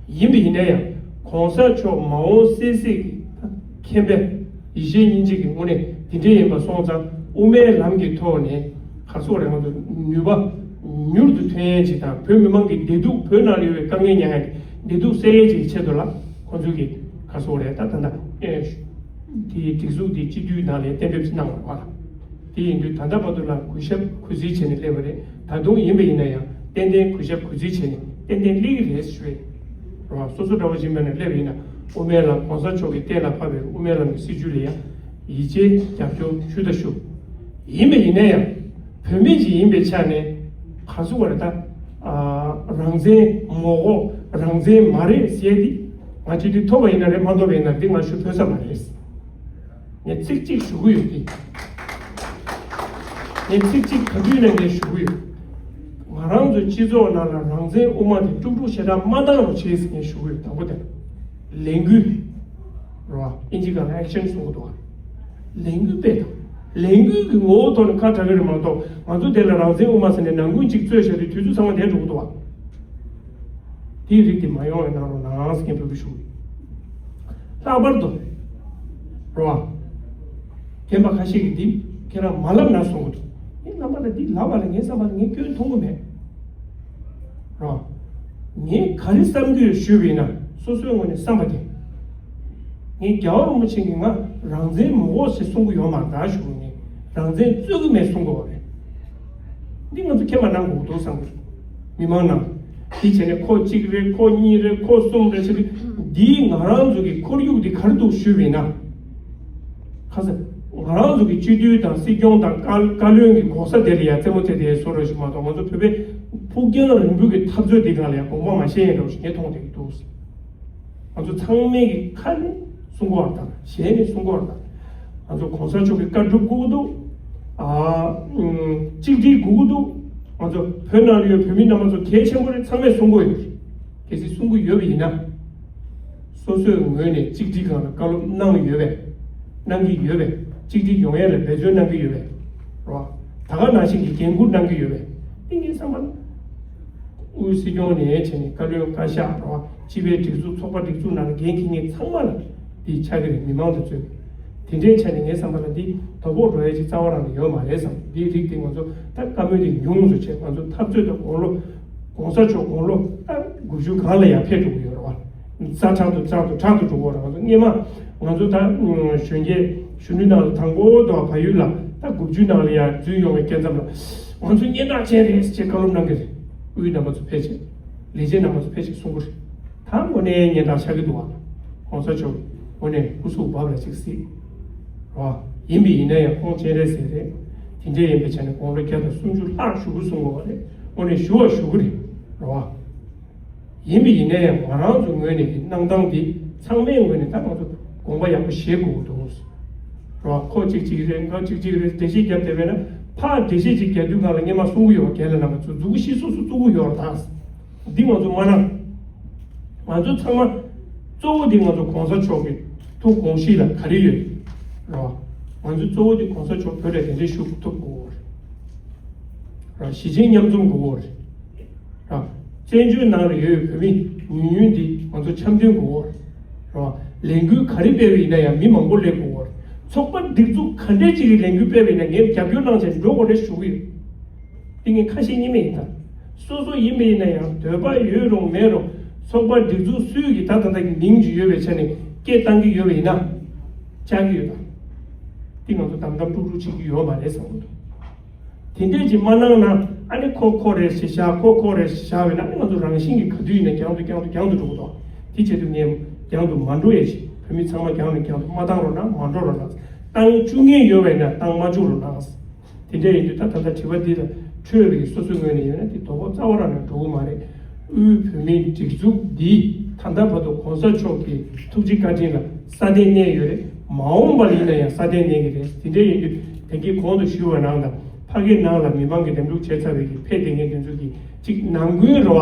ཡིན་པ་ཡིན་ན་ཡང་གོང་ས་མཆོག་མ་འོངས་གསལ་གཟིགས་ཀྱི་མཁྱེན་པ་ཡེ་ཤེས་སྙིང་རྗེ་གི་དངོས་གནས་འདི་འདྲ་ཡིན་པ་སོང་ཙང་དབུ་མའི་ལམ་གྱི་ཐོག་ནས་ག་རེ་ཟེར་དགོས་རེད། ང་ཚོ་ནུས་པ་མྱུར་དུ་ཐོན་ཡས་ཅིག་དང་། བོད་མི་མང་གི་བདེ་སྡུག་བོད་ནང་ལ་ཡོད་པའི་དཀའ་ངལ་མྱངས་ཡས་ཀྱི་བདེ་སྡུག་སེལ་ཡས་ཅིག་གི་ཆེད་དུ་ལ་ཁོང་ཚོས་ཀྱི་ག་རེ་ཟེར་དགོས་རེད། ད་ད་ལྟ་ཨེ་དེའི་སྒྲིག་འཛུགས་དེ་སྤྱི་འཐུས་ནང་ལ་གཏན་འབེབས་གནང་བ་རེད་བ། དེ་ཡིན་དུས་ད་ལྟ་བར་དུ་ལ་གུས་ཞབས་གུས་བརྩི་བྱས་ནས་སླེབས་པ་རེད། ད་དུང་ཡིན་པ་ཡིན་ན་ཡང་ཏན་ཏན་གུས་ཞབས་གུས་བརྩི་བྱས་ནས་ཏན་ཏན་སླེབས་ཀྱི་རེད་ཞུ་ཡས་རེད་བ། སོ་སོ་འདྲ་བོ་ཞིག་མེད་ན་སླེབས་པ་ཡིན་ན་དབུ་མའི་ལམ་གོང་ས་མཆོག་གིས་གཏན་ལ་ཕབ་པའི་དབུ་མའི་ལམ་གྱི་སྲིད་བྱུས་ལ་ཡང་ཡིད་ཆེས་རྒྱབ་སྐྱོར་ཞུ་དང་ཞུ། ཡིན་པ་ཡིན་ན་ཡང་བོད་མི་ཞིག་ཡིན་པའི་ཆ་ནས་ག་རེ་ཟེར་དགོས་རེད། ད་ཨ་རང་བཙན་མ་དགོས། རང་བཙན་མ་རེད་ཟེར་ཡས་འདི་ང་སྤྱི་འཐུས་ཐོབ་པ་ཡིན་ན་རེད། མ་ཐོབ་པ་ཡིན་ན་འདི་ང་ཞུ་ཕོད་ས་མ་རེད། ངས་ཚིག་གཅིག་ཞུ་གི་ཡོད་དེ། ངས་ཚིག་གཅིག་ག་དུས་ནས་ངས་ཞུ་གི་ཡོད། ང་རང་ཚོའི་སྤྱི་ཚོགས་ནང་ལ་རང་བཙན་དབུ་མ་དེ་དཀྲུག་དཀྲུག་ཞེ་དྲག་མ་བཏང་རོགས་བྱེད་ཟེར་ངས་ཞུ་གི་ཡོད། དང་པོ་དེ་ལས་འགུལ་རེད་བ། ཨིན་ཇི་སྒང་ལ་ཨེག་ཤན་གསུང་གི་འདུག་བ། ལས་འགུལ་སྤེལ་དང་། ལས་འགུལ་གྱི་ངོ་བོ་ཐོག་ནས་ཁ་གྲག་གི་རེད་མ་གཏོགས་ང་ཚོ་དེ་ལ་རང་བཙན་དབུ་མ་ཟེར་ནས་ནང་ཁུལ་གཅིག་རྩོད་བྱས་ཏེ་དུས་ཚོད་ཚང་མ་འདས་འགྲོ་གི་འདུག་བ། དེའི་རིགས་དེ་མ་ཡོང་བའི་གནང་རོགས་གནང་ཟེར་མཁན་ཕུལ་བུ་ཞུ། ལྷག་པར་དུ་རོ། རྒན་པ་ཁ་ཤས་ཀྱིས་འདི་ཁྱེད་རང་མ་ལབ་ན་གསུང་གི་འདུག་ངས་རྣམ་པ་ལ་འདི་ལབ་པ་ལ་ངའི་བསམ་པ་ལ་ངས་སྐྱོན་མཐོང་གི་མེད། རོ། ངས་ག་རེ་བསམ་གྱི་ཡོད་ཞུས་པ་ཡིན་ན་སོ་སོའི་ངོས་ནས་བསམ་པ་དེ། ངས་རྒྱལ་བ་རིན་པོ་ཆེ་གིས་ང་རང་བཙན་མ་དགོས་ཞེས་གསུང་གི་ཡོད་མ་རེད་ད་ཞུ་གི། ངས་རང་བཙན་རྩོད་ཀྱི་མེད་གསུང་གི་ཡོད་རེད། འདི་ང་ཚོ་མཁྱེན་པ་གནང་དགོས་འདུག་བསམ་གི་རེད། མི་མང་ནང་། དེ་བྱས་ནས་ཁོ་གཅིག་རེད། ཁོ་གཉིས་རེད། ཁོ་གསུམ་རེད་ཟེར་གི། འདིའི་ང་རང་ཚོ་གི་ཁོར་ཡུག་འདི་ག་རེ་འདུག་ཞུས་པ་ཡིན་ན། ཁ་ས་ང་རང་ཚོ་གི་སྤྱི་འཐུས་དང་སྲིད་སྐྱོང་དང་བཀའ་བཀའ་བློན་གྱི་གོ་ས་དེ་ལ་ཡང་རྩེད་མོ་རྩེ་དེ་བཟོ་རོགས་ཞིག་མ་གཏོགས། ང་ཚོ་བོད་པའི་ཕུགས་རྒྱང་རིང་པོའི་གི་འཐབ་རྩོད་འདི་སྒང་ལ་ཡང་དགོངས་པ་མ་བཞེས་ཡས་འདྲ་བོ་ཞིག་ངས་མཐོང་བསྡད་ཀྱི་འདུག་ང་ཚོ་ཚང་མས་ཀྱི་ཁ་ནས་གསུང་གི་ཡོད་རེད་ད། ཞལ་ནས་གསུང་གི་ཡོད་རེད་ད། ང་ཚོ་གོང་ས་མཆོག་གི་བཀའ་སྒྲུབ་དགོས་ཀྱི་འདུག་ཨ། ཨུམ། གཅིག་སྒྲིལ་དགོས་ཀྱི་འདུག་ང་ཚོ་བོད་ནང་ལ་ཡོད་བོད་མི་རྣམ་པ་ཚོ་གལ་ཆེན་པོ་རེད། ཚང་མས་གསུང་གི་ཡོད་རེད། གལ་སྲིད་གསུང་གི་ཡོད་པ་ཡིན་ན། སོ་སོའི་ངོས་ནས་གཅིག་སྒྲིལ་སྒང་ལ་བཀའ་སློབ་གནང་ཡོད་པས། གནང་གི་ཡོད་པས། གཅིག་སྒྲིལ་ཡོང་ཡས་ལ་འབད་བརྩོན་གནང་གི་ཡོད་པས། རེད་བ། ད་ག་ནང་བཞིན་གྱི་འགན་འཁུར་གནང་གི་ཡོད་པས། དེ་ངའི་བསམ་པ་ལ། དབུས་སྲིད་སྐྱོང་ནས་བྱས་ནས་བཀའ་བློན་བཀའ་ཤག་རེད་བ། སྤྱི་པའི་སྒྲིག་འཛུགས་ཚོགས་པ་སྒྲིག་འཛུགས་ནང་ལ་འགན་འཁྱེར་མཁན་ཚང་མ་ལ་འདི་ཆགས་ཀྱི་རེད། མི་མང་དུ་བཙོས། དེ་འདྲའི་ཆ་ནས་ངའི་བསམ་པ་ལ་འདི་དོ་ཕོག་འགྲོ་ཡས་ཅིག་རྩ་བ་རང་ནས་ཡོད་མ་རེད་བསམ། འདིའི་རིགས་དེ་ང་ཚོ་ད་བཀའ་མོལ་དེ་ཉུང་ཙམ་བྱས། ང་ཚོ་འཐབ་རྩོད་དང་དགུང་ལོ། གོང་ས་མཆོག་དགུང་ལོ་ད་དགུ་བཅུ་སྒང་ལ་ཡར་ཕེབས་འགྲོ་གི་ཡོད་རེད་བ། ཛ་དྲག་ཏུ་དྲག་ཏུ་དྲག་ཏུ་འགྲོ་གི་ཡོད་རེད། ང་ཚོ་སྔས་མ་ང་ཚོ་ད་གཞོན་སྐྱེས་གཞོན་ནུའི་ནང་ལ་དང་པོ་དུ་བལ་ཡུལ་ལ་ད་དགུ་བཅུའི་ནང་ལ་ཡར་འཛུལ་ཡོང་བའི་སྐབས་ཙམ་ལ་ང་ཚོ་སྙན་གྲགས་ཅན་རེད་ཅེས་བཀའ་སློབ་གནང་གི་རེད། དབུས་རྣམ་པ་ཚོ་ཕེབས་ཤིག་ལས་བྱེད་རྣམ་པ་ཚོ་ཕེབས་ཤིག་གསུང་གི་རེད། ད་དངོས་གནས་སྙན་གྲགས་ཆགས་ཀྱི་འདུག་བ། གོང་ས་མཆོག་དངོས་གནས་སྐུ་གཟུགས་བབས་ལ་ཅིག་སྲིད། རོ། ཡིན་པས་ཡིན་ན་ཡང་ཁོང་སྤྱན་རས་གཟིགས་རེད། དེ་འདྲ་ཡིན་པའི་ཆ་ནས་དགུང་ལོ་བརྒྱ་དང་སུམ་ཅུ་ལྷག་བཞུགས་དགོས་གསུང་གི་ཡོད་རེད། དངོས་གནས་ཞུ་བ་ཞུ་གི་རེད། རོ། ཡིན་པས་ཡིན་ན་ཡང་ང་རང་ཚོ་ངོས་ནས་ཀྱི་གནང་སྟངས་འདི་ཚང་མའི་ངོས་ནས་ད་ང་ཚོ་དགོངས་པ་ཡག་པོ་བཞེས་དགོས་ཀྱི་འདུག་རོ། ཁོ་གཅིག་གཅིག་རེད། ང་གཅིག་གཅིག་རེད། འགྲེལ་བཤད་རྒྱབ་བསྡད་པས་ན་ཕར་འགྲེལ་བཤད་ཅིག་རྒྱག་དུས་སྒང་ལ་སྔས་མ་གསུང་གི་ཡོད་པ། རྒན་ལགས་རྣམ་པ་ཚོ་མཛུབ་གུ་ཤི་སོ་སོ་བཙུགས་ཀྱི་ཡོད་རེད་ད། འདི་ང་ཚོ་མ་གནང་། ང་ཚོ་ཚང་མ་གཙོ་བོ་འདི་ང་ཚོ་གོང་ས་མཆོག་གི་ཐུགས་དགོངས་གཞི་ལ་ག་རེ་ཡོད་རེད་བ། ང་ཚོ་གཙོ་བོ་འདི་གོང་ས་མཆོག་བོད་ལ་གདན་འདྲེན་ཞུ་ཐུབ་དགོས་རེད། ཞི་བྱེད་མཉམ་འཛོམས་དགོས་རེད། བཙན་བྱོལ་ནང་ལ་ཡོད་པའི་བོད་མི་ཉུང་ཉུང་འདི་ང་ཚོ་འཆམ་མཐུན་དགོས་རེད། ལས་འགུལ་ག་རེ་སྤེལ་བ་ཡིན་ན་ཡང་མི་མང་པོ་སླེབས་དགོས་རེད། ཚོགས་པ་སྒྲིག་འཛུགས་ག་འདྲས་ཅིག་གི་ལས་འགུལ་སྤེལ་བ་ཡིན་ན་ངས་རྒྱབ་སྐྱོར་གནང་བྱས་འགྲོ་དགོས་རེད་ཞུ་གི་ཡོད། དེ་ངས་ཁ་ཞེ་གཉིས་མེད་ཡིན་ད། སོ་སོ་ཡིན་པ་ཡིན་ན་ཡང་འདོད་པ་ཡོད་རུང་མེད་རུང་ཚོགས་པ་སྒྲིག་འཛུགས་སུས་ཀྱི་ད་ད་ལྟ་གི་མིང་ཅིག་ཡོད་པའི་ཆ་ནས་སྐད་བཏང་གི་ཡོད་པ་ཡིན་ན་བཅག་གི་ཡོད་ད། དེ་ང་ཚོ་དམ་དམ་དཀྲུག་དཀྲུག་བྱེད་ཀྱི་ཡོད་མ་རེད་བསམ་གྱི་འདུག་དེ་འདྲས་ཅིག་མ་གནང་ན། ཨ་ནི་ཁོ་ཁོ་རེད་ཞེས་བཞག་ཁོ་ཁོ་རེད་ཞེས་བཞག་པས་ན། ཨ་ནི་ང་ཚོ་རང་བཞིན་གྱིས་ག་དུས་ཡིན་ན་རྒྱང་དུ་རྒྱང་དུ་རྒྱང་དུ་འགྲོ་གི་འདུག་དེ་བྱེད་དུས་ངས་རྒྱང་དུ་མ་འགྲོ་ཡས་ཤིག་བོད་མི་ཚང་མ་རྒྱང་ནས་རྒྱང་དུ་མ་བཏང་རོགས་གནང་། མ་འགྲོ་རོགས་གནང་། བཏང་བཅུག་མཁན་ཡོད་པས་ན་བཏང་མ་བཅུག་རོགས་གནང་། དེ་འདྲ་ཡིན་དུས་ད་ད་ལྟ་དྲི་བ་འདི་ལ་འཕྲོས་པའི་སོ་སོའི་ངོས་ནས་ཡོད་ན་དེ་དོ་ཕོག་རྩ་བ་རང་ནས་འགྲོ་གི་མ་རེད། དབུས་བོད་མིའི་སྒྲིག་འཛུགས་འདི་ད་ལྟ་བར་དུ་གོང་ས་མཆོག་གི་ཐུགས་རྗེ་བཀའ་དྲིན་ལ་སྲ་བརྟན་གནས་ཡོད་རེད། མ་འོངས་པ་ལ་ཡིན་ན་ཡང་སྲ་བརྟན་གནས་ཀྱི་རེད། དེ་འདྲ་ཡིན་དུས་ད་གིན་གོང་དུ་ཞུས་པ་ནང་དང་ཕ་གི་ནང་ལ་མི་མང་གིས་འདེམས་སྒྲུག་བྱས་ཚར་བའི་གི་ཕེབས་བསྡད་མཁན་དེ་ཚོ་གི་ཅིག་ནང་ཁུལ་རེད་བ།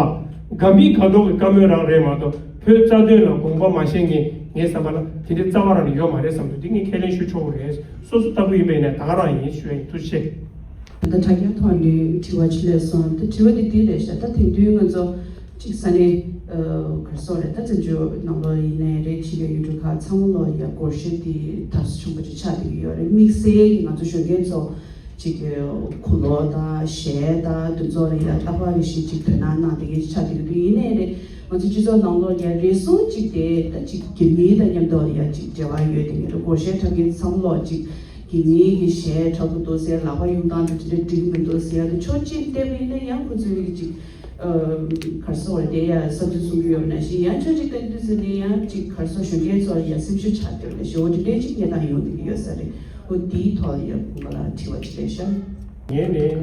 དགའ་མི་དགའ་མདོག་གི་བཀའ་མོལ་རང་རེད་མ་གཏོགས་བོད་རྩ་དོན་ལ་དགོངས་པ་མ་བཞེས་མཁན་ངའི་བསམ་པ་ལ་དེ་འདྲའི་རྩ་བ་རང་ནས་ཡོད་མ་རེད་བསམ་འདུག་འདི་ངས་ཁས་ལེན་ཞུ་ཆོག་གི་རེད། སོ་སོ་ལྟ་བུ་ཡིན་པ་ཡིན་ན་ད་ག་རང་ཡིན་ཞུ་ཡ་ཡིན། ཐུགས་རྗེ་ཆེ། ད་དྲ་རྒྱའི་ཐོག་ནས་དྲི་བ་ཅིག་སླེབས་སོང་། ད་དྲི་བ་འདི་འདི་རེད་ཤག་ད་དེང་དུས་ང་ཚོ་གཅིག་ས་གནས་ག་རེ་ཟེར་རེད། ད་བཙན་བྱོལ་ནང་ལོགས་ཡིན་ནའི་རེད། ཕྱི་རྒྱལ་ཡུལ་གྲུ་ཁག་ཚང་མ་ལོགས་ཡ་སྒོར་གཞས་འདི་དར་སོ་ཆེན་པོ་ཅིག་ཆགས་བསྡད་ཀྱི་ཡོད་རེད། དམིགས་བསལ་གྱི་ང་ཚོ་གཞོན་སྐྱེས་ཚོ་ཅིག་གུ་ལོ་དང་གཞས་དང་དེ་ཚོ་ལ་ཡ་རྟག་པར་རེ་བཞིན་ཅིག་དོ་སྣང་གནང་བསྡད་མཁན་ཅིག་ཆགས་བསྡད་ཀྱི་འདུག་ཡིན་ནའི་རེད། ང་ཚོ་སྤྱི་ཚོགས་ནང་ལོགས་ཡ་རེ་ཟུང་ཅིག་དེ་ད་ཅིག་སྒེར་མི་དང་མཉམ་དུ་ཡ་ཅིག་འབྲེལ་བ་ཡོད་དེ་ངེད་ཚོ་སྒོར་གཞས་འཁྲབ་མཁན་ཚང་མ་ལོག་ཅིག་སྒེར་མིའི་གི་གཞས་འཁྲབ་ཀྱི་འདུག་ཟེར། ལག་པ་གཡུག་སྟངས་དེ་དེ་འདྲ་འགྲིག་གི་མི་འདུག་ཟེར་ཡ་དེ་ཕྱོགས་གཅིག་བལྟས་པ་ཡིན་ན་ཡང་ཁོ་ཚོའི་གི་ཅིག་ག་རེ་ཟེར་དགོས་རེད། དེ་ཡ་བསམ་ཚུལ་གསུང་གི་ཡོད་པ་ནང་བཞིན། ཡང་ཕྱོགས་གཅིག་བལྟས་དུས་ཙམ་ནས་ཡང་ཅིག་ག་རེ་ཟེར་གཞོན་སྐྱེས་ཚོ་ཡ་སེམས་ཤུགས་ཆག་བསྡད་པ་ནང་བཞིན། འོ་དེ་འདྲའི་ཅིག་གནས་སྟངས་ཡོང་བསྡད་ཀྱི་ཡོད་ས་རེད། འོ་དེའི་ཐོག་ལ་ཡ་ཁོང་ལ་དྲི་བ་ཅིག་སླེབས་ཤག་ངས་ནི་ག་རེ་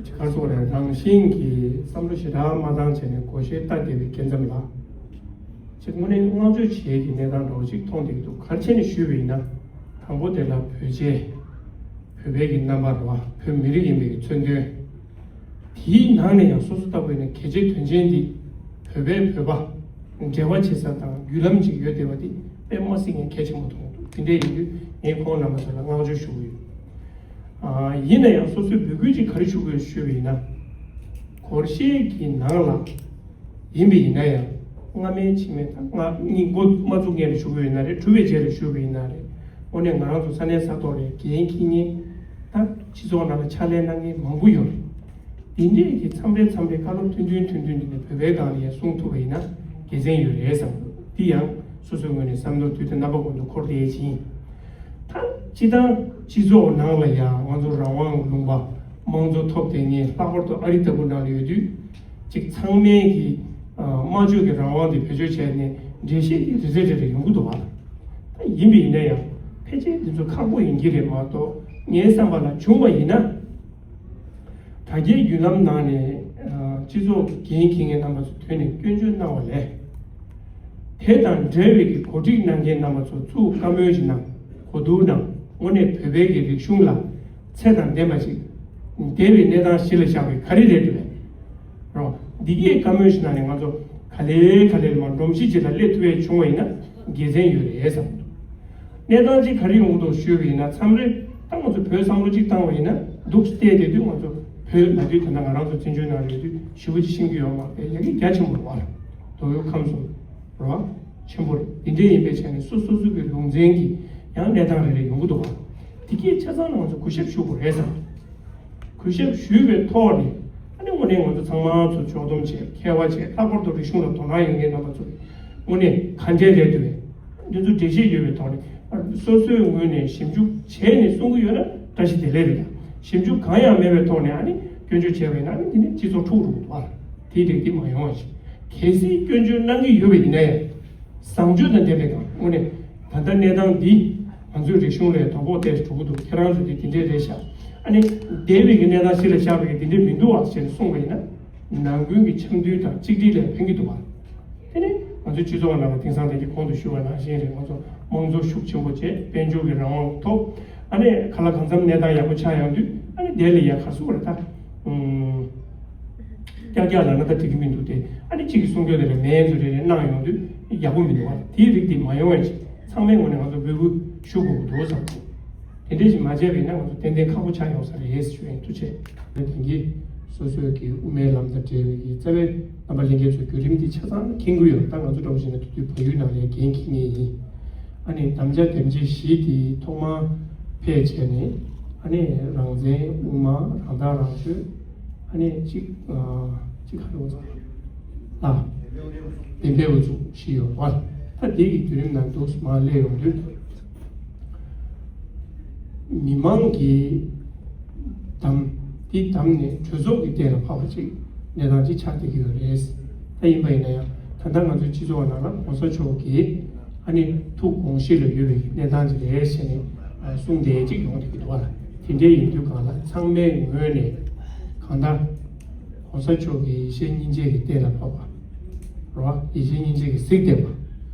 ཟེར་དགོས་རེད། རང་བཞིན་གྱིས་བསམ་བློ་ཞེ་དྲག་མ་བཏང་བྱས་ནས་སྒོར་གཞས་ལྟ་བསྡད་པའི་སྐྱེ་མཚམས་ལ། ཅིག་དངོས་གནས་བསྔགས་བརྗོད་བྱེད་ཀྱི་གནས་སྟངས་འདྲ་བོ་ཅིག་མཐོང་བསྡད་ཀྱི་འདུག་ག་རེ་བྱས་ནས་ཞུས་པ་ཡིན་ན། དང་པོ་དེ་ལ་བོད་ཆས། བོད་པའི་གི་རྣམ་པ་རེད་བ། བོད་མི་རིགས་ཡིན་པའི་གི་མཚོན་དོན། དེའི་ནང་ནས་ཡང་སོ་སོ་ལྟ་བུ་ཡིན་ན་གལ་ཆེ་དོན་ཆེན་འདི་བོད་པས་བོད་པ་འབྲེལ་བ་བྱེད་ས་དང་བརྒྱུད་ལམ་ཅིག་ཡོད་བསྡད་པ་འདི་དཔེ་མ་སྲིད་ངས་གལ་ཆེན་པོ་མཐོང་གི་འདུག་དེ་འདྲ་ཡིན་དུས་ངས་ཁོང་རྣམ་པ་ཚོ་ལ་བསྔགས་བརྗོད་ཞུ་གི་ཡོད། ཨ། ཡིན་ན་ཡང་སོ་སོས་འབོད་སྐུལ་ཅིག་ག་རེ་ཞུ་དགོས་ཞུས་པ་ཡིན་ན། སྒོར་གཞས་ཀྱི་ནང་ལ་ཡིན་པ་ཡིན་ན་ཡང་སྔ་མའི་ཕྱི་མའི་དང་སྔ་གཉིས་འགོ་མ་བཙུགས་སྔོན་ལ་ཞུ་དགོས་ཡིན་ན་རེད། གྲུབ་པའི་རྗེས་ལ་ཞུ་དགོས་ཡིན་ན་རེད། དངོས་གནས་ང་རང་ཚོ་ས་གནས་ས་ཐོག་ལ་འགན་འཁྱེར་མཁན་དང་སྤྱི་ཚོགས་ནང་ལ་ཕྱག་ལས་གནང་མཁན་མང་པོ་ཡོད་རེད། འདི་འདྲས་ཀྱི་མཚམས་རེ་མཚམས་རེ་བཀའ་སློབ་ཐུང་ཐུང་ཐུང་ཐུང་འདི་ནས་བོད་པའི་སྒང་ལ་ཡང་གསུང་ཐུབ་པ་ཡིན་ན་དགེ་མཚན་ཡོད་རེད་བསམ། འདི་ཡང་སོ་སོའི་ངོས་ནས་བསམ་བློ་དུས་དང་རྣམ་པ་ཀུན་ཏུ་འཁོར་བསྡད་ཡས་ཅིག་ཡིན། ད་སྤྱི་བཏང་སྤྱི་ཚོགས་ནང་ལ་ཡང་ང་ཚོ་རང་དབང་ལུང་པ་དམངས་གཙོ་ཐོབ་བསྡད་མཁན་ལྷག་པར་དུ་ཨ་རི་ལྟ་བུ་ནང་ལ་ཡོད་དུས། ཅིག་ཚང་མས་ཀྱི་ཨ་སྨྲ་བརྗོད་ཀྱི་རང་དབང་དེ་བེད་སྤྱོད་བྱས་ནས་འགྲེལ་བཤད་དེ་རེ་རེ་རེ་རེ་ཡོང་གི་འདུག་བ། ད་ཡིན་པ་ཡིན་ན་ཡང་ཕལ་ཆེར་འདི་ཚོ་ཁག་པོ་ཡིན་གྱི་རེད་མ་གཏོགས། ངའི་བསམ་པ་ལ་བྱུང་བ་ཡིན་ན། དྲ་རྒྱའི་བརྒྱུད་ལམ་ནང་ནས་ཨ་སྤྱི་ཚོགས་ཀྱི་འགན་འཁྱེར་མཁན་རྣམ་པ་ཚོ་ཐོན་ནས་སྐྱོན་བརྗོད་གནང་བ་ལས། དེ་དང་འབྲེལ་བའི་གི་གོ་སྒྲིག་གནང་མཁན་རྣམ་པ་ཚོ་ཚུར་བཀའ་མོལ་ཞིག་གནང་། གོ་བསྡུར་གནང་། དངོས་གནས་བོད་པའི་གི་རིག་གཞུང་ལ་ཚད་དང་ལྡན་པ་ཞིག་ལྡན་པའི་གནས་སྟངས་གཞི་ལ་བཞག་པའི་ག་རེ་རེད་འདུག་རོ། འདི་གའི་བཀའ་མོལ་ཞིག་གནང་ནས་ང་ཚོ་ག་ལེ་ག་ལེ་མར་སྒྲོམ་གཞི་ཅིག་ལ་སླེབས་ཐུབ་ཡས་བྱུང་བ་ཡིན་ན་དགེ་མཚན་ཡོད་རེད་བསམ་འདུག་གནས་སྟངས་ཅིག་ག་རེ་ཡོང་གི་འདུག་ཞུས་པ་ཡིན་ན། མཚམས་རེ་ད་ང་ཚོ་བོད་བསམ་བློ་ཅིག་བཏང་བ་ཡིན་ན་འདུག་བལྟས་བསྡད་དུས་ང་ཚོ་བོད་ལ་དུས་ད་ལྟ་ང་རང་ཚོ་བཙན་བྱོལ་ནང་ལ་ཡོད་དུས་ཞེ་པོ་ཅིག་ཤེས་ཀྱི་ཡོད་མ་རེད། ཡ་གི་རྒྱ་ཆེན་པོ་རེད་བ། དོ་ཡོད་ཁམས་གསུམ་རེད་བ། ཆེན་པོ་རེད། འདི་འདྲའི་ཡིན་པའི་ཆ་ནས་སོ་སོ་སོ་གི་ལུང་ཚན་གྱི་ཡང་གནས་སྟངས་རེ་རེ་ཡོང་གི་འདུག་བ། དེ་གའི་ཆ་ཚང་ལ་ང་ཚོ་གུས་ཞབས་ཞུ་དགོས་རེད་བསམ། གུས་ཞབས་ཞུས་པའི་ཐོག་ནས་ཨ་ནི་དངོས་གནས་ང་ཚོ་ཚང་མ་ཚོ་ཕྱོགས་བསྡོམས་བྱས་མཁས་པ་བྱས་ལྷག་པར་དུ་རིག་གཞུང་ལ་དོ་སྣང་ཡོད་མཁན་རྣམ་པ་ཚོ་དངོས་གནས་ག་འདྲས་རེད་འདུག་འདི་ཚོ་འགྲེལ་བཤད་ཡོད་པའི་ཐོག་ནས་སོ་སོའི་ངོས་ནས་ཞིབ་འཇུག་བྱས་ནས་གསུང་གི་ཡོད་ན་བཀྲ་ཤིས་བདེ་ལེགས་རེད། ཡང་ཞིབ་འཇུག་གང་ཡང་མེད་པའི་ཐོག་ནས་ཨ་ནི་སྐྱོན་བརྗོད་བྱས་པ་ཡིན་ན་ཨ་ནི་འདི་ནི་སྤྱི་ཚོགས་འཁྲུག་འགྲོ་གི་འདུག་བ། དེའི་རིགས་འདི་མ་ཡོང་བ་ཞིག་གལ་སྲིད་སྐྱོན་བརྗོད་གནང་གི་ཡོད་པ་ཡིན་ན་ཡང་། བཟང་སྤྱོད་དང་ལྡན་པའི་སྒང་དངོས་གནས་ད་ལྟ་གནས་སྟངས་འདི་ང་ཚོའི་རིག་གཞུང་ལ་དོ་ཕོག་ཏོག་ཙམ་འགྲོ་གི་འདུག་ཁྱེད་རང་ཚོ་འདི་འདི་འདྲས་རེད་ཤག་ཨ་ནི་འདས་པའི་གི་གནས་སྟངས་གཞི་ལ་བཞག་པའི་གི་འདི་འདྲས་མི་འདུག་བ་ཞེས་གསུངས་པ་ཡིན་ན། ནང་ཁུལ་གྱི་འཆམ་མཐུན་དང་གཅིག་སྒྲིལ་ལ་ཕན་གྱི་འདུག་བ། དེ་ནི་ང་ཚོའི་སྤྱི་ཚོགས་ནང་ལ་དེང་སང་དེ་གི་གོང་དུ་ཞུས་པ་ནང་བཞིན་རེད། ང་ཚོ་དམངས་གཙོ་ཤུགས་ཆེན་པོ་བྱས། དཔལ་འབྱོར་གྱི་རང་དབང་ཐོབ། ཨ་ནི་ག་ལ་གང་འཚམ་གནས་སྟངས་ཡག་པོ་ཆགས་ཡོང་དུས་ཨ་ནི་དེ་ལ་ཡ་ག་སུ་རེད་ད། ཀྱག་ཀྱག་ལབ་ན་ད་འགྲིག་གི་མི་འདུག་སྟེ། ཨ་ནི་གཅིག་གིས་གསུང་རྒྱུ་དེ་ལ་མེད་ཚུལ་རེ་རེ་གནང་ཡོང་དུས་ཡག་པོ་མི་འདུག་བ། དེའི་རིགས་དེ་མ་ཡོང་བ་ཅིག་ཚང་མའི་ངོས་ནས་ང་ཚོ་འབོད་སྐུལ་ཞུ་དགོས་ཀྱི་འདུག་བསམ་འདུག་དེ་འདྲས་ཞིག་མ་བྱས་པ་ཡིན་ན་ང་ཚོ་ཏན་ཏན་ཁག་པོ་ཆགས་ཡོང་ས་རེད་ཞུ་ཡིན། ཐུགས་རྗེ་ཆེ། དེང་གི་སོ་སོའི་གི་དབུ་མའི་ལམ་དང་འབྲེལ་བའི་གི་རྩ་བའི་རྣམ་པ་ལྷན་རྒྱས་ཚོའི་བརྒྱུད་རིམ་འདི་ཆ་ཚང་མཁྱེན་གྱི་ཡོད། ད་ང་ཚོ་འདྲ་བོ་ཞིག་ན་དུས་དུས་བལ་ཡུལ་ནང་ལ་འགན་འཁྱེར་མཁན་ཡིན། ཨ་ནི་དམ་བཅའ་དེབ་ཆེ་བཞི་དེ་ཐོག་མར་ཕེབས་བྱས་ནས། ཨ་ནི་རང་བཙན། དབུ་མ། རང་ཐག་རང་གཅོད། ཨ་ནི་གཅིག་ཨ་གཅིག་ག་རེ་འོ་ཙང་ལ་བདེན་པའི་དབུ་ཚུགས་བཞི་ཡོད་པ། ད་དེ་གི་བརྒྱུད་རིམ་ནང་དུ་མར་སླེབས་ཡོང་དུས། མི་མང་གི་དམ་ འདི་བདམས་ནས་གྲོས་ཚོགས་ཀྱི་སྟེང་ལ་ཕབ་པ་ཅིག་གནས་སྟངས་ཅིག་ཆགས་བསྡད་ཀྱི་ཡོད་རེད། ད་ཡིན་པ་ཡིན་ན་ཡང་ད་ལྟ་ང་ཚོའི་སྤྱི་ཚོགས་ནང་ལ་༸གོང་ས་མཆོག་གི་ཨ་ནི་ཐུགས་དགོངས་གཞི་ལ་ཡོད་པའི་གནས་སྟངས་ཅིག་རེད་ཟེར་ནས་གསུངས་བསྡད་ཅིག་ཡོང་བསྡད་ཀྱི་འདུག་བ། དེ་འདྲའི་ཡིན་དུས་གང་ལ་ཚང་མའི་ངོས་ནས་གང་ལྟར་༸གོང་ས་མཆོག་གི་ཡེ་ཤེས་སྙིང་རྗེ་གི་སྟེང་ལ་ཕབ་པ། རོ། ཡེ་ཤེས་སྙིང་རྗེ་གི་གཟིགས་བསྟན་པ།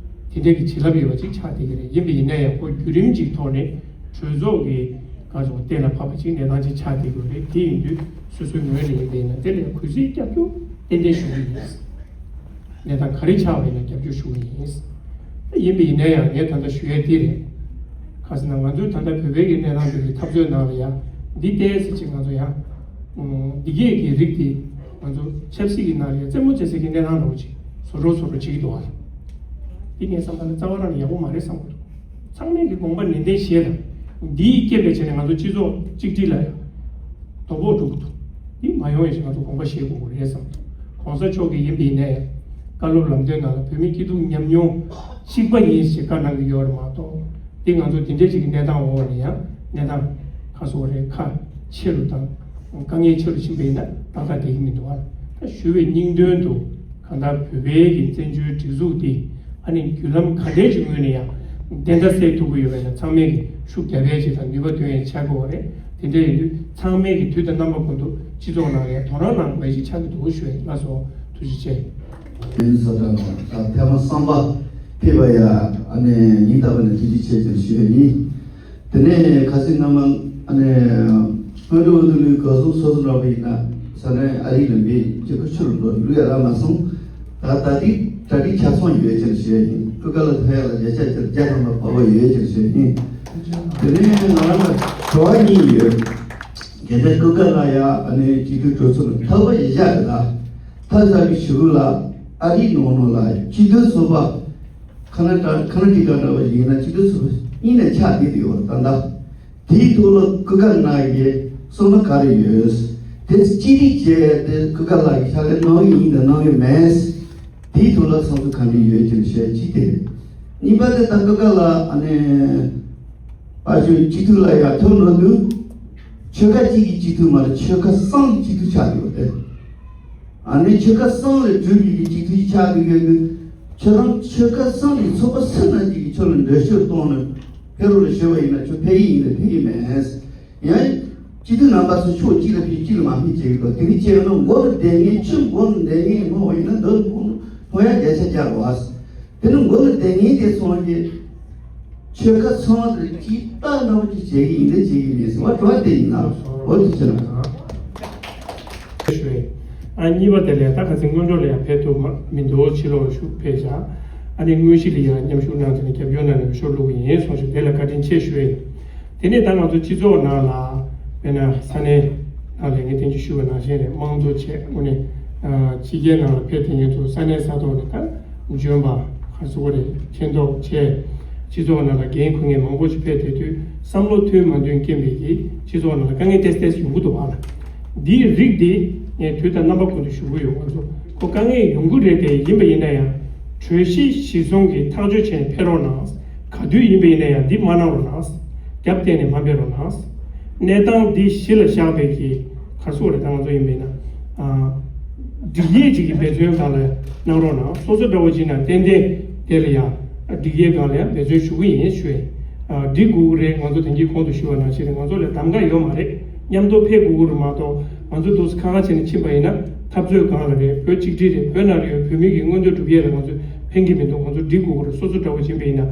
དེ་འདྲ་གི་བྱིན་རླབས་ཡོད་པ་ཅིག་ཆགས་བསྡད་ཀྱི་རེད། ཡིན་པ་ཡིན་ན་ཡང་ཁོ་བརྒྱུད་རིམ་ཅིག་ཐོག་ནས་གྲོས་ཚོགས་ཀྱི་ག་ཚོད་གཏན་ལ་ཕབ་པ་ཅིག་གནས་སྟངས་ཅིག་ཆགས་བསྡད་ཀྱི་རེད། དེ་ཡིན་དུས་སོ་སོའི་ངོས་ནས་ཡིན་པ་ཡིན་ན་དེ་ལ་གུས་བརྩི་རྒྱབ་སྐྱོར་ཏན་ཏན་ཞུ་གི་ཡིན། གནས་སྟངས་ག་རེ་ཆགས་པ་ཡིན་ན་རྒྱབ་སྐྱོར་ཞུ་གི་ཡིན། ཡིན་པ་ཡིན་ན་ཡང་ངས་ད་ལྟ་ཞུ་ཡས་འདི་རེད། ག་ཟེར་ན་ང་ཚོའི་ད་ལྟ་བོད་པའི་གི་གནས་སྟངས་དེ་གི་འཐབ་རྩོད་ནང་ལ་ཡང་འདི་ལྟས་ཟེར་ཅིག་ང་ཚོ་ཡང་འདི་གས་ཀྱི་རིགས་དེ་ང་ཚོ་ཆབ་སྲིད་ཀྱི་ནང་ལ་ཡང་རྩེད་མོ་རྩེ་སའི་གི་གནས་སྟངས་འདྲ་བོ་ཅིག་བཟོ་འདྲ་བཟོ་འདྲ་བྱེད་ཀྱི་འདུག་བ། འདི་ངའི་བསམ་པ་ལ་རྩ་བ་རང་ཡག་པོ་མ་རེད་བསམ་གྱི་འདུག་ཚང་མས་ཀྱི་དགོངས་པ་ནན་ཏན་བཞེས་དང་། འདིའི་རྐྱེན་པས་བྱས་ནས་ང་ཚོ་སྤྱི་ཚོགས་གཅིག་སྒྲིལ་ལ་ཡང་དོ་ཕོག་འགྲོ་གི་འདུག་འདི་མ་ཡོང་ཡ་ཞིག་ང་ཚོ་དགོངས་པ་བཞེས་དགོས་ཀྱི་རེད་བསམ་འདུག ༸གོང་ས་མཆོག་གིས་ཡིན་པ་ཡིན་ནའི་བཀའ་སློབ་ལམ་སྟོན་ནང་ལ་བོད་མི་སྐྱིད་སྡུག་མཉམ་མྱོང་གཅིག་པ་ཡིན་ཞེས་བཀའ་གནང་གི་ཡོད་རེད་མ་གཏོགས། འདི་ང་ཚོ་འདི་འདྲ་ཞིག་གི་གནས་སྟངས་འོག་ནས་ཡང་གནས་སྟངས་ཁ་སོ་རེ་ཁ་ཆེ་རུ་དང་དཀའ་ངལ་ཆེ་རུ་ཕྱིན་པ་ཡིན་ན་ཏག་ཏག་བསྡད་ཀྱི་མི་འདུག་བ། ད་ཞུ་བའི་སྙིང་དོན་དུ་གང་ལྟར་བོད་པའི་གི་བཙན་བྱོལ་སྒྲིག་འཛུགས་འདི་ཨ་ནི་བརྒྱུད་ལམ་ག་འདྲའི་ཅིག་ངོས་ནས་ཡང་བདེན་མཐའ་གསལ་ཐུབ་ཀྱི་ཡོད་པ་ཡིན་ན་ཚང་མས་གི་ཤུགས་རྒྱབ་ཡས་ཅིག་དང་ནུས་པ་འདོན་ཡས་ཆགས་དགོས་པ་རེད། དེ་འདྲ་ཡིན་དུས་ཚང་མས་གི་དུས་དང་རྣམ་པ་ཀུན་ཏུ་སྤྱི་ཚོགས་ནང་ལ་ཡང་དོ་སྣང་གནང་དགོས་ཡས་ཅིག་ཆགས་ཀྱི་འདུག་ཞུ་ཡས་ལགས་སོ། ཐུགས་རྗེ་ཆེ། ཡིན་ས་དང་ཐེངས་མ་གསུམ་པ་ཕེབས་པ་ཡ་ཨ་ནི་ཉིན་རྟག་པ་ནས་ཐུགས་རྗེ་ཆེ་ཟེར་ཞུ་ཡས་ཡིན། དེ་ནས་ཁ་སང་སྔ་མ་ཨ་ནི་སྔོན་འགྲོ་འོས་བསྡུ་ལས་གོ་ཟོག་སོ་སོ་འདྲ་པོ་ཡིན་ན་ས་གནས་ཨ་རི་ལ་འབད་ཅིག་ཁུ་ཆུ་རུ་འགྲོ་ལུས་ཡ་ལ་མ་སོང་། ད་ད་ལྟའི་གྲ་སྒྲིག་ཆ་ཚང་ཡོད་ཅེས་བཤད་ཡིན། ཀུ་ཀ་ལ་ཐོན་ཡ་ལ་བརྒྱ་ཆ་བརྒྱ་ཐམ་པ་བབས་པ་ཡོད་ཅེས་བཤད་ཡིན། དེ་ནས་ང་རང་ལ་བྱ་བ་གཉིས་ཡོད། དེ་འདྲ་ཀུ་ཀ་ལ་ཡ་ཨ་ནི་སྤྱི་འཐུས་གྲོས་ཚོགས་ལ་ཐོབ་པ་ཡི་བཞག་གི་ད། ཐབས་ཟབ་ཀྱི་ཞུ་གུ་ལ་ཨ་རིའི་ནང་ནང་ལ་སྤྱི་འཐུས་ཚོགས་པ་ཁ་ན་ཊ་ཁ་ན་ཊི་ཀ་འདྲ་བ་ཡིན་ན་སྤྱི་འཐུས་ཚོགས་པ་གཉིས་ནས་ཆགས་བསྡད་ཡོད་ད་ལྟ། དེའི་ཐོག་ལ་ཀུ་ཀ་ནང་གི་གསུང་ན་ག་རེ་ཡོད། དེ་ཅི་རིགས་བྱས་ཏེ་ཀུ་ཀ་ལགས་ཀྱི་ཕྱག་ལས་གནང་གི་ཡིན་དང་གནང་གི་མེད། དེའི་ཐོག་ལ་བསམ་ཚུལ་ག་འདྲ་ཡོད་ཅེས་བཤད་ཅི་སྟེ། གཉིས་པ་དེ་ད་ཀུ་ཀ་ལགས་ཨ་ནི་པ་ཞུ་སྤྱི་འཐུས་ལ་ཡ་ཐོབ་ནོར་འདུག་ཆོལ་ཁ་གཅིག་གི་སྤྱི་འཐུས་མ་རེད་ཆོལ་ཁ་གསུམ་གྱི་སྤྱི་འཐུས་ཆགས་ཡོད་དེ། ཨ་ནི་ཆོལ་ཁ་གསུམ་ལས་གྲུབ་པའི་སྤྱི་འཐུས་ཆགས་ཀྱི་ཡོད་དུས་ཁྱོད་རང་ཆོལ་ཁ་གསུམ་གྱི་ཚོགས་པ་སུ་ནང་གཅིག་གིས་ཁྱོད་ལ་འདྲི་གཅོད་གཏོང་ནས་ཕེབས་རོགས་ལ་ཞུས་པ་ཡིན་ན་ཁྱོད་ཕེབས་ཀྱི་ཡིན་ལ་ཕེབས་ཀྱི་མེད། ཡང་སྤྱི་འཐུས་རྣམ་པ་ཚོ་ཕྱོགས་གཅིག་ལ་ཕེབས་གཅིག་ལ་མ་ཕེབས་བྱེད་ཀྱི་འདུག་དེ་འདྲ་བྱས་ན་མགོ་ལ་བསྡད་མཁན་ཆུ་མགོ་ལ་བསྡད་མཁན་མང་བ་ཡིན་ན་འདི་ལ་མཐོང་མཐོང་ཡ་བརྒྱ་ཆ་བརྒྱ་རེད་བ། དེ་ནི་མགོ་ལ་བསྡད་མཁན་དེ་ཚོ་གི་ཆོལ་ཁ་ཚང་བ་དེ་ཅིག་ལྟ་ན་བ་ཅིག་བྱེད་ཀྱི་ཡིན་འདི་བྱེད་ཀྱི་མེད་ཟེར་བ་དྲི་བ་དེ་ཡིན་ན་འོ་དེ་བྱས་ན། ཞུ་བས། ཨ་གཉིས་པ་དེ་ལས་ད་ཁ་སང་སྔོན་འགྲོ་ལ་ཡང་ཕེབས་ཐུབ་མ་མི་འདུག་ཕྱི་ལོགས་ལ་ཞུགས་ཕེབས་བཞག་ཨ་ནི་དངོས་གཞི་ལ་ཡང་མཉམ་ཞུགས་གནང་བྱས་ནས་རྒྱབ་སྐྱོར་གནང་ནས་འོས་ཤོག་བླུགས་ཀྱི་ཡིན་གསུངས་ཤིང་དེ་ལ་བཀའ་དྲིན་ཆེ་ཞུ་བས། དེ་ནས་ད་ང་ཚོ་སྤྱི་ཚོགས་ནང་ལ་དཔེར་ན་ས་གནས་ནང་ལ་ངས་དེང་ཅིག་ཞུས་པ་ནང་བཞིན་རེད། དམངས་གཙོ་བྱས་དངོས་གནས་ཕྱི་རྒྱལ་ནང་ལ་ཕེབས་ཐེངས་ངེད་ཚོ་ས་གནས་ས་ཐོག་ནས་ད་འཇོན་པ་ག་རེ་ཟེར་དགོས་རེད། མཁྱེན་རྟོགས་བྱས་སྤྱི་ཚོགས་ནང་ལ་འགན་འཁུར་མཁན་མང་པོ་ཞིག་ཕེབས་ཐེངས་དུས་བསམ་བློ་མཐུན་མ་མཐུན་རྐྱེན་པས་ཀྱིས་སྤྱི་ཚོགས་ནང་ལ་དཀའ་ངལ་ཏོག་ཙམ་ཡོང་གི་འདུག་བ་ལ། འདིའི་རིགས་འདི་ངས་དུས་དང་རྣམ་པ་ཀུན་ཏུ་ཞུ་གི་ཡོད། ང་ཚོ་ཁོ་དཀའ་ངལ་ཡོང་གི་རེད་དེ། ཡིན་པ་ཡིན་ན་ཡང་གྲོས་གཞི་གཞིར་བཟུང་གིས་ཐག་གཅོད་བྱས་ནས་ཕེབས་རོགས་གནང་། ག་དུས་ཡིན་པ་ཡིན་ན་ཡང་འདི་མ་གནང་རོགས་གནང་། རྒྱབ་གཏད་ནས་མ་འབད་རོགས་གནང་། གནས་སྟངས་འདི་གཞི་ལ་བཞག་པའི་གི་ག་རེ་ཟེར་དགོས་རེད། ད་ང་ཚོ་ཡིན་པ་ཡིན་ན་ཨ། སྒྲིག་ཡས་ཅིག་གི་འབད་བརྩོན་གང་ལ་གནང་རོགས་གནང་། སོ་སོ་འདྲ་བོ་བྱས་ན་ཏན་ཏན་དེ་ལ་ཡང་སྒྲིག་ཡས་སྒང་ལ་ཡང་འབད་བརྩོན་ཞུ་གི་ཡིན་ཞུ་ཡས། ཨ་འགྲིག་དགོས་ཀྱི་རེད། ང་ཚོ་དེང་གི་གོང་དུ་ཞུས་པ་ནང་བཞིན་རེད། ང་ཚོ་ལ་གདམ་ག་ཡོད་མ་རེད། མཉམ་དུ་ཕེབས་དགོས་ཀྱི་རེད་མ་གཏོགས་ང་ཚོ་འདུག་སེ་ཁ་ཁ་བྱས་ནས་ཕྱིན་པ་ཡིན་ན་འཐབ་རྩོད་སྒང་ལ་རེད། བོད་གཅིག་སྒྲིལ་རེད། བོད་ནང་ལ་ཡོད་བོད་མི་གི་མངོན་འདོད་སྒྲུབ་ཡས་ལ་ང་ཚོ་ཕན་གྱི་མི་འདུག་ང་ཚོ་སྒྲིག་དགོས་ཀྱི་རེད། སོ་སོ་འདྲ་བོ་ཡིན་པ་ཡིན་ན་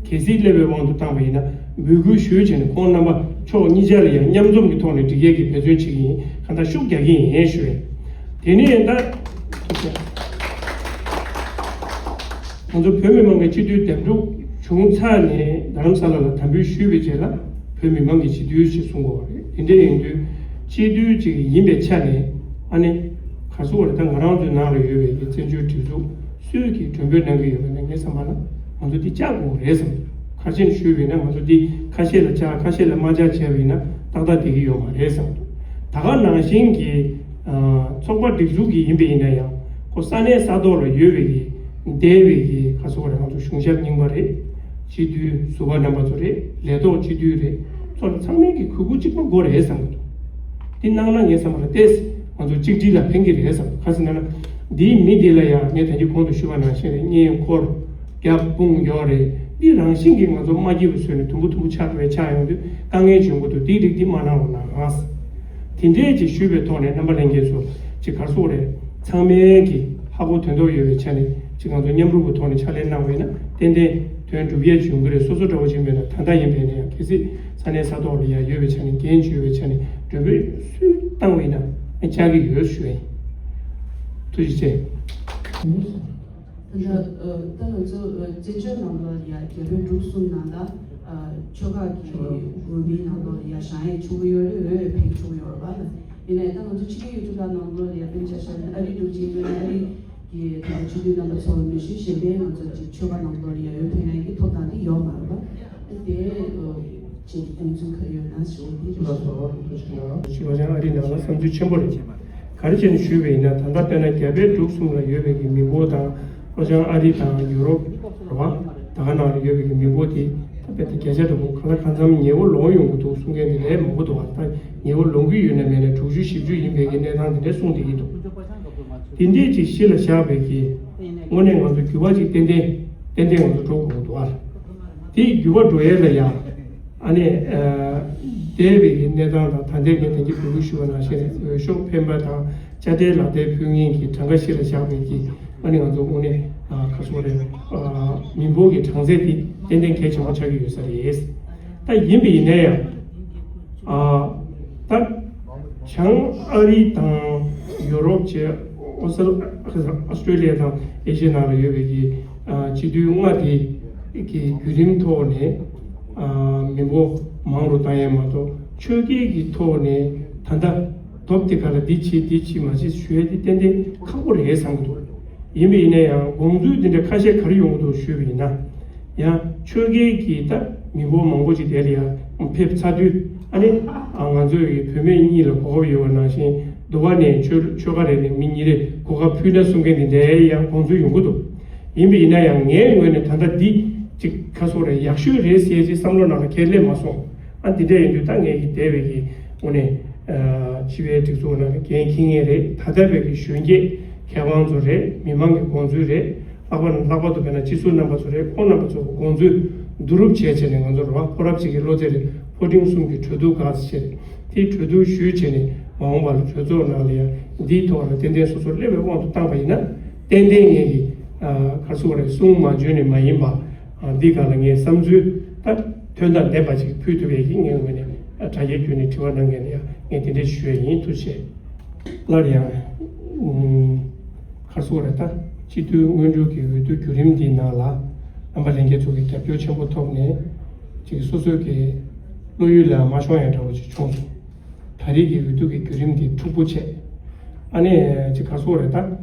གལ་སྲིད་ཀླད་པའི་དབང་དུ་བཏང་པ་ཡིན་ན་འབོད་སྐུལ་ཞུས་བྱས་ནས་ཁོང་རྣམ་པ་ཕྱོགས་གཉིས་ཆ་ལ་ཡང་མཉམ་འཛོམས་ཀྱི་ཐོག་ནས་སྒྲིག་ཡས་ཀྱི་འབད་བརྩོན་བྱེད་ཀྱི་ཡིན། གང་ལྟར་ཤུགས་རྒྱག་གི་ཡིན་ཞུ་ཡས། དེ་ནས་ད། ང་ཚོ་བོད་མི་མང་གི་སྤྱི་འཐུས་འདེམས་སྒྲུག་བྱུང་ཚར་ནས་རྡ་རམ་ས་ལ་ལ་དམ་འབུལ་ཞུས་པའི་རྗེས་ལ་བོད་མི་མང་གི་སྤྱི་འཐུས་ཞེས་གསུང་གི་ཡོད་རེད། དེ་འདྲ་ཡིན་དུས་སྤྱི་འཐུས་ཅིག་ཡིན་པའི་ཆ་ནས་ཨ་ནི་ག་རེ་ཟེར་དགོས་རེད། ད་ང་རང་ཚོའི་ནང་ལ་ཡོད་པའི་གི་བཙན་བྱོལ་སྒྲིག་འཛུགས་སུས་ཀྱིས་མགྲོན་འབོད་གནང་གི་ཡོད་པ་ནས་ངའི་བསམ་པ་ལ་ང་ཚོ་འདི་བཅག་དགོས་རེད་བསམ། ག་རེ་བྱས་ནས་ཞུས་པ་ཡིན་ན་ང་ཚོ་འདི་ཁ་ཤས་ལ་བཅག་ཁ་ཤས་ལ་མ་བཅག་བྱས་པ་ཡིན་ན་ཏག་ཏག་བསྡད་ཀྱི་ཡོད་མ་རེད་བསམ། ད་ག་ནང་བཞིན་གྱི་ཚོགས་པ་སྒྲིག་འཛུགས་ཀྱི་ཡིན་པ་ཡིན་ན་ཡང་ཁོ་ས་གནས་ས་ཐོག་ལ་ཡོད་པའི་གི་འདས་པའི་གི་ག་རེ་ཟེར་དགོས་རེད། ང་ཚོ་གཞུང་ཞབས་རྙིང་པ་རེད། སྤྱི་འཐུས་ཟུར་པ་རྣམ་པ་ཚོ་རེད། ལས་ཐོག་སྤྱི་འཐུས་རེད། ཚོ་ལ་ཚང་མས་ཀྱི་གུས་བཀུར་གཅིག་པ་དགོས་རེད་བསམ་གྱི་འདུག་འདི་གནང་ན་ངས་བསམ་པ་ལ་ཏོག་ཙམ་ང་ཚོ་གཅིག་སྒྲིལ་ལ་ཕན་གྱི་རེད་བསམ། ག་ཟེར་ན་ན། འདིའི་མི་འདི་ལ་ཡང་ངས་ད་གིན་གོང་དུ་ཞུས་པ་ནང་བཞིན་རེད། གཉེན་འཁོར་རྒྱབ་དཔུང་ཡོད་རེད། འདི་རང་བཞིན་གྱིས་ང་ཚོ་མ་སྐྱིད་པ་བཟོས་ནས་དུམ་བུ་དུམ་བུ་ཆགས་འགྲོ་བའི་ཆགས་ཡོང་དུས་དཀའ་ངལ་བྱུང་གི་འདུག། འདིའི་རིགས་འདི་མ་གནང་རོགས་གནང་། དེ་འདྲས་ཅིག་ཞུས་པའི་ཐོག་ནས་རྣམ་པ་ལྷན་རྒྱས་ཚོ་ཅིག་ག་རེ་ཟེར་དགོས་རེད། ཚང་མས་ཀྱི་ཧ་གོ་དོན་དག་ཡོད་པའི་ཆ་ནས་ཅིག་ང་ཚོ་མཉམ་རུབ་ཀྱི་ཐོག་ནས་ཕྱག་ལས་གནང་བ་ཡིན་ན་ཏན་ཏན་དོན་འགྲུབ་ཡས་བྱུང་གི་རེད། སོ་སོ་འདྲ་བོ་ཅིག་མེད་ན་ད་ལྟ་ཡིན་པས་ན་ཡང་གལ་སྲིད་ས་གནས་ས་ཐོག་ལ་ཡང་ཡོད་པའི་ཆ་ནས་འགན་ཅིག་ཡོད་པའི་ཆ་ནས་མགྲོན་འབོད་སུས་བཏང་བ་ཡིན་ན་བཅར་གྱི་ཡོད་ཞུ་ཡ་ཡིན། ཐུགས་རྗེ་ཆེ། ད་ལྟ་ཨ་ད་ང་ཚོ་ཨ་བཙན་བྱོལ་ནང་ལ་ཡ་རྒྱ་བལ་འབྲུག་གསུམ་ནང་ལ་ཨ་ཆོལ་ཁ་གི་འོས་མིའི་ནང་ལོགས་ལ་ཡ་བཞེངས་ཡས་ཆོག་གི་ཡོད་རེད། འོས་ཕེབས་ཆོག་གི་ཡོད་རེད་པ། ཡིན་ནའི་ད་ང་ཚོ་ཕྱི་རྒྱལ་ཡུལ་གྲུ་ཁག་ནང་ལོགས་ལ་ཡ་དཔེར་ན་ཆ་བཞག་ན་ཨ་རི་འབྲུག་ཅིག་ཡིན་ན་ཨ་རི་གི་ད་ལྟ་སྤྱི་འཐུས་རྣམ་པ་ཚོ་མི་ཤུལ་གཞན་པའི་ང་ཚོ་ཅིག་ཆོལ་ཁ་ནང་ལོགས་ལ་ཡ་འོས་ཕེབས་ཡས་ཀྱི་ཐོབ་ཐང་དེ་ཡོད་མ་རེད་པ། དེ་ཨ་ཅིག་དགོངས་ཚུལ་ག་རེ་ཡོད་ན་ཞུ་བ་དེ་རེད། ལགས་སོ། ཐུགས་རྗེ་གནང་། ཞུ་བ་ཡང་ཨ་རི་ནང་ལ་བསམ་ཚུལ་ཆེན་པོ་རེད། ག་རེ་བྱས་ནས་ཞུས་པ་ཡིན་ན་ད་ལྟ་དཔེར་ན་རྒྱ་བལ་འབྲུག་གསུམ་ལ་ཡོད་པའི་གི་མི་འབོར་དང་ལྷོ་བྱང་ཨ་རི་དང་ཡུ་རོབ་རེད་པ། ད་ག་ནང་ལ་ཡོད་པའི་གི་མི་འབོར་དེ་ད་དཔེ་དེ་བརྒྱ་ཆ་འདྲ་པོ་གང་ལ་གང་འཚམ་ཉེ་བོ་ལོང་ཡོང་གི་འདུག་གསུང་མཁན་དེ་ལས་མང་པོ་འདུག་བ། ད་ཉེ་བོ་ལོང་གི་ཡོད་ན་མེད་ན་དྲུག་ཅུ་བཞི་བཅུ་ཡིན་པའི་གི་གནས་སྟངས་དེ་འདྲ་གསུངས་བསྡད་ཀྱི་འདུག། དེ་འདྲས་ཅིག་གཞི་ལ་བཞག་པའི་གི་དངོས་གནས་ང་ཚོ་འགྱུར་བ་ཅིག་ཏན་ཏན་ཏན་ཏན་ང་ཚོ་འགྲོ་དགོས་ཀྱི་འདུག་ཨ། དེ་འགྱུར་བ་འགྲོ་ཡས་ལ་ཡ་ཨ་ནི་ཨ་འདས་པའི་གི་གནས་སྟངས་དང་ད་ལྟའི་གི་དེང་གི་བོད་ཀྱི་ཞུ་བ་ནང་བཞིན་འོས་ཤོག་འཕེན་པ་དང་དཔྱ་ཁྲལ་ལག་དེབ་ཕུལ་མཁན་གྱི་གྲངས་ཀ་གཞི་ལ་བཞག་པའི་གི་ཨ་ནི་ང་ཚོ་དངོས་གནས་ཨ་ག་རེ་ཟེར་དགོས་རེད། ཨ་མི་འབོར་གྱི་གྲངས་ཚད་དེ་ཏན་ཏན་གལ་ཆེན་པོ་ཆགས་ཀྱི་ཡོད་ས་རེད། ད་ཡིན་པ་ཡིན་ན་ཡང་ཨ་ད་བྱང་ཨ་རི་དང་ཡོ་རོབ་བཅས་ཨོ་སི་ཨོ་སི་ཏྲེ་ལི་ཡ་དང་ཨེ་ཤི་ཡ་ནང་ལ་ཡོད་པའི་གི་ཨ་སྤྱི་འཐུས་ལྔ་དེ་གི་བརྒྱུད་རིམ་ཐོག་ནས་ཨ་མི་འབོར་མང་རུ་བཏང་ཡས་མ་གཏོགས་ཆོལ་ཁའི་གི་ཐོག་ནས་ད་ལྟ་སྟོབས་དེ་ག་ལ་འདི་བྱེད་འདི་བྱེད་མ་བྱེད་ཞུ་ཡས་དེ་ཏན་ཏན་ཁག་པོ་རེད་བསམ་གྱི་འདུག། ཡིན་པ་ཡིན་ན་ཡང་དགོངས་ཚུལ་འདི་འདྲ་ཁ་ཤས་ག་རེ་ཡོང་གི་འདུག་ཞུས་པ་ཡིན་ན། ཡང་ཆོལ་ཁའི་གི་ད་མི་འབོར་མང་པོ་ཅིག་དེ་ལ་ཡང་ཕེབས་ཚར་དུས་ཨ་ནི་ཨ་ང་ཚོའི་གི་བུད་མེད་གཉིས་ལ་གོ་སྐབས་ཡོད་པ་ནང་བཞིན་འདུ་བ་ནས་ཆོལ་ཆོལ་ཁ་རེ་ནས་མི་གཉིས་རེ་གོ་སྐབས་ཕུལ་ན་གསུང་མཁན་དེ་འདྲའི་ཡང་དགོངས་ཚུལ་ཡོང་གི་འདུག། ཡིན་པ་ཡིན་ན་ཡང་ངའི་ངོས་ནས་ད་ལྟ་འདི་ཅིག་ཁ་སོ་རེ་ཡག་ཤོས་རེད་ཟེར་ཅིག་བསམ་བློ་ནང་ལ་ཁས་ལེན་མ་སོང་། ཨ་འདི་འདྲ་ཡིན་དུས་ད་ངས་ཀྱི་འདས་པའི་གི་དངོས་གནས་ཨ་སྤྱི་པའི་སྒྲིག་འཛུགས་ནང་གི་འགན་འཁྱེར་མཁན་རེད། ད་ལྟ་བའི་གི་གཞོན་སྐྱེས་མཁས་དབང་ཚོ་རེད། མི་མང་གི་དགོངས་ཚུལ་རེད། ལྷག་པར་ལྷག་པར་དུ་དཔེར་ན་སྤྱི་ཟུར་རྣམ་པ་ཚོ་རེད། ཁོང་རྣམ་པ་ཚོ་གི་དགོངས་ཚུལ་བསྡུ་རུབ་བྱས་བྱས་ནས་ང་ཚོ་རེད་བ། ཕོ་རབ་ཅིག་གི་བློ་རྩེ་རེད། ཕོ་འབྲིང་གསུམ་གྱི་གྲོས་བསྡུར་ག་ཚོད་བྱས་རེད། དེའི་གྲོས་བསྡུར་ཞུས་བྱས་ནས་མ་འོངས་པ་ལ་གྲོས་ཚོགས་ནང་ལ་ཡང་འདིའི་ཐོག་ལ་ཏན་ཏན་སོ་སོར་སླེབས་པའི་དབང་དུ་བཏང་པ་ཡིན་ན་ཏན་ཏན་ངས་ཀྱི་ཨ་ག་རེ་ཟེར་དགོས་རེད། གསུང་མ་བརྗོད་ནས་མ་ཡིན་པ། ཨ་འདི་སྒང་ལ་ངས་བསམ་ཚུལ་ད་དོན་དང་ལྡན་པ་ཅིག་ཕུལ་ཐུབ་ཡས་ཀྱི་ངའི་ངོས་ནས་ཨ་དྲ་རྒྱའི་བརྒྱུད་ནས་དྲི་བ་གནང་མཁན་ལ་ཡང་ངས་དེ་འདྲ་ཞུ་ཡས་ཡིན། ཐུགས་རྗེ་ཆེ། སླར་ཡང་ཨུམ་ག་རེ་ཟེར་དགོས་རེད། ད་སྤྱི་འཐུས་སྔོན་འགྲོ་གི་འོས་བསྡུ་བརྒྱུད་རིམ་འདིའི་ནང་ལ་རྣམ་པ་ལྷན་རྒྱས་ཚོ་གི་རྒྱབ་སྐྱོར་ཆེན་པོ་ཐོབ་ནས་ཅིག་སོ་སོའི་གི་བློ་ཡུལ་ལ་མ་ཤོང་ཡ་འདྲ་བོ་ཅིག་བྱུང་སོང་། ད་རེས་ཀྱི་འོས་བསྡུ་གི་བརྒྱུད་རིམ་འདི་འཁྲུག་པོ་བྱས། ཨ་ནི་ཅིག་ག་རེ་ཟེར་དགོས་རེད། ད་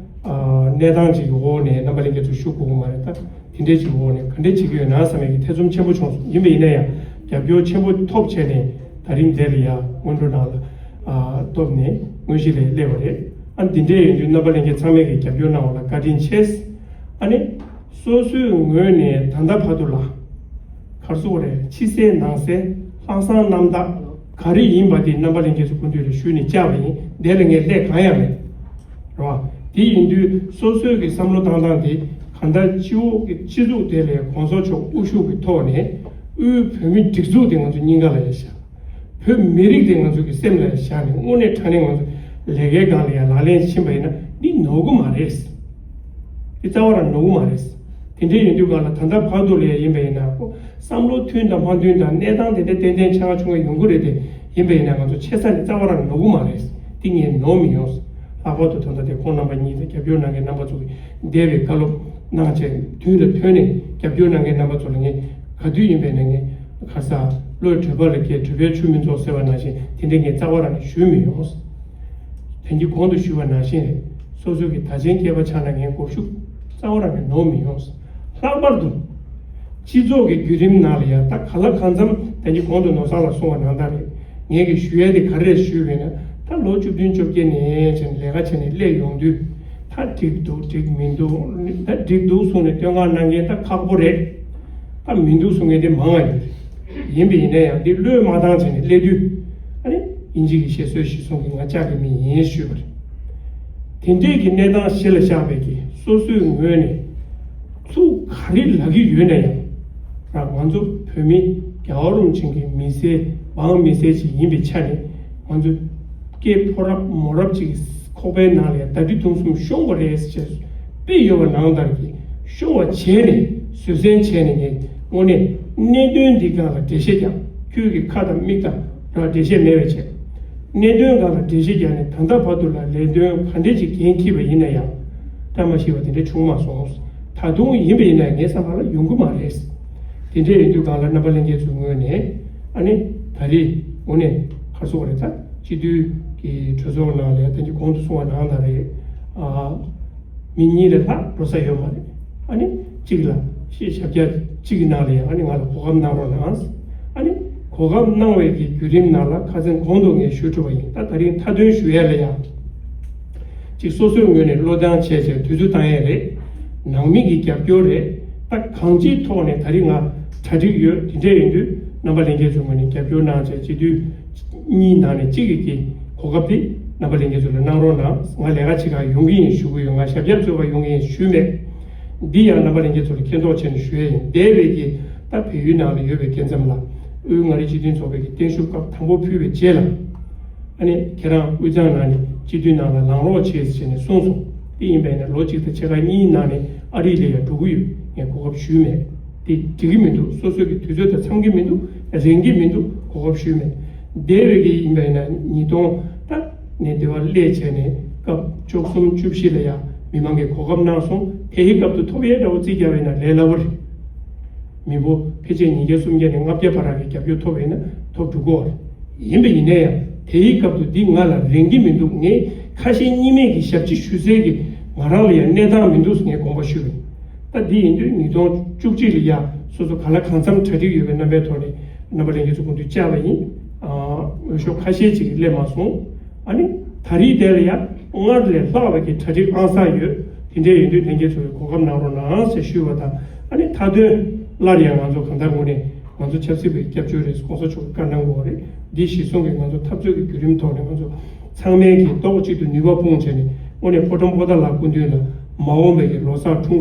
ཨ་གནས་སྟངས་ཅིག་གི་འོག་ནས་རྣམ་པ་ལྷན་རྒྱས་ཚོ་ཞུ་དགོས་ཀྱི་མ་རེད། ད་དེ་འདྲས་ཅིག་གི་འོག་ནས་ག་འདྲས་བྱེད་ཀྱི་ཡོད་ན་བསམ་ཡས་ཀྱི་ཐེ་ཚོམ་ཆེན་པོ་བྱུང་སོང་། ཡིན་པ་ཡིན་ན་ཡང་རྒྱབ་སྐྱོར་ཆེན་པོ་ཐོབ་བྱས་ནས་ད་རིང་འདིར་ཡ་སྔོན་འགྲོ་ནང་ལ་ཨ་ཐོབ་ནས་དངོས་གཞི་ལ་སླེབས་པ་རེད། ཨ་འདི་འདྲས་ཡིན་དུས་རྣམ་པ་ལྷན་རྒྱས་ཚང་མས་ཀྱི་རྒྱབ་སྐྱོར་གནང་བ་ལ་བཀའ་དྲིན་ཆེ། ཨ་ནི་སོ་སོའི་ངོས་ནས་ད་ལྟ་བར་དུ་ལ་ག་རེ་ཟེར་དགོས་རེད། ཕྱི་གསལ་ནང་གསལ་ལྷག་བསམ་རྣམ་དག་ག་རེ་ཡིན་པ་དེ་རྣམ་པ་ལྷན་རྒྱས་ཚོ་སྐུ་མདུན་ལ་ཞུས་ནས་བཅར་བ་ཡིན། དེ་ལ་ངས་ལས་གང་ཡང་མེད། རེད་བ། དེ་ཡིན་དུས་སོ་སོའི་གི་བསམ་བློ་བཏང་སྟངས་དེ་གང་ལྟར་སྤྱི་འོག་གི་སྤྱི་ཚོགས་དེ་ལ་གོང་ས་མཆོག་དབུ་བཞུགས་ཀྱི་ཐོག་ནས་དབུས་བོད་མིའི་སྒྲིག་འཛུགས་དེ་ང་ཚོ་སྙིང་ག་ལ་ཡ་བཞག། བོད་མི་རིགས་དེ་ང་ཚོ་གི་སེམས་ལ་ཡ་བཞག་ནས་དངོས་གནས་དྲང་གནས་ང་ཚོ་ལས་ཀའི་སྒང་ལ་ཡ་ལག་ལེན་ཕྱིན་པ་ཡིན་ན་འདི་ནོར་གི་མ་རེད། འདི་རྩ་བ་རང་ནོར་གི་མ་རེད། དེ་འདྲའི་ཡིན་དུས་སྒང་ལ་ད་ལྟ་བར་དུ་ལ་ཡ་ཡིན་པ་ཡིན་ན་ཁོ་བསམ་བློ་མཐུན་དང་མ་མཐུན་དང་གནས་སྟངས་དེ་འདྲ་ཏན་ཏན་ཆགས་ཆུང་བ་ཡོང་གི་རེད་དེ། ཡིན་པ་ཡིན་ན་ང་ཚོ་ཆེ་ས་ནས་རྩ་བ་རང་ནོར་གི་མ་རེད། འདི་ངས་ནོར་མི་ཡོང་། ལྷག་པར་དུ་ད་ལྟ་དེ་ཁོང་རྣམ་པ་གཉིས་དང་རྒྱབ་སྐྱོར་གནང་མཁན་རྣམ་པ་ཚོ་གི་འདས་པའི་བཀའ་སློབ་གནང་བྱས་མདུན་ལ་ཐོན་ནས་རྒྱབ་སྐྱོར་གནང་མཁན་རྣམ་པ་ཚོ་ལ་ངས་ག་དུས་ཡིན་པ་ཡིན་ན་ངས་ག་ས་བློའི་དྲོད་པ་ལ་སྐྱེས་དྲོད་པའི་ཆུ་མི་འཛོག་ཟེར་བ་ནང་བཞིན་དེ་འདྲ་ངས་རྩ་བ་རང་ནས་ཞུས་མི་ཡོང་། དེང་གི་གོང་དུ་ཞུས་པ་ནང་བཞིན་རེད། སོ་སོ་གི་ད་ཆེན་སྐྱེས་པ་ཆགས་ན་ངས་སྒོར་ཤུགས་རྩ་བ་རང་ནས་ནོར་མི་ཡོང་། ལྷག་པར་དུ་སྤྱི་ཚོགས་ཀྱི་བརྒྱུད་རིམ་ནང་ལ་ཡང་ད་ག་ལ་གང་འཚམ་དེང་གི་གོང་དུ་ནོར་བཟང་ལ་གསུངས་པ་ནང་ལྟར་རེད། ངས་ཀྱི་ཞུ་ཡས་དེ་ག་རེ་རེད་ཞུས་པས་ན་ད་ལོ་བཅུ་བདུན་བཅོ་བརྒྱད་ནས་བྱས་ནས་ལས་ཀ་བྱས་ནས་སླེབས་ཡོང་དུས་ད་འགྲིག་འདུག་འགྲིག་མི་འདུག་ད་འགྲིག་འདུག་གསུངས་ནས་བསྟོད་བསྔགས་གནང་མཁན་ད་ཁག་པོ་རེད། ད་མི་འདུག་གསུང་མཁན་དེ་མང་བ་ཡོད་རེད། ཡིན་པ་ཡིན་ན་ཡང་འདི་བློས་མ་བཏང་བྱས་ནས་སླེབས་དུས་ཨ་ནི་ དབྱིན་ཇི་གི་བཤད་སྲོལ་གཞིར་བཟུང་གིས་ང་ལྕགས་ཀྱི་མི་ཡིན་ཞུས་པ་རེད། དེ་འདྲའི་གི་གནས་སྟངས་གཞི་ལ་བཞག་པའི་གི་སོ་སོའི་ངོས་ནས་ཚུར་ག་རེ་ལབ་ཀྱི་ཡོད་ན་ཡང་། རང་ང་ཚོ་བོད་མི་རྒྱལ་བ་རིན་པོ་ཆེ་གི་མི་སེར་འབངས་མི་སེར་ཅིག་ཡིན་པའི་ཆ་ནས། ང་ཚོ་སྐྱེས་ཕོ་རབ་མོ་རབ་ཅིག་ཁོག་པའི་ནང་ལ་ཟླ་སྒྲིལ་མདུང་གསུམ་ཤོང་བ་རེད་ཟེར་དཔེ་ཡོད་པ་ནང་ལྟར་གྱི་ཤོང་བ་བྱས་ནས་བཟོད་བསྲན་བྱས་ནས། ངས་དངོས་གནས་གནད་དོན་འདི་སྒང་ལ་འགྲེལ་བཤད་རྒྱག་ཁྱོད་ཀྱི་ཁ་དང་མིག་དང་རང་འགྲེལ་བཤད་མེད་པ་བྱས། གནད་དོན་སྒང་ལ་འགྲེལ་བཤད་རྒྱག་ནས་ད་ལྟ་བར་དུ་ལ་ལས་དོན་ག་འདྲས་ཅིག་འགན་འཁྱེར་བ་ཡིན་ན་ཡང་བཀྲ་མ་ཤིས་པ་དེ་འདྲ་བྱུང་མ་སོང་། ད་དུང་ཡིན་པ་ཡིན་ན་ངའི་བསམ་པ་ལ་ཡོང་གི་མ་རེད། དེ་འདྲས་ཡིན་དུས་སྒང་ལ་རྣམ་པ་ལྷན་རྒྱས་ཚོའི་ངོས་ནས་ཨ་ནི་ད་རེས་དངོས་གནས་ག་རེ་ཟེར་དགོས་རེད། ད་སྤྱི་འཐུས་ཀྱི་གྲོས་ཚོགས་ནང་ལ་ད་གིན་གོང་དུ་གསུངས་པ་ནང་ལྟར་རེད། ཨ། མི་གཉིས་ལས་ལྷག་འགྲོ་ས་ཡོད་མ་རེད། ཨ་ནི་གཅིག་ལ་ཞེ་ཞབས་བཀྱག་གཅིག་གི་ནང་ལ་ཡང་ཨ་ནི་ང་ལ་གོ་སྐབས་གནང་རོགས་གནང་། ཨ་ནི་གོ་སྐབས་གནང་བའི་གི་བརྒྱུད་རིམ་ནང་ལ་ཁ་སང་གོང་དུ་ངས་ཞུ་གྲུབ་པ་ཡིན། ད་ད་རིང་མཐའ་དོན་ཞུ་ཡས་ལ་ཡང་གཅིག་སོ་སོའི་ངོས་ནས་བློས་བཏང་བྱས་བྱས་དུས་ཚོད་བཏང་ཡས་རེད། ནང་མི་གི་རྒྱབ་སྐྱོར་རེད། ད་གང་ཅིའི་ཐོག་ནས་ད་རིང་ང་གྲ་སྒྲིག་ཡོད། དེ་འདྲས་ཡིན་དུས་རྣམ་པ་ལྷན་རྒྱས་ཚོའི་ངོས་ནས་རྒྱབ་སྐྱོར་གནང་བྱས་སྤྱི་འཐུས་གཉིས་ནང་ནས་གཅིག་གི་གོ་སྐབས་དེ་རྣམ་པ་ལྷན་རྒྱས་ཚོ་ལ་གནང་རོགས་གནང་། ང་ལས་ཀ་བྱེད་གར་ཡོང་གི་ཡིན་ཞུ་གི་ཡོད། ང་ཞབས་བཀྱག་རྩོད་གར་ཡོང་གི་ཡིན་ཞུས་མེད། འདི་ཡང་རྣམ་པ་ལྷན་རྒྱས་ཚོ་ལ་མཁྱེན་རྟོགས་བྱས་ནས་ཞུ་ཡས་ཡིན། འདས་པའི་གི་ད་བལ་ཡུལ་ནང་ལ་ཡོད་པའི་སྐབས་མཚམས་ལ་དབུས་མངའ་རིས་སྤྱི་མཐུན་ཚོགས་པའི་གི་བརྟན་བཞུགས་སྐབས་དང་པོ་ཕུལ་བའི་རྗེས་ལ། ཨ་ནི་ཁྱེད་རང་དབུས་གཙང་ནང་ནས་སྤྱི་འཐུས་ནང་ལ་ལངས་རོགས་བྱེད་ཟེར་ནས་གསུངས་སོང་། དེ་ཡིན་པས་ན་ལོ་གཅིག་དང་ཕྱེད་ཀ་གཉིས་ནང་ནས་ཨ་རི་ལ་ཡང་འགྲོ་གི་ཡོད། ངས་གོ་སྐབས་ཞུས་མེད། དེ་འགྲིག་གི་མི་འདུག་སོ་སོའི་གི་དུས་ཚོད་དང་འཚམ་གྱི་མི་འདུག་རན་གྱི་མི་འདུག་གོ་སྐབས་ཞུས་མེད། འདས་པའི་གི་ཡིན་པས་ན་ཉིས་སྟོང་ད་ནས་འདི་བར་སླེབས་བྱས་ནས་སྐབས་བཅུ་གསུམ་བཅུ་བཞི་ལ་ཡང་མི་མང་གིས་གོ་སྐབས་གནང་སོང་། དེའི་སྐབས་དུ་ཐོབ་ཡས་འདྲ་བོ་རྩིས་རྒྱག་པས་ན་ལས་སླ་བོ་རེད། མི་འབོར་ཕལ་ཆེར་ཉིས་བརྒྱ་སུམ་བརྒྱ་ནས་ལྔ་བརྒྱ་བར་གྱི་རྒྱབ་སྐྱོར་ཐོབ་པ་ཡིན་ན་ཐོབ་འགྲོ་གི་ཡོད་རེད། ཡིན་པ་ཡིན་ན་ཡང་དེའི་སྐབས་དུ་འདི་ང་ལ་རན་གྱི་མི་འདུག་ངས་ཁ་ཞེ་གཉིས་མེད་ཀྱི་ཞབས་ཕྱི་ཞུ་སའི་གི་ང་རང་ལ་ཡང་གནས་སྟངས་མི་འདུག་ཟེར་ངས་དགོངས་པ་ཞུས་པ་ཡིན། ད་འདི་ཡིན་དུས་ཉིས་སྟོང་བཅུ་གཅིག་ལ་ཡ་སོ་སོ་ག་ལ་གང་འཚམ་གྲ་སྒྲིག་ཡོད་པའི་རྣམ་པའི་ཐོག་ནས་རྣམ་པ་ལྷན་རྒྱས་ཚོ་སྐུ་མདུན་བཅར་བ་ཡིན། ཨ། འོས་ཤོག་ཁ་ཤས་ཅིག་སླེབས་མ་སོང་། ཨ་ནི་ད་རེས་དེ་ལ་ཡ་སྔར་ལས་ལྷག་པའི་གི་གྲ་སྒྲིག་ཨང་གསར་ཡོད། དེ་འདྲ་ཡིན་དུས་ལྷན་རྒྱས་ཚོ་གི་གོ་སྐབས་གནང་རོགས་གནང་ཟེར་ཞུས་པ་དང་། ཨ་ནི་མཐའ་དོན་སླར་ཡང་ང་ཚོ་གང་ལྟར་ངོས་ནས་ང་ཚོ་ཆབ་སྲིད་པའི་སྐྱབས་བཅོལ་རེད། གོང་ས་མཆོག་གི་བཀའ་གནང་དགོས་པ་རེད། འདི་གཞིར་བཟུང་གིས་ང་ཚོ་འཐབ་རྩོད་ཀྱི་བརྒྱུད་རིམ་ཐོག་ནས་ང་ཚོ་ཚང་མས་ཀྱི་རྡོག་གཅིག་ཏུ་ནུས་པ་སྤུངས་བྱས་ནས། དངོས་གནས་ཕོ་བྲང་པོ་ཏཱ་ལ་སྐུ་མདུན་ལ་མ་འོངས་པའི་གི་ལོ་གསར་འཁྲུངས་སྐར་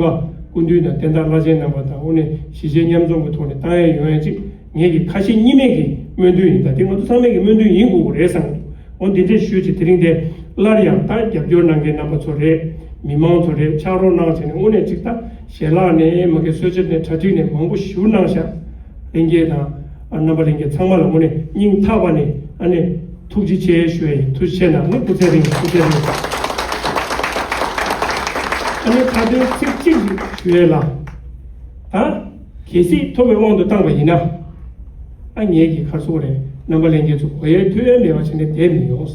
སྐུ་མདུན་དང་བསྟན་བདག་བླ་ཆེན་རྣམ་པ་དང་། དངོས་གནས་གཞིས་བྱེས་མཉམ་འཛོམས་ཀྱི་ཐོག་ནས་བཏང་ཡས་ཡོང་ཡས་ཅིག་ངེད་ཀྱི་ཁ་ཞེ་གཉིས་མེད་ཀྱི་སྨོན་འདུན་ཡིན། ད་དེ་ང་ཚོ་ཚང་མས་ཀྱི་སྨོན་འདུན་ཡིན་དགོས་ཀྱི་རེད་བསམ་གྱི་འདུག་འོ་འདི་འདྲས་ཞུས་ཅིག་དེ་རིང་དེ་སླར་ཡང་ད་རྒྱབ་སྐྱོར་གནང་མཁན་རྣམ་པ་ཚོ་རེད། མི་མང་ཚོ་རེད། ཕྱག་རོགས་གནང་བྱས་ནས་དངོས་གནས་ཅིག་ད་ཞལ་ལག་ནས་མ་གི་གསོལ་ཇ་ནས་གྲ་སྒྲིག་ནས་མང་པོ་ཞེ་པོ་གནང་ཤག་ལྷན་རྒྱས་དང་། ཨ། རྣམ་པ་ལྷན་རྒྱས་ཚང་མ་ལ་དངོས་གནས་སྙིང་ཐག་པ་ནས་ཨ་ནི་ཐུགས་རྗེ་ཆེ་ཞུ་ཡ་ཡིན། ཐུགས་རྗེ་ཆེ་གནང་། ཨ་ནི་སྐུ་ཚེ་རིང་། སྐུ་ཚེ་རིང་། ཨ་ནི་མཐའ་དོན་ཚིག་གཅིག་ཞུ་ཡ་ལ། ད་གལ་སྲིད་ཐོབ་པའི་དབང་དུ་བཏང་བ་ཡིན་ན། ཨ། ངེད་ཀྱི་ཁར་སོ་རེད། རྣམ་པ་ལྷན་རྒྱས་ཚོ་གོ་ཡའི་ཐོས་ཡའི་མེད་པ་བྱས་ནས་བསྡད་མི་ཡོང་།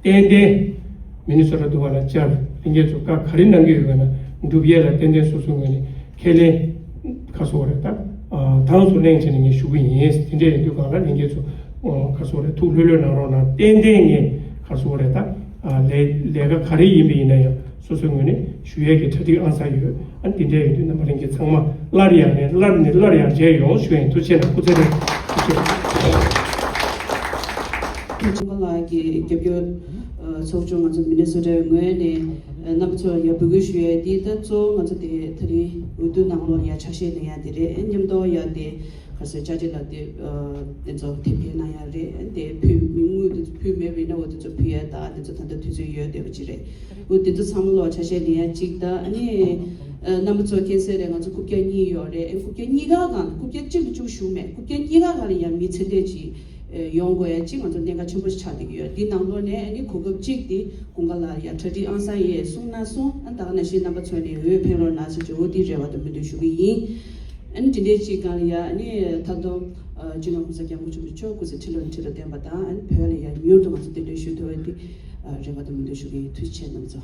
ཏན་ཏན་མི་ནི་སོ་ཊ་འདུ་བ་ལ་བཅར། ལྷན་རྒྱས་ཚོ་བཀའ་ག་རེ་གནང་གི་ཡོད་པ་ན་སྒྲུབ་ཡས་ལ་ཏན་ཏན་སོ་སོའི་ངོས་ནས་ཁས་ལེན་ཁར་སོ་རེད། ད་ཨ། དང་སོ་གླེང་བྱས་ནས་ངས་ཞུ་གི་ཡིན། དེ་འདྲ་ཡིན་དུས་གང་ལ་ལྷན་རྒྱས་ཚོ་ཁར་སོ་རེད། ཐུགས་ལྷོད་ལྷོད་གནང་རོགས་གནང་། ཏན་ཏན་ངས་ཁར་སོ་རེད། ད་ཨ། ལས་ལས་ཀ་ག་རེ་ཡིན་པ་ཡིན་ན་ཡང་། སོ་སོའི་ངོས་ནས་ཞུ་ཡས་ཀྱི་གྲ་སྒྲིག་ཨང་གསར་ཡོད། ཨ། འདི་འདྲ་ཡིན་དུས་རྣམ་པ་ལྷན་རྒྱས་ཚང་མ་སླར་ཡང་ནས་སླར་ནས་སླར་ཡང་མཇལ་ཡོང་ཞུ་ཡིན། ཐུགས་རྗེ་ཆེ་གནང་། སྐུ་ཚེ་རིང་། ཐུགས་རྗེ་ཆེ། ལགས་ཀྱི་རྒྱབ་སྐྱོར་ཚོགས་ཆུང་ང་ཚོ་མི་ནི་སོ་ཊའི་ངོས་ནས་རྣམ་པ་ཚོར་ཡ་འབོད་སྐུལ་ཞུ་ཡས་འདི་ད་གཙོ་བོ་ང་ཚོ་དེ་ད་རིང་འོས་བསྡུ་ནང་ལོགས་ཡ་ཆ་ཤས་ལེན་ཡ་དེ་རེད། མཉམ་དུ་ཡ་དེ། ག་ཚོད་བཅར་འདྲི་ལ་དེ། ཨ། དེ་ཚོ་དེབ་སྐྱེལ་གནང་ཡ་རེད། དེ་ཕུལ་མི་དངུལ་དེ་ཚོ་ཕུལ་མེད་པ་ཡིན་ན་འོ་དེ་ཚོ་ཕུལ་ཡ་ད་དེ་ཚོ་ད་ལྟ་དུས་ཚོད་ཡོད་བསྡད་པ་ཅིག་རེད། འོ་དེ་ཚོ་ཚང་མ་ལོག་ཆ་ཤས་ལེན་ཡ་གཅིག་ད་ཨ་ནི། ཨ། རྣམ་པ་ཚོ་མཁྱེན་གསལ་རེད། ང་ཚོ་རྐུབ་བཀྱག་གཉིས་ཡོད་རེད། རྐུབ་བཀྱག་གཉིས་ཀ་སྒང་ལ་རྐུབ་བཀྱག་གཅིག་ལ་གཅིག་པོ་ཞུགས་མེད། རྐུབ་བཀྱག་གཉིས་ཀ་སྒང་ལ་ཡང་མི་ཚེ་འདས་ཅིག་ཨ། ཡོང་དགོས་ཡ་གཅིག་ང་ཚོ་གནད་འགག་ཆེན་པོ་ཞིག་ཆགས་བསྡད་ཀྱི་ཡོད། འདི་ནང་ལོགས་ནས་ཨ་ནི་གོ་སྐབས་གཅིག་དེ་དགུན་ཁ་ལ་ཡ་གྲ་སྒྲིག་ཨང་གསར་ཡས་གསུངས་ན་གསུངས། ཨ། ད་ག་ནང་བཞིན་རྣམ་པ་ཚོ་ནས་འོས་འཕེན་རོགས་གནང་ཟེར་གྱི་འོ་དེ་རེ་བ་དང་སྨོན་འདུན་ཞུ་གི་ཡིན། ཨ་ནི་དེ་འདྲའི་གཅིག་སྒང་ལ་ཡ་ཨ་ནི་ད་དུང་། ཨ། སྤྱི་ནོར་༸གོང་ས་༸སྐྱབས་མགོན་ཆེན་པོ་མཆོག་སྐུ་ཚེ་ཁྲི་ལོ་ནས་ཁྲི་ལོ་བརྟན་པ་དང་། ཨ་ནི་བོད་ལ་ཡ་མྱུར་དུ་ང་ཚོ་གདན་འདྲེན་ཞུ་ཐུབ་པ་དེ། ཨ། རེ་བ་དང་སྨོན་འདུན་ཞུ་གི་ཡིན། ཐུགས་རྗེ་ཆེ་རྣམ་པ་ཚོ།